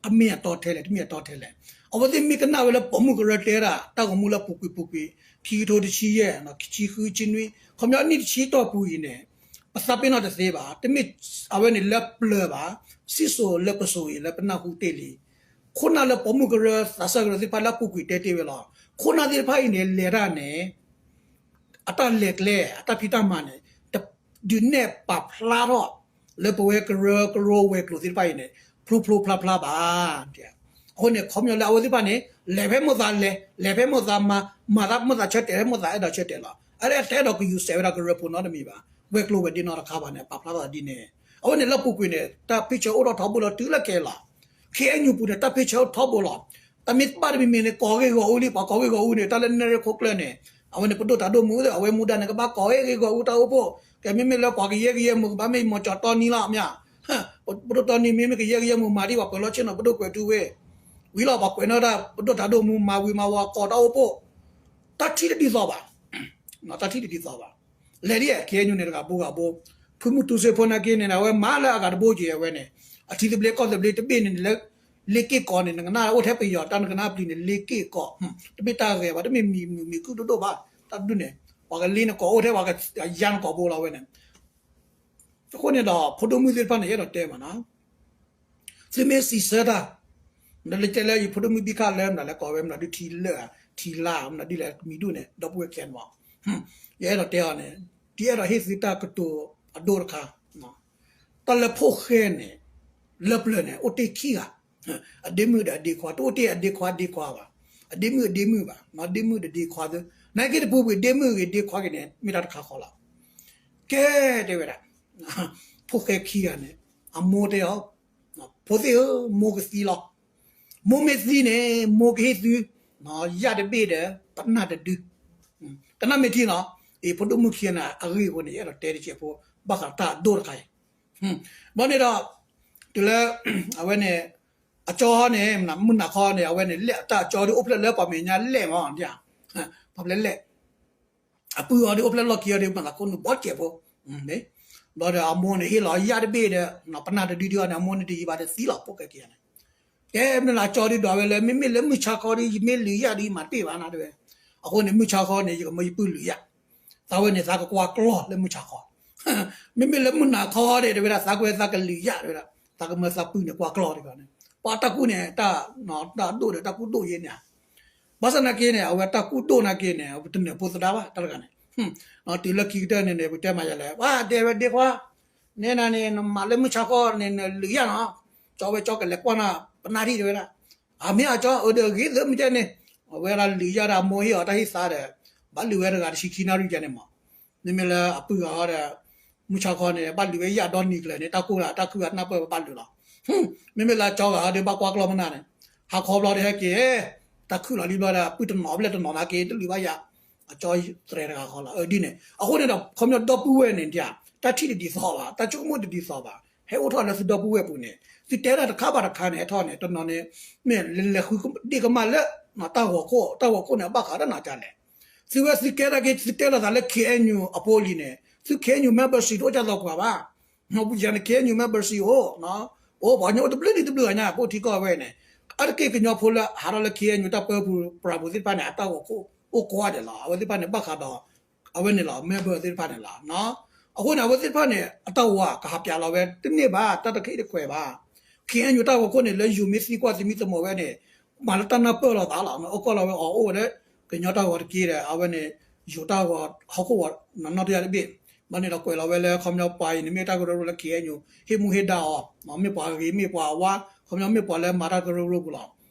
အမ့ၢ်အတီထဲလဲၣ် တမ့ၢ်အတီထဲလဲၣ်. အဝဲသ့ၣ်မ့ၢ်ကနၣ်ဝဲလၢပိာ်မုၣ်ကရၢတဲဒၣ် တၢ်ဂီၤမူလၢပူၤကွံာ်ပူၤကွံာ် ခံကထိတဆံယဲၢ် ခံဆံဃု ဆံနွံ ခီပညီနံၣ်တဆံတီၢ်ပူၤအံၤန့ၣ် ပသးပ့ၤနီၣ်တသ့ဘၣ် တမ့ၢ်အဝဲန့ၣ်လၢပျၢၤဘၣ် စံၣ်စိၤလၢပစိၤအံၤလၢပနၢ်ဟူတ့ၢ်လံ ခိၣ်နၢ်လၢပိာ်မုၣ်ကရၢ သးစၢ်ကရၢသ့ၣ်တဖၣ်လၢအပူၤကွံာ်တဲတ့ၢ်ဝဲလီၤ. ခိၣ်နၢ်သ့ၣ်တဖၣ်အံၤန့ၣ် လဲၤတၢ်န့ၣ် အတၢ်လဲၤကျဲ အတၢ်ဖံးတၢ်မၤန့ၣ် ဒုးနဲၣ်ပာ်ဖျါထီၣ် လၢပဝဲကရၢကရိဝဲၤကျိၤသ့ၣ်တဖၣ်အံၤန့ၣ် ဖျိဖျိဖျါဖျါဘၣ်. အဃိန့ၣ် ခီပညီလၢအဝဲသ့ၣ်တဖၣ်န့ၣ် လဲၤဖဲမိၣ်သးလဲၤ လဲၤဖဲမိၣ်သးမၤ မၤသးမိၣ်သးဆၢတဲာ်ဖဲမိၣ်သးအဲၣ်ဒိးဆၢတဲာ်လီၤ. အတအဲၣ်ဒိးကယူၤစဲးဝဲဒၣ်ကရၢဖိနီတမံၤဘၣ်. ဝဲၤကျိၤဝဲၤဒ့နီတခါဘၣ်န့ၣ် ပာ်ဖျါထီၣ်ဒ်န့ၣ် အဝဲန့ၣ်လၢပူၤကွံာ်န့ၣ် တၢ်ဖံးဆၢအိၣ်ထီၣ်ထီဘိလီၤတုၤလၢခဲလီၤ ခ့ၣ်အဲၣ်ယူၣ်ပူၤန့ၣ် တၢ်ဖံးဆၢအိၣ်ထီဘိလီၤ. တၢ်မ့ၢ်ဘၣ်တမံၤမံၤန့ၣ် ကိးဂ့ၢ်ဂီၢ်အူလံ ပှၤကိးဂ့ၢ်ဂီၢ်အူန့ၣ် တၢ်လၢနဲၣ်ရွဲၣ်ခိၣ်ကျၢၢ်န့ၣ် အဝဲန့ၣ်ပဒိၣ်တၢ်ဒိၣ်မူ အဝဲမူဒါန့ၣ် ကဘၣ်ကိးဂ့ၢ်ဂီၢ်အူတၢ်အိၣ်ဖှိၣ် ကဲမ့မ့ၢ်လၢပှၤကယဲၢ်ကယဲၢ်မူ ကဘၣ်မ့ၢ်မီၤကၠီၤတီနံၤလီၤ မ့ၢ်ဧါ ပဒိၣ်တီနံၤမ့မ့ၢ်ကယဲၢ်ကယဲၢ်မူ မၤဒ်ပှၤကွဲးလီၤဆ့ၣ်နီၤ ပဒိၣ်ကွဲးထူဝ့ ဝံၤလီၤ ပှၤကွဲးနီၣ်ဒၣ် ပဒိၣ်တၢ်ဒိၣ်မူ မၤဝံၤမၤဝီၤကိးတၢ်အိၣ်ဖှိၣ် တၢ်ထံၣ်တဒ်သိးဘၣ် တၢ်ထံၣ်တဒ်သိးဘၣ် လဲၤဒ် ခ့ၣ်အဲၣ်ယူၣ်န့ၣ်တဂၤဘိဂၤဘိ ဖုမုၢ်တူစ့ဖိနာ်က့န့ၣ် အဝဲမၤလၢအဂၤတဘိက့ၤအဝဲန့ၣ် အထံသဘျ့ကီၢ်သဘျ့တဘ့ၣ်န့ၣ် လၢလ့က့ၢ်ကီးန့ၣ် နကနၣ်အိၣ်ထဲပယီၤတၢ်နကနၣ်ပျံၤန့ၣ် လ့က့ၢ်ကီး တမ့ၢ်တၢ်ဂဲၤဘၣ် တမ့ၢ်မံၤမုာ်မံၤခုၣ်ဒိၣ်ဒိၣ်ဘၣ် တၢ်ဒုးန့ၣ် ပှၤကလ့နကိးအိၣ်ထဲပှၤကယါနကိးဘိလီၤဝဲန့ၣ် အဃိန့ၣ်ဒီး ဖိဒိၣ်မုၣ်သ့ၣ်တဖၣ်န့ၣ် ယအဲၣ်ဒိးတဲမးနီၤ သုမ့ၢ်စံးဆၢတၢ် လၢလၢတဲလၢယဖိဒိၣ်မုၣ်ဘံၣ်ခၣ်လၢမနုၤလဲၣ် ကိးဝဲမနုၤဒုးထံလၢာ် ထံလါ မနုၤဒ်လဲၣ် မံၤဒူၣ်န့ၣ် ဒီပုၢ်ဝဲၢ်ခဲန့ၣ်မး ယအဲၣ်ဒိးတဲအီၤန့ၣ် ဒ်အဲၣ်ဒိးဟ့ၣ်သုတၢ်ကတိၤအဒိတခါ တၢ်လၢဖိၣ်ဃဲန့ၣ် လၢပျၢၤန့ၣ် အိၣ်တ့ၢ်ခံဂၤ အဒ့မုၣ်ဒီးအဒ့ခွါ တအိၣ်တ့ၢ်အဒ့ခွါဒ့ခွါဘၣ်, အဒ့မုၣ်အဒ့မုၣ်ဘၣ်, ဒ့မုၣ်ဒီးဒ့ခွါသ့, နာ်က့တပူၤကွံာ် ဒ့မုၣ်ဂ့ၤဒ့ခွါဂ့ၤန့ၣ် မ့ၢ်တၢ်တခါဃီလီၤ. ကဲ တဲဝဲဒၣ် ဖိၣ်ဃဲခံဂၤန့ၣ် အမိၢ်တဲအီၤ, ဖိသ့ၣ်ဧၢ, မိၢ်ကသံလီၤ. မိၢ်မ့ၢ်သံန့ၣ် မိၢ်ကဟ့ၣ်သု ယၣ်တဘ့ၣ်ဒီး ပနၢ်တဒု, ကနၣ်မ့ၢ်ထံလီၤ. အ့ ဖိဒိၣ်မုၣ်ခံဂၤန့ၣ် အဂ့ၢ်အဃိန့ၣ် ယအဲၣ်ဒိးတဲတစဲးဖိ ဘၣ်ဃးတၢ်အဒိၣ်တခါအံၤ, ဘျီန့ၣ်ဒီး တုၤလၢ အဝဲန့ၣ် အကၠီန့ၣ် မုၢ်နၤခီန့ၣ် အဝဲန့ၣ် လဲၣ်အတၢ်အကၠီဒုးအိၣ်ဖျဲၣ်လၢပှၤမဲာ်ညါလဲၣ်မး, ပှၤဖျဲၣ်လဲၣ် အပုၢ်အီၤဒုးအိၣ်ဖျဲၣ်လီၢ်ခံအီၤဒုး မၤသးခိၣ်နူာ်ဘီစဲးဖိ, ဘျီဒီးအမိၢ်န့ၣ်ဟ့ၣ်လီၤယၣ်တဘ့ၣ်ဒီး ပနၢ်တဒုဒုအီၤန့ၣ် အမိၢ်န့ၣ်တယံာ်ဘၣ်ဒီးသံလီၤ ဖိၣ်ဃဲခံဂၤန့ၣ်. ကဲမ့ၢ်လၢအကၠီဒုးဒွးဝဲလၢ မ့မ့ၢ်လၢမုၢ်ဆါခီဒီး ယမ့ၢ်လုၢ်ယၣ်ဒီးယမၤတပ့ၢ်ဘၣ်နၤတဲဝဲ. အဃိန့ၣ် မုၢ်ဆါခီန့ၣ် ယကမၢယပုၢ်လုၢ်ယၣ်, သးဝဲန့ၣ်သးကကွၢ်ကျီၢ်လၢမုၢ်ဆါခီ မ့မ့ၢ်လၢမုၢ်နၤခီဒီး တဲဝဲဒၣ် သးကွဲသးကလုၢ်ယၣ်တဲဝဲဒၣ်, သးကမၢသးပုၢ်န့ၣ်ကွၢ်ကျီၢ်တဂၤန့ၣ်, ပှၤတၢ်ကူၣ်န့ၣ် တၢ် တၢ်ဒိၣ်ဒီးတၢ်ကူၣ်ဒိၣ်ယဲန့ၣ်ဧါ. ဘၣ်ဆၣ်နာ်က့န့ၣ် အဝဲတၢ်ကူၣ်ဒိၣ်နာ်က့န့ၣ် ပတနၢၤဖိသဒါဘၣ် တၢ်တဂၤန့ၣ်, တုၤလၢခံကတၢၢ်န့ၣ်န့ၣ် ပတဲမၤယၤလဲၣ် ပှၤဒဲဝဲဒ့ခွါ နဲနၤန့ၣ် နမၤလၢမုၢ်ဆါခီန့ၣ် နလုၢ်ယၣ်နီၤ, ကၠီဝဲကၠီကလဲၤကွၢ်နၤ ပနၢ်ထံၣ်တဲဝဲဒၣ်, အမ့ၢ်အကၠီ အၢ ဒီးဂ့ၤသၢမုၢ်ကဲန့ၣ်, အဝဲဒၣ်လုၢ်ယၣ်ဒီးအမိၢ်ဟ့ၣ်အီၤတၢ်ဟ့ၣ်သါဒီး ဘၣ်လုၢ်ဝဲတဂၤတဆံခံနၣ်ရံၣ်ကဲန့ၣ်မး, မ့မ့ၢ်လၢအပုၢ်ဂၤဟီဒီး မုၢ်ဆါခီန့ၣ် ဘၣ်လုၢ်ဝဲယၣ်ဒီနံၤကျၢၤန့ၣ် တၢ်ကိၢ်ဂၤတၢ်ခုဂၤနၢ်ပၢၢ်ဝဲဘၣ်လုၢ်လီၤ. မ့မ့ၢ်လၢကၠီဂၤဟီဒီးဘၣ်ကွၢ်ကျီၢ်မနၢ်န့ၣ်, ဟါခီဘျီဒီးဟဲက့ၤ တၢ်ခုၣ်လီၤလံဘျီဒီး ပုၢ်တနီၤဘျဲၣ်တနီၤနာ်က့ တလုၢ်ဘၣ်ယၤ, အကၠီသရဲတဂၤဃီလီၤ အဒ်န့ၣ်. အဃိန့ၣ်ဒီး ခီပညီဒီပုၢ်ဝဲၢ်န့ၣ် တၢ်ထံၣ်တဒ်သိးဘၣ် တၢ်ဆိကမိၣ်တဒ်သိးဘၣ် ဟဲအိၣ်ထီၣ်လၢသုဒီပုၢ်ဝဲၢ်ပူၤန့ၣ် သုတဲတၢ်တခါဘၣ်တခါန့ၣ် ဟဲထီၣ်န့ၣ် တနီၤန့ၣ် မ့ၢ်လဲၤဃုဒ့ၣ်ကမၣ်လၢ တၢ်ဂီၤခိၣ် တၢ်ဂီၤခိၣ်န့ၣ် အဘၣ်ဃးတၢ်နးကလဲၣ်. သုဝဲသုကဲတၢ်က့ သုတဲလိာ်သးလၢ KNU အဖိလံၤန့ၣ် သု KNU membership တအိၣ်ကၢ်သိးပှၤဘၣ်. ပူၤယၤန့ၣ် KNU membership အိၣ်, အိၣ်ပှၤကညီအိၣ်တဘျုးနံၤတဘျုးဂၤညါ ပအိၣ်ထံကီၢ်ဝဲန့ၣ်, အါတက့ၢ်ကညီဖိလၢဟးထီၣ်လၢ KNU တၢ်ပၢပူၤပြၤပူၤသ့ၣ်တဖၣ်န့ၣ် အတၢ်ဂီၤခိၣ်အိၣ်ကွၢ်ဒဲးလီၤ. အဝဲသ့ၣ်တဖၣ်န့ၣ် ဘၣ်ဃးဒီး အဝဲန့ၣ်လီၤ member သ့ၣ်တဖၣ်န့ၣ်လီၤ. အဃိန့ၣ် အဝဲသ့ၣ်တဖၣ်န့ၣ် အတၢ်ဝၤကဟးပၠးလီၤဝဲတန့ၢ်ဘၣ် တၢ်တခဲအံၤတခွဲးဘၣ်. KNU တၢ်ဂီၤခိၣ်န့ၣ် လၢယိၤမ့ၢ်သံကွၢ်သမံသမိးဝဲန့ၣ် မၤလၢတၢ်နၢ်ပၢၢ်လိာ်သးလီၤ. အိၣ်ကီၢ်လီၤဝဲအီၤအိၣ်ဝဲလၢ ကညီတၢ်ဂီၤတက့ၢ်ဒီး အဝဲန့ၣ် ယိၤတၢ်ဂီၤဟီၣ်ခိၣ်ဂီၤနီၢ်တယၢ်တဘ့ၣ်, ဘၣ်န့ၣ်ဒီးကွဲးလီၤဝဲလၢ ခီပညီပှၤအံၤန့ၣ် မ့ၢ်တၢ်ကရၢကရိလၢ KNU ဟ့ၣ်မူဟ့ၣ်ဒါအီၤ, မ့ၢ်ပှၤဂ့ၤမ့ၢ်ပှၤဝါ, ခီပညီမ့ၢ်ပှၤလၢမၤတၢ်ကရၢကရိပူၤလီၤ.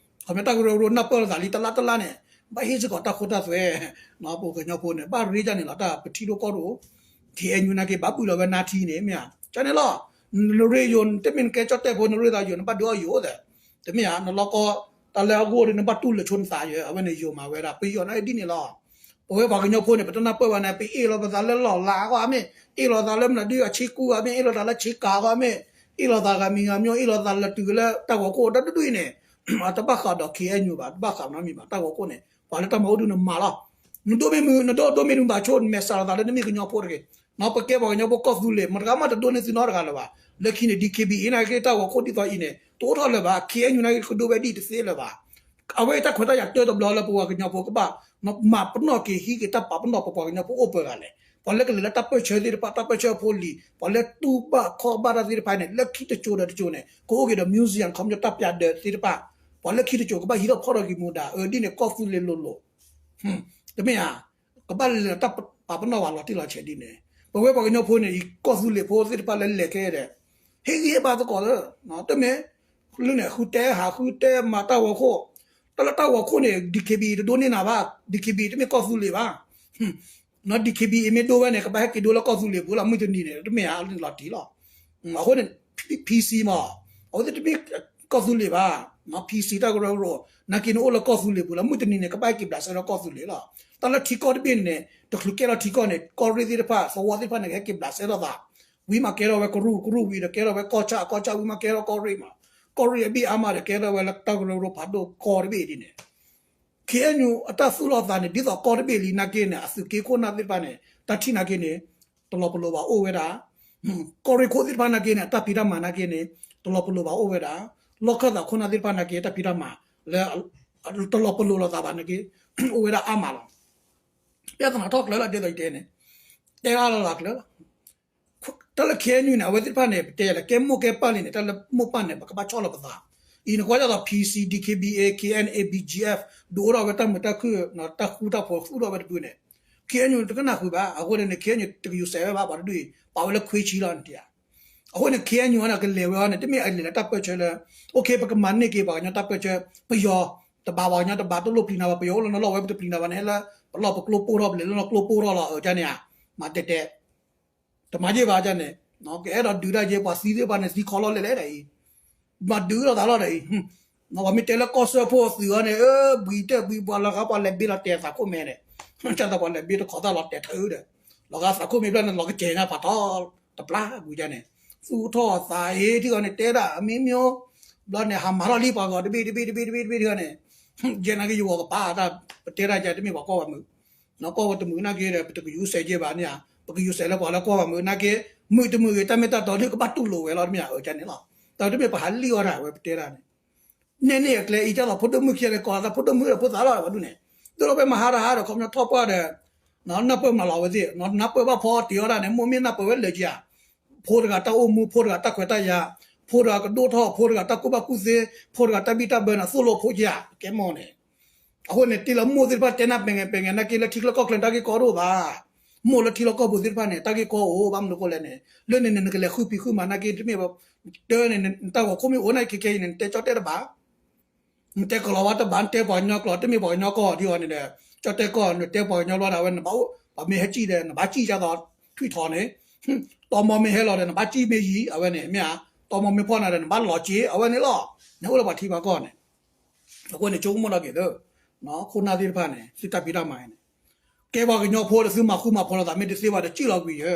ခီပညီတၢ်ကရၢကရိနၢ်ပၢၢ်လိာ်သးလံတလါတလါန့ၣ် ဘၣ်ဟ့ၣ်စ့ၢ်ကီးတၢ်ခိတၢ်သွဲ ပကညီဖိန့ၣ် ဘၣ်ရ့ဒ်န့ၣ်လီၤ တၢ်ပထံၣ်ဒိၣ်ကီၢ်ဒိၣ် KNU နာ်က့ ဘၣ်ဘုၣ်လီၤဝဲနါထံန့ၣ် မ့ၢ်ဧါ, ကန့ၣ်လီၤ. နရ့ယိၤ တမ့ၢ်နကဲကၠီၣ်တဲၣ်ဖိ နရ့သးယိၤ နဘၣ်ဒုးအီၣ်ယိၤသ့ၣ်, တမ့ၢ်ဧါ, နလီၢ်ကီၢ် တၢ်လၢအဂိၢ်ဒီး နဘၣ်တူၢ်လိာ်ဆိနသးယဲ အဝဲန့ၣ်ယိၤမၤဝဲဒၣ် ပယီၤနာ်က့ဒ်န့ၣ်လီၤ. ပဝဲပှၤကညီဖိန့ၣ် ပတနၢ်ပၢၢ်ဘၣ်န့ၣ် ပအ့ၣ်လိာ်ပသးလၢလီၢ်လၤအဂီၢ်မ့ၢ်, အ့ၣ်လိာ်သးလၢမနုၤဒုးအဆ့ကူၣ်အမ့ၢ်, အ့ၣ်လိာ်သးလၢဆ့ကၤအဂီၢ်မ့ၢ်, အ့ၣ်လိာ်သးဂၤမံၤဂၤမျိၣ်, အ့ၣ်လိာ်သးလၢတုၤလၢတၢ်ဂီၤခိၣ်တဒူၣ်အံၤန့ၣ် အတဘၣ်ဃးဒီး KNU ဘၣ်, တဘၣ်ဃးနီတမံၤဘၣ်. တၢ်ဂီၤခိၣ်န့ၣ် ပှၤလၢတၢ်မၤအိၣ်ဒုးန့ၣ်မၤလီၤ. နဒိၣ်မ့ၢ်မုာ် နဒိၣ်ဒိၣ်မ့ၢ်မုာ်ဘၣ်ဆိ နမဲာ်ဆှးလိာ်သးလၢနမ့ၢ်ကညီဖိတဂ့ၤ. ပကဲပှၤကညီဖိကီၢ်သူလ့ၤ မတဂၤမးတဒိၣ်န့ၢ်သုနီတဂၤလၢၤဘၣ်. လၢခံန့ၣ် DKBA နာ်က့ တၢ်ဂီၤခိၣ်ဒ်သိးအံၤန့ၣ် တအိၣ်ထီၣ်လၢၤဘၣ်. KNU နာ်က့ ကဒိဝဲဒ်တသ့လၢၤဘၣ်. အဝဲအံၤတၢ်ခွဲးတၢ်ယာ်တၢတဘျီလၢပဝဲကညီဖိကဘၣ် မၤပနီၣ်က့ၤဟံးက့ၤတၢ်ပာ်ပနီၣ်ပပှၤကညီဖိအိၣ်ပှဲၤဂၤလဲၣ်. ပှၤလၢကလဲၤလၢတၢ်ပၢၢ်ဆၢသ့ၣ်တဖၣ် တၢ်ပၢၢ်ဆၢဖိလံၤ ပှၤလၢတူၢ်ဘၣ်ခီၣ်ဘၣ်တၢ်သ့ၣ်တဖၣ်န့ၣ် လၢခံတစိၤဒီးတစိၤန့ၣ် ကအိၣ်က့ၤဒီး museum ခီပညီတၢ်ပျးဒၢးသ့ၣ်တဖၣ် ပှၤလၢခံတစိၤကဘၣ်ဟံးထီၣ်ဖီၣ်ထီၣ်က့ၤမူဒါ အၢ ဒ်န့ၣ် ကီၢ်သူလ့ၤလိၤလိၤ တမ့ၢ်ဧါ. ကဘၣ်လဲၤတၢ်ပာ်ပနီၣ်ဝဲလီၤတံၢ်လီၤဆဲးဒ်န့ၣ် ပဝဲပှၤကညီဖိန့ၣ် ကီၢ်သူလ့ၤဖိသ့ၣ်တဖၣ်လၢလဲၤခဲဒီး ဟ့ၣ်ဂံၢ်ဟ့ၣ်ဘါသကိးလၢ တမ့ၢ် လၢန့ၣ် ဃုတဲဟးဃုတဲမၤတၢ်ဂီၤခိၣ် တၢ်လၢတၢ်ဂီၤခိၣ်န့ၣ် DKBA တဒိးန့ၢ်နၤဘၣ်. DKBA တမ့ၢ်ကီၢ်သူလ့ၤဘၣ်. နီၢ် DKBA မ့ၢ်ဒိဝဲန့ၣ် ကဘၣ်ဟဲက့ၤဒိလၢကီၢ်သူလ့ၤပူၤလီၤ မုၢ်တနံၤန့ၣ် တမ့ၢ်ဧါ လီၤတံၢ်လီၤ. အဃိန့ၣ် PC မး အဝဲသ့ၣ်တမ့ၢ်ကီၢ်သူလ့ၤဘၣ်. နီၢ် PC တၢ်ကရၢကရိ နာ်က့န့ၣ်အိၣ်လၢကီၢ်သူလ့ၤပူၤလီၤ မုၢ်တနံၤန့ၣ် ကဘၣ်ဟဲက့ၤဘျးစဲဒီးကီၢ်သူလ့ၤလီၤ. တၢ်လၢထံကီၢ်တဘ့ၣ်န့ၣ် တချုးကဲထီၣ်ထံကီၢ်န့ၣ် ကီၢ်ရ့ၣ်သ့ၣ်တဖၣ် သဝီသ့ၣ်တဖၣ်န့ၣ် ကဟဲက့ၤဘျးစဲလိာ်သး ဝံၤမးကဲထီၣ်ဝဲကရူၢ် ကရူၢ်ဝံၤဒီးကဲထီၣ်ဝဲကီၢ်ဆၣ် ကီၢ်ဆၣ်ဝံၤမးကဲထီၣ်ကီၢ်ရ့ၣ်မး ကီၢ်ရ့ၣ်အဘ့ၣ်အါမးဒီးကဲထီၣ်ဝဲလၢတၢ်ကရၢကရိဖးဒိၣ်ကီၢ်တဘ့ၣ်ဒ်န့ၣ် KNU အတၢ်သူၣ်လီၤသးန့ၣ် ဒ်သိးကီၢ်တဘ့ၣ်လံနာ်က့န့ၣ် အသုးက့ခိၣ်နၢ်သ့ၣ်တဖၣ်န့ၣ် တၢ်ထံၣ်နာ်က့န့ၣ် တလီၤပလိာ်ဘၣ်အိၣ်ဝဲဒၣ် ကီၢ်ရ့ၣ်ခိၣ်သ့ၣ်တဖၣ်နာ်က့န့ၣ် အတၢ်ဖံးတၢ်မၤနာ်က့န့ၣ် တလီၤပလိာ်ဘၣ်အိၣ်ဝဲဒၣ် လီၢ်ခၢၣ်သးခိၣ်နၢ်သ့ၣ်တဖၣ်နာ်က့ တၢ်ဖံးတၢ်မၤလၢ တလီၤပလိာ်လိာ်သးဘၣ်နာ်က့ အိၣ်ဝဲဒၣ်အါမးလီၤ. ပြဿနာထီၣ်ကျၢၤလီၤ ဒ်သိးယတဲန့ၣ် တဲအါလီၤလီၤကျၢၤလီၤ. တၢ်လၢ KNU န့ၣ် အဝဲသ့ၣ်တဖၣ်န့ၣ် ပတဲလၢကဲမိၢ်ကဲပၢ်လံန့ၣ် တၢ်လၢမိၢ်ပၢ်န့ၣ် ပကဘၣ်ဆီၣ်လီၤပသး. အံၤနကွၢ်ဒ်သိး PC, DKBA, KNA, BGF ဒုးအိၣ်ထီၣ်ဝဲတၢ်မုာ်တၢ်ခုၣ် တၢ်ဃူတၢ်ဖိးသူၣ်ထီၣ်ဝဲတဖုန့ၣ် KNU တကနၣ်ဃုာ်ဘၣ်. အဃိန့ၣ် KNU တကယူၤစဲးဝဲဘၣ် ပှၤတဒူၣ်အံၤ ပာ်ဝဲလၢခွ့ဆံလီၤန့ၣ်တဧါ. အဃိန့ၣ် ခ့ၣ်အဲၣ်ယူၣ် အီၤန့ၣ် ကလဲၤဝဲအီၤန့ၣ် တမ့ၢ်အလဲၤလၢတၢ်ပၢၢ်ဆၢလၢ အိၣ်ခ့ ပကမၤန့ၢ်က့ၤပှၤကညီတၢ်ပၢၢ်ဆၢ ပယီၤတဘၣ် ပှၤကညီတဘၣ် တလိၣ်ပျံၤနၤဘၣ် ပယီၤအိၣ်လၢနလီၢ်ဝဲ ပတပျံၤနၤဘၣ်န့ၣ် ဟဲလၢ ပလီၢ်ပကျိပိၢ်ထီၣ် ပလဲၤလၢနီၢ်ကျိပိၢ်ထီၣ်လီၤ အကန့ၣ်ဧါ မၤတဲတဲ တမၤယ့ၢ်ဘၣ်န့ၣ် ကအဲၣ်ဒိးဒုးတၢ်ယ့ၢ် ပှၤသံသ့ၣ်တဖၣ်န့ၣ် သံခီလီၢ်လဲၣ်လဲၣ်ဒ်အံၤ မၤဒုးလိာ်သးလီၤဒ်အံၤ ပှၤမ့ၢ်တဲလၢကီၢ်စၢဖှိၣ်သုးအီၤန့ၣ် ဘှံးတၢၢ်ဘှံးပှၤလီၤဂာ် ပှၤလဲၤဘ့လီၤတဲာ်သးခိၣ်မဲန့ၣ် ကၢ်သးပှၤလဲၤဘ့တခီသၣ်လီၤတဲာ်ထၢဒီး လီၤဂာ်သးခိၣ်မဲဖျၢၣ်န့ၣ် လီၤကစဲၤညါဖးထီ တပျၢ်ကွံာ်ယါန့ၣ် သူၣ်ထီၣ်သးအ့ထံဂီၤန့ၣ် တဲဒၣ်အမ့ၢ်မ့ၢ် ဘျီန့ၣ် ဟးမၤထီၣ်လံပှၤဂီၤတဘ့ၣ်တဘ့ၣ်တဘ့ၣ်တဘ့ၣ်တဘ့ၣ်ထံဂီၤန့ၣ် ယဲနာ်က့ယဂီၤကပၤတၢ် ပတဲဒၣ်ယါ တမ့ၢ်ပှၤကီၢ်ပှၤမုာ် ကီၢ်ပှၤတမုာ်နာ်က့ဒီး ပတကယူၤစဲးက့ဘၣ်န့ၣ်ဧါ ပကယူၤစဲးလၢပှၤလၢကီၢ်ပှၤမုာ်နာ်က့ မုာ်တမုာ်ဂ့ၤ တၢ်မ့ၢ်တၢ်တီဒုးကဘၣ်တူၢ်လိာ်ဝဲလီၤ တမ့ၢ်ဧါ အကန့ၣ်လီၤ တၢ်တမ့ၢ်ပှၤဟးလံၣ်အီၣ်တၢ်ဝဲပတဲဒၣ်န့ၣ် နဲၣ်န့ၣ်အကျဲအံၤ ကၢ်သိးဖိဒိၣ်မုၣ်ခံဂၤန့ၣ် ကိးလီၤသးဖိဒိၣ်မုၣ်ဒီးဖိသၣ်လီၤ ပှၤဒ်န့ၣ် ဒ်သိးဖဲမဟါတဟါဒီး ခီပညီထီၣ်ပှၢ်ဒီး နၢ်ပၢၢ်မၤလီၤဝဲသ့ၣ် နၢ်ပၢၢ်ဘၣ်ဖီအီၤတ့ၢ်အီၣ်ဒၣ်န့ၣ် မိၢ်မ့ၢ်နၢ်ပၢၢ်ဝဲလၢာ်က့ဧါ ဖိတဂၤတၢ်အိၣ်မူ ဖိတဂၤတၢ်ခွဲးတၢ်ယာ် ဖိတဂၤကဒိၣ်ထီၣ် ဖိတဂၤတၢ်ကူၣ်ဘၣ်ကူၣ်သ့ ဖိတဂၤတၢ်ဘံၣ်တၢ်ဘၢန့ၣ် သိၣ်လိဖိက့ဧါ ကဲမိၢ်န့ၣ် အဃိန့ၣ် တ့လီၤမိၢ်သ့ၣ်တဖၣ်တဲနၢ်ပဲၤငဲၤပဲၤငဲၤ နာ်က့လၢထံချၢကီၢ်ချၢတၢ်ဂ့ၢ်ကီတအိၣ်ဘၣ် မိၢ်လၢထံလီၢ်ကီၢ်ပူၤသ့ၣ်တဖၣ်န့ၣ် တၢ်ဂ့ၢ်ကီအိၣ် ဘၣ်မနုၤအဃိလဲၣ်န့ၣ် လၢန့ၣ်န့ၣ် နကလဲၤဃုဖံးဃုမၤနာ်က့ တမ့ၢ်ဘၣ် တၢ်န့ၣ် နတၢ်ဂီၤခိၣ်မ့ၢ်အိၣ်နာ်က့ခဲခဲအံၤန့ၣ် နတဲကၠီတဲတဘၣ် နတဲကလီၤဝါတဘၣ် နတဲပှၤကညီကျိာ် တမ့ၢ်ပှၤကညီကီၢ်ဒ်အံၤန့ၣ်ဒီး ကၠီတဲကီၢ် နတဲပှၤကညီဘျီဒီး အဝဲနဘၣ်အိၣ် ပှၤမ့ၢ်ဟဲစံၣ်ဒီး နဘၣ်စံၣ်ကၢ်သိးထွံၣ်ထီန့ၣ် တီမီမ့ၢ်ဟဲလီၤဒီး နဘၣ်စံၣ်မ့ၢ်ယံၤ အဝဲန့ၣ် မ့ၢ်ဧါ တီမီမ့ၢ်ဖီၣ်နၤဒီး နဘၣ်လီၤစ့ အဝဲန့ၣ်လီၤ နအိၣ်လၢပှၤထံပှၤကီၢ်န့ၣ် အဃိန့ၣ် ဆိကမိၣ်ထီၣ်က့ၤသၢ ခိၣ်နၢ်သ့ၣ်တဖၣ်န့ၣ် သုတၢ်ဖံးတၢ်မၤအံၤန့ၣ် ကဲပှၤကညီဖိဒီး သုမၤဃူမၤဖိးလိာ်သး မ့ၢ်တသ့ဘၣ်ဒီး စံၣ်လီၤကွံာ်ယဲ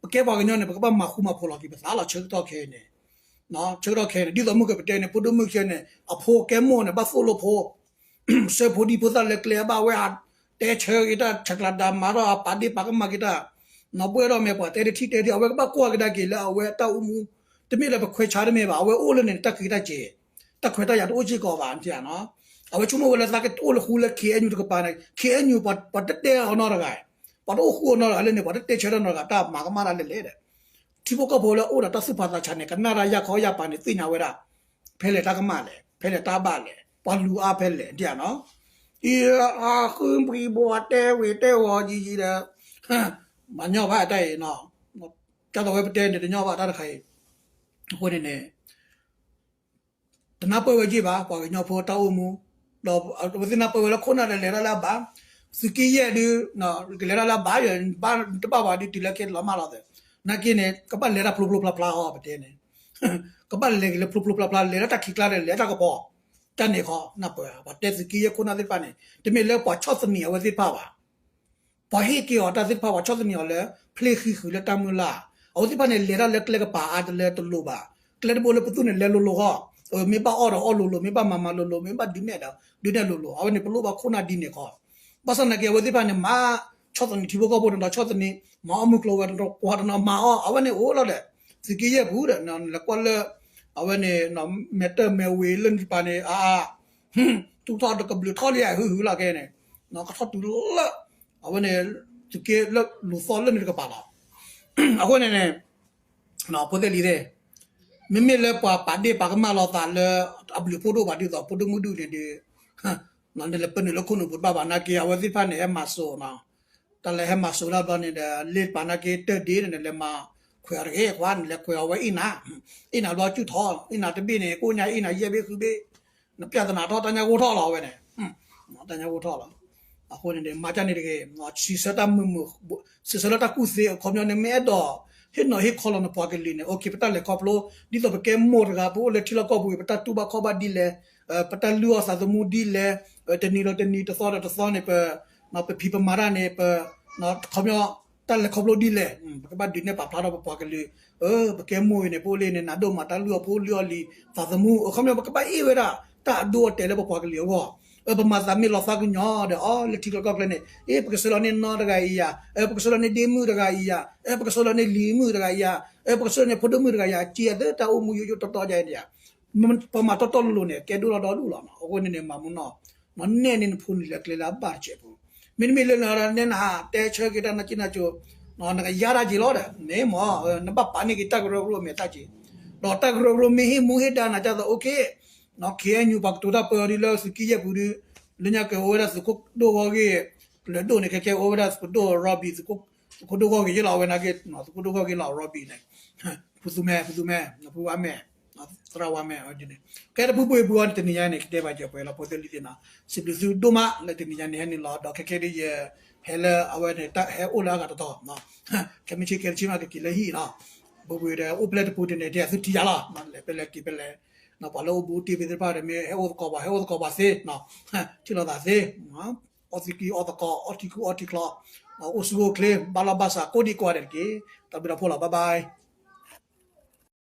ပကဲပှၤကညီန့ၣ် ပကဘၣ်မၤဃူမၤဖိးလီၤက့ၤပသးလီၤ ဆၢကတီၢ်ခဲအံၤန့ၣ် ဆၢကတီၢ်ခဲအံၤန့ၣ် ဒ်သိးမုၢ်ကပတဲန့ၣ် ဖိဒိၣ်မုၣ်ခဲန့ၣ် အဖိကဲမိၢ်န့ၣ် ဘၣ်သိၣ်လိဖိ စၢဖိဒံဖိသၣ်လၢကျဲ ဘၣ်ဝဲဟးတဲဆၢက့ၤတၢ် ဆဲးကျိးဒၣ်မၤထီၣ် ဟးပာ်ဒ့ၣ်ပာ်ကမၣ်က့ၤတၢ် နီၢ်ဘှဲၣ်ထီၣ်မဲာ် ပှၤတဲတထံၣ်တဲထံၣ် အဝဲကဘၣ်ကွၢ်ကဒါက့ၤလၢအဝဲတၢ်အိၣ်မူ တမ့ၢ်လၢပခွဲးဆါတမ့ၢ်ဘၣ် အဝဲအိၣ်လၢန့ၣ် တၢ်က့ၤတၢ်စဲး တၢ်ခွဲးတၢ်ယာ်တအိၣ်စ့ၢ်ကီးဘၣ် နထံၣ်ဧါနီၤ အဝဲဆိကမိၣ်ဝဲလၢသးကအိၣ်လၢဃူလၢ ခ့ၣ်အဲၣ်ယူၣ် တကပၤန့ၣ် ခ့ၣ်အဲၣ်ယူၣ် ပှၤတတဲအီၤနီတဂၤ ပှၤတအိၣ်ဃူအီၤနီတဂၤလၢန့ၣ် ပှၤတတဲဆၢထၢၣ်နီတဂၤ တၢ်မၤကမၣ်တၢ်လဲၣ်လဲၣ်ဒီး ထံဖိကီၢ်ဖိလၢအိၣ်ဒီးတၢ်သူၣ်ဖးသးဆးန့ၣ် ကနၣ်တၢ်ယၢ်ခီယၢ်ပၤန့ၣ် သ့ၣ်ညါဝဲဒၣ် ဖဲလဲၣ်တၢ်ကမၣ်လဲၣ် ဖဲလဲၣ်တၢ်ဘၣ်လဲၣ် ပှၤလူၤအါဖဲလဲၣ် နထံၣ်ဧါနီၤ အံၤ အဃုပှံၤဘိးတဲဝံၤတဲဝီၤယံၤယံၤဒီး မၤညီဘၣ်တၢ်အံၤနီၤ ကၢ်သိးဝဲပတဲန့ၣ်တညီဘၣ်တၢ်တခါအံၤ အဃိန့ၣ်န့ၣ် တနၢ်ပၢၢ်ဝဲယ့ၢ်ဘၣ် ပှၤကညီဖိတၢ်အိၣ်မူ ဒီးအဝဲသ့ၣ်နၢ်ပၢၢ်ဝဲလၢခိၣ်နၢ်ဒီးလဲၤတၢ်လၢအဘၣ် သုးက့ယဲၢ်ဒုး ကလဲၤတၢ်လၢအဘၣ်ယဲၢ် တဘၣ်ဘၣ်ဒုးတုၤလၢခဲလီၤမၢ်လီၤသဲး နာ်က့န့ၣ် ကဘၣ်လဲၤတၢ်ဖျိဖျိဖျါဖျါအီၤ ပတဲန့ၣ် ကဘၣ်လဲၤက့ၤလၢဖျိဖျိဖျါဖျါ လဲၤလၢတၢ်ခံးကျါဒီး လဲၤတၢ်ကပီၤ တၢ်န့ၣ်ခီ နၢ်ပၢၢ် ပှၤတဲသုးက့ယဲၢ်ခိၣ်နၢ်သ့ၣ်တဖၣ်န့ၣ် တမ့ၢ်လၢပှၤဆီၣ်သနံးအဝဲသ့ၣ်တဖၣ်ဘၣ် ပှၤဟ့ၣ်က့ၤအီၤတၢ်သ့ၣ်တဖၣ် ပှၤဆီၣ်သနံးအီၤလၢ ဖျ့ဃံဃုာ်လၢတၢ်မုၢ်လၢ် အဝဲသ့ၣ်တဖၣ်န့ၣ် လဲၤတၢ်လၢကျဲကပၤအါတလၢတလိၤဘၣ် ကျဲတဘိလၢပသူၣ်န့ၣ် လဲၤလိၤလိၤဃီ မ့ၢ်ဘၣ်အီၣ်ဒီးအီၣ်လိၤလိၤ မ့ၢ်ဘၣ်မၤမၤလိၤလိၤ မ့ၢ်ဘၣ်ဒုးနဲၣ်ဒီး ဒုးနဲၣ်လိၤလိၤ အဝဲန့ၣ် ပလိၣ်ဘၣ်ခိၣ်နၢ်ဒ်န့ၣ်ခီ ဘၣ်ဆၣ်နာ်က့ အဝဲသ့ၣ်တဖၣ်န့ၣ် မၤဆီၣ်သနံးထံဖိကီၢ်ဖိတနီၤ ဆီၣ်သနံး မၤအီၣ်မုၢ်ကျိၤဝဲၤကွာ်တနီၤ မၤအီၣ် အဝဲန့ၣ်အိၣ်လီၤဒီး သုးက့ယဲၢ်ပူၤဒီး နလဲၤကွၢ်လၢ အဝဲန့ၣ် မဲာ်တၢၢ်မဲာ်ဝ့ၤလၢနတပၤန့ၣ် အ သူၣ်ထီၣ်တကဘျုးထီၣ်လံ ဟုဟုလီၤကဲန့ၣ် ကထီၣ်တုၤလၢ အဝဲန့ၣ် သုးက့လၢလူၤသီၣ်လၢန့ၣ်တကပၤလီၤ အဃိန့ၣ်န့ၣ် ဖိသ့ၣ်လံၤသ့ၣ် မ့မ့ၢ်လၢပှၤပာ်ဒ့ၣ်ပာ်ကမၣ်လိာ်သးလၢ အဘျုးအဖှိၣ်ဒိၣ်ဘၣ်ဒ်သိး ဖိဒိၣ်မုၢ်ဒုၣ်န့ၣ်ဒီး နလဲၤပၢနုာ်လၢခိၣ်နူာ်ပူၤတဘၣ်ဘၣ်နာ်က့ အဝဲသ့ၣ်တဖၣ်န့ၣ် ဟဲမၤစိၤနီၤ တၢ်လၢဟဲမၤစိၤတၢ်ဘျီန့ၣ်ဒီး လ့ၣ်တပၤနာ်က့ တၢၢ်ဒ့န့ၣ် နလဲၤမၤခွဲးအီၤတဂ့ၤ ကွၢ် နလဲၤခွဲးအီၤဝဲအ့ၣ်နၤ အ့ၣ်နၤဘျီကၠူၣ်ထီၣ် အ့ၣ်နၤတဘ့ၣ်န့ၣ် ကိၣ်ညါအ့ၣ်နၤယဲၢ်ဘ့ၣ်ဃုဘ့ၣ် နပျၢ်သနာ်ထီၣ်တၢ်ညါဂိၢ်ထီၣ်လီၤဝဲန့ၣ် တၢ်ညါဂိၢ်ထီၣ်လီၤ အဃိန့ၣ် မၤကၢ်န့ၣ်တဂ့ၤ စံးဆၢတၢ်မုာ်မုာ် စံးဆၢလၢတၢ်ကူၣ်သ့ အခီပညီန့ၣ် မ့ၢ်အဲၣ်ဒိး ဟ့ၣ်နီၤဟ့ၣ်ခီလီၤနပှၤကလုာ်န့ၣ် အိၣ်ခ့ ပတၢ်လဲၤခီဖျိ ဒ်သိးပကဲမိၢ်တဂၤ ပအိၣ်လၢထံလီၢ်ကီၢ်ပူၤ ပတၢ်တူၢ်ဘၣ်ခီၣ်ဘၣ်ဒ်လဲၣ် ပတၢ်လုၢ်အီၣ်သးသမူဒ်လဲၣ် တနံၤဒီးတနံၤ တသီဒီးတသီန့ၣ် ပ ပဖံးပမၤတၢ်န့ၣ် ပ ခီပညီ တၢ်လဲၤခီဖျိဒ်လဲၣ် ပကဘၣ်ဒုးနဲၣ်ပာ်ဖျါထီၣ်ပပှၤကလုာ် ပကဲမိၢ်အံၤန့ၣ် ပအိၣ်လၢန့ၣ် နးဒိၣ်မး တၢ်လုၢ်အီၣ်ဖိလုၢ်အီၣ်လံၤ သးသမူ အခီပညီ ပကဘၣ်အ့ၣ်ဝဲဒၣ် တၢ်အဒိအတဲာ်လၢပပှၤကလုာ်အဂီၢ် ပမၤသးမ့ၢ်လီၤသးကညီၤဒီး အီ လၢထံချၢကီၢ်ချၢန့ၣ် အ့ ပကဆှၢလီၤန့ၢ်နီတဂၤအံၤယၤ ပကဆှၢလီၤန့ၢ်ဒ့မုၣ်တဂၤအံၤယၤ ပကဆှၢလီၤန့ၢ်လံၤမုၣ်တဂၤအံၤယၤ ပကဆှၢန့ၢ်ဖိဒိၣ်မုၣ်တဂၤအံၤယၤ က့အသၢတၢ်အိၣ်မူယိယိတီတီယၤန့ၣ်ယၤ ပမၤတီတီလိၤလိၤန့ၣ် ကဲဒိၣ်ထီၣ်ဒီဒူၣ်လီၤနီၤ အဃိန့ၣ်န့ၣ် မၤမူနီၤ နဲၣ်န့ၣ်နဖိန့ၣ်လၢကျဲလၢအဘၣ်တစဲးဖိ မ့တမ့ၢ်လၢန နဲနဟးတဲဆၢက့ၤတၢ်နက့ၢ်နကၠိ နကယါတၢ်က့ၤလီၤဒီး မ့ၢ်မ့ၢ် နဘၣ်ပာ်န့ၢ်က့ၤတၢ်ကရၢကရိအမဲာ်တၢ်က့ၤ ဒီးတၢ်ကရၢကရိမ့ၢ်ဟ့ၣ်မူဟ့ၣ်ဒါနၤကၢ်သိး အိၣ်ခ့ ခ့ၣ်အဲၣ်ယူၣ်ပှၤကတိၤတၢ်ပၢအီၤဒ်လၢသုးက့ယဲၢ်ပူၤဒုး လၢညါကအိၣ်ဝဲဒၣ်သုးခိၣ်ဒိၣ်ဂီၢ်ဂ့ၢ် ကလၢၤဒိၣ်န့ၣ် ခဲကဲအိၣ်ဝဲဒၣ်သုးခိၣ်ဒိၣ် Robbie သုးခိၣ်ဒိၣ်ဂီၢ်ဂ့ၢ်ယဲလီၤ အဝဲနာ်က့ သုးခိၣ်ဒိၣ်ဂီၢ်ဂ့ၢ်လီၤ Robbie န့ၣ် ဖုသူမဲ ဖုသူမဲ ဖုဝါမဲာ် သရၣ်ဝါမဲာ် ကဲ တပူၤပူၤပူၤအီၤန့ၣ် တနံၤညါန့ၣ် ကတဲဘၣ်ယပှဲၤလီၤ ဖိသ့ၣ်လံၤသ့ၣ်နီၤ, စံးဘျုးသုဒိၣ်မးလၢတနံၤညါန့ၣ် ဟဲနုာ်လီၤဒီး ခဲကဲဒ်ယ ဟဲလၢအဝဲန့ၣ် တၢ်ဟဲအိၣ်လၢအဂၤတတီၤ, ခဲမုၢ်ဆ့ၣ်ကဲတဆံမး ကက့ၤလၢဟံၣ်နီၤ, ပူၤပူၤဒီး အိၣ်ဖျဲၣ်တပူၤတန့ၣ် တဲသုထံၣ်ယၤလီၤ, လဲၤဖဲလဲၣ်က့ၤဖဲလဲၣ်, ပှၤလၢအိၣ်ဘူးတ့ၢ်ဖဲသ့ၣ်တဖၣ်ဒီး မ့ၢ်ဟဲအိၣ်သကိးပှၤ ဟဲအိၣ်သကိးပှၤသ့, ထံၣ်လိာ်သးသ့, အီသံးကံအီသကိး အီထံကူအီထံချီ, အိၣ်ဆူၣ်အိၣ်ချ့ ဘၣ်လီၢ်ဘၣ်စး ကိးဒံကိးဂၤဒဲးတက့ၢ်, တၢ်ဘျုးတၢ်ဖှိၣ်လီၤ bye bye.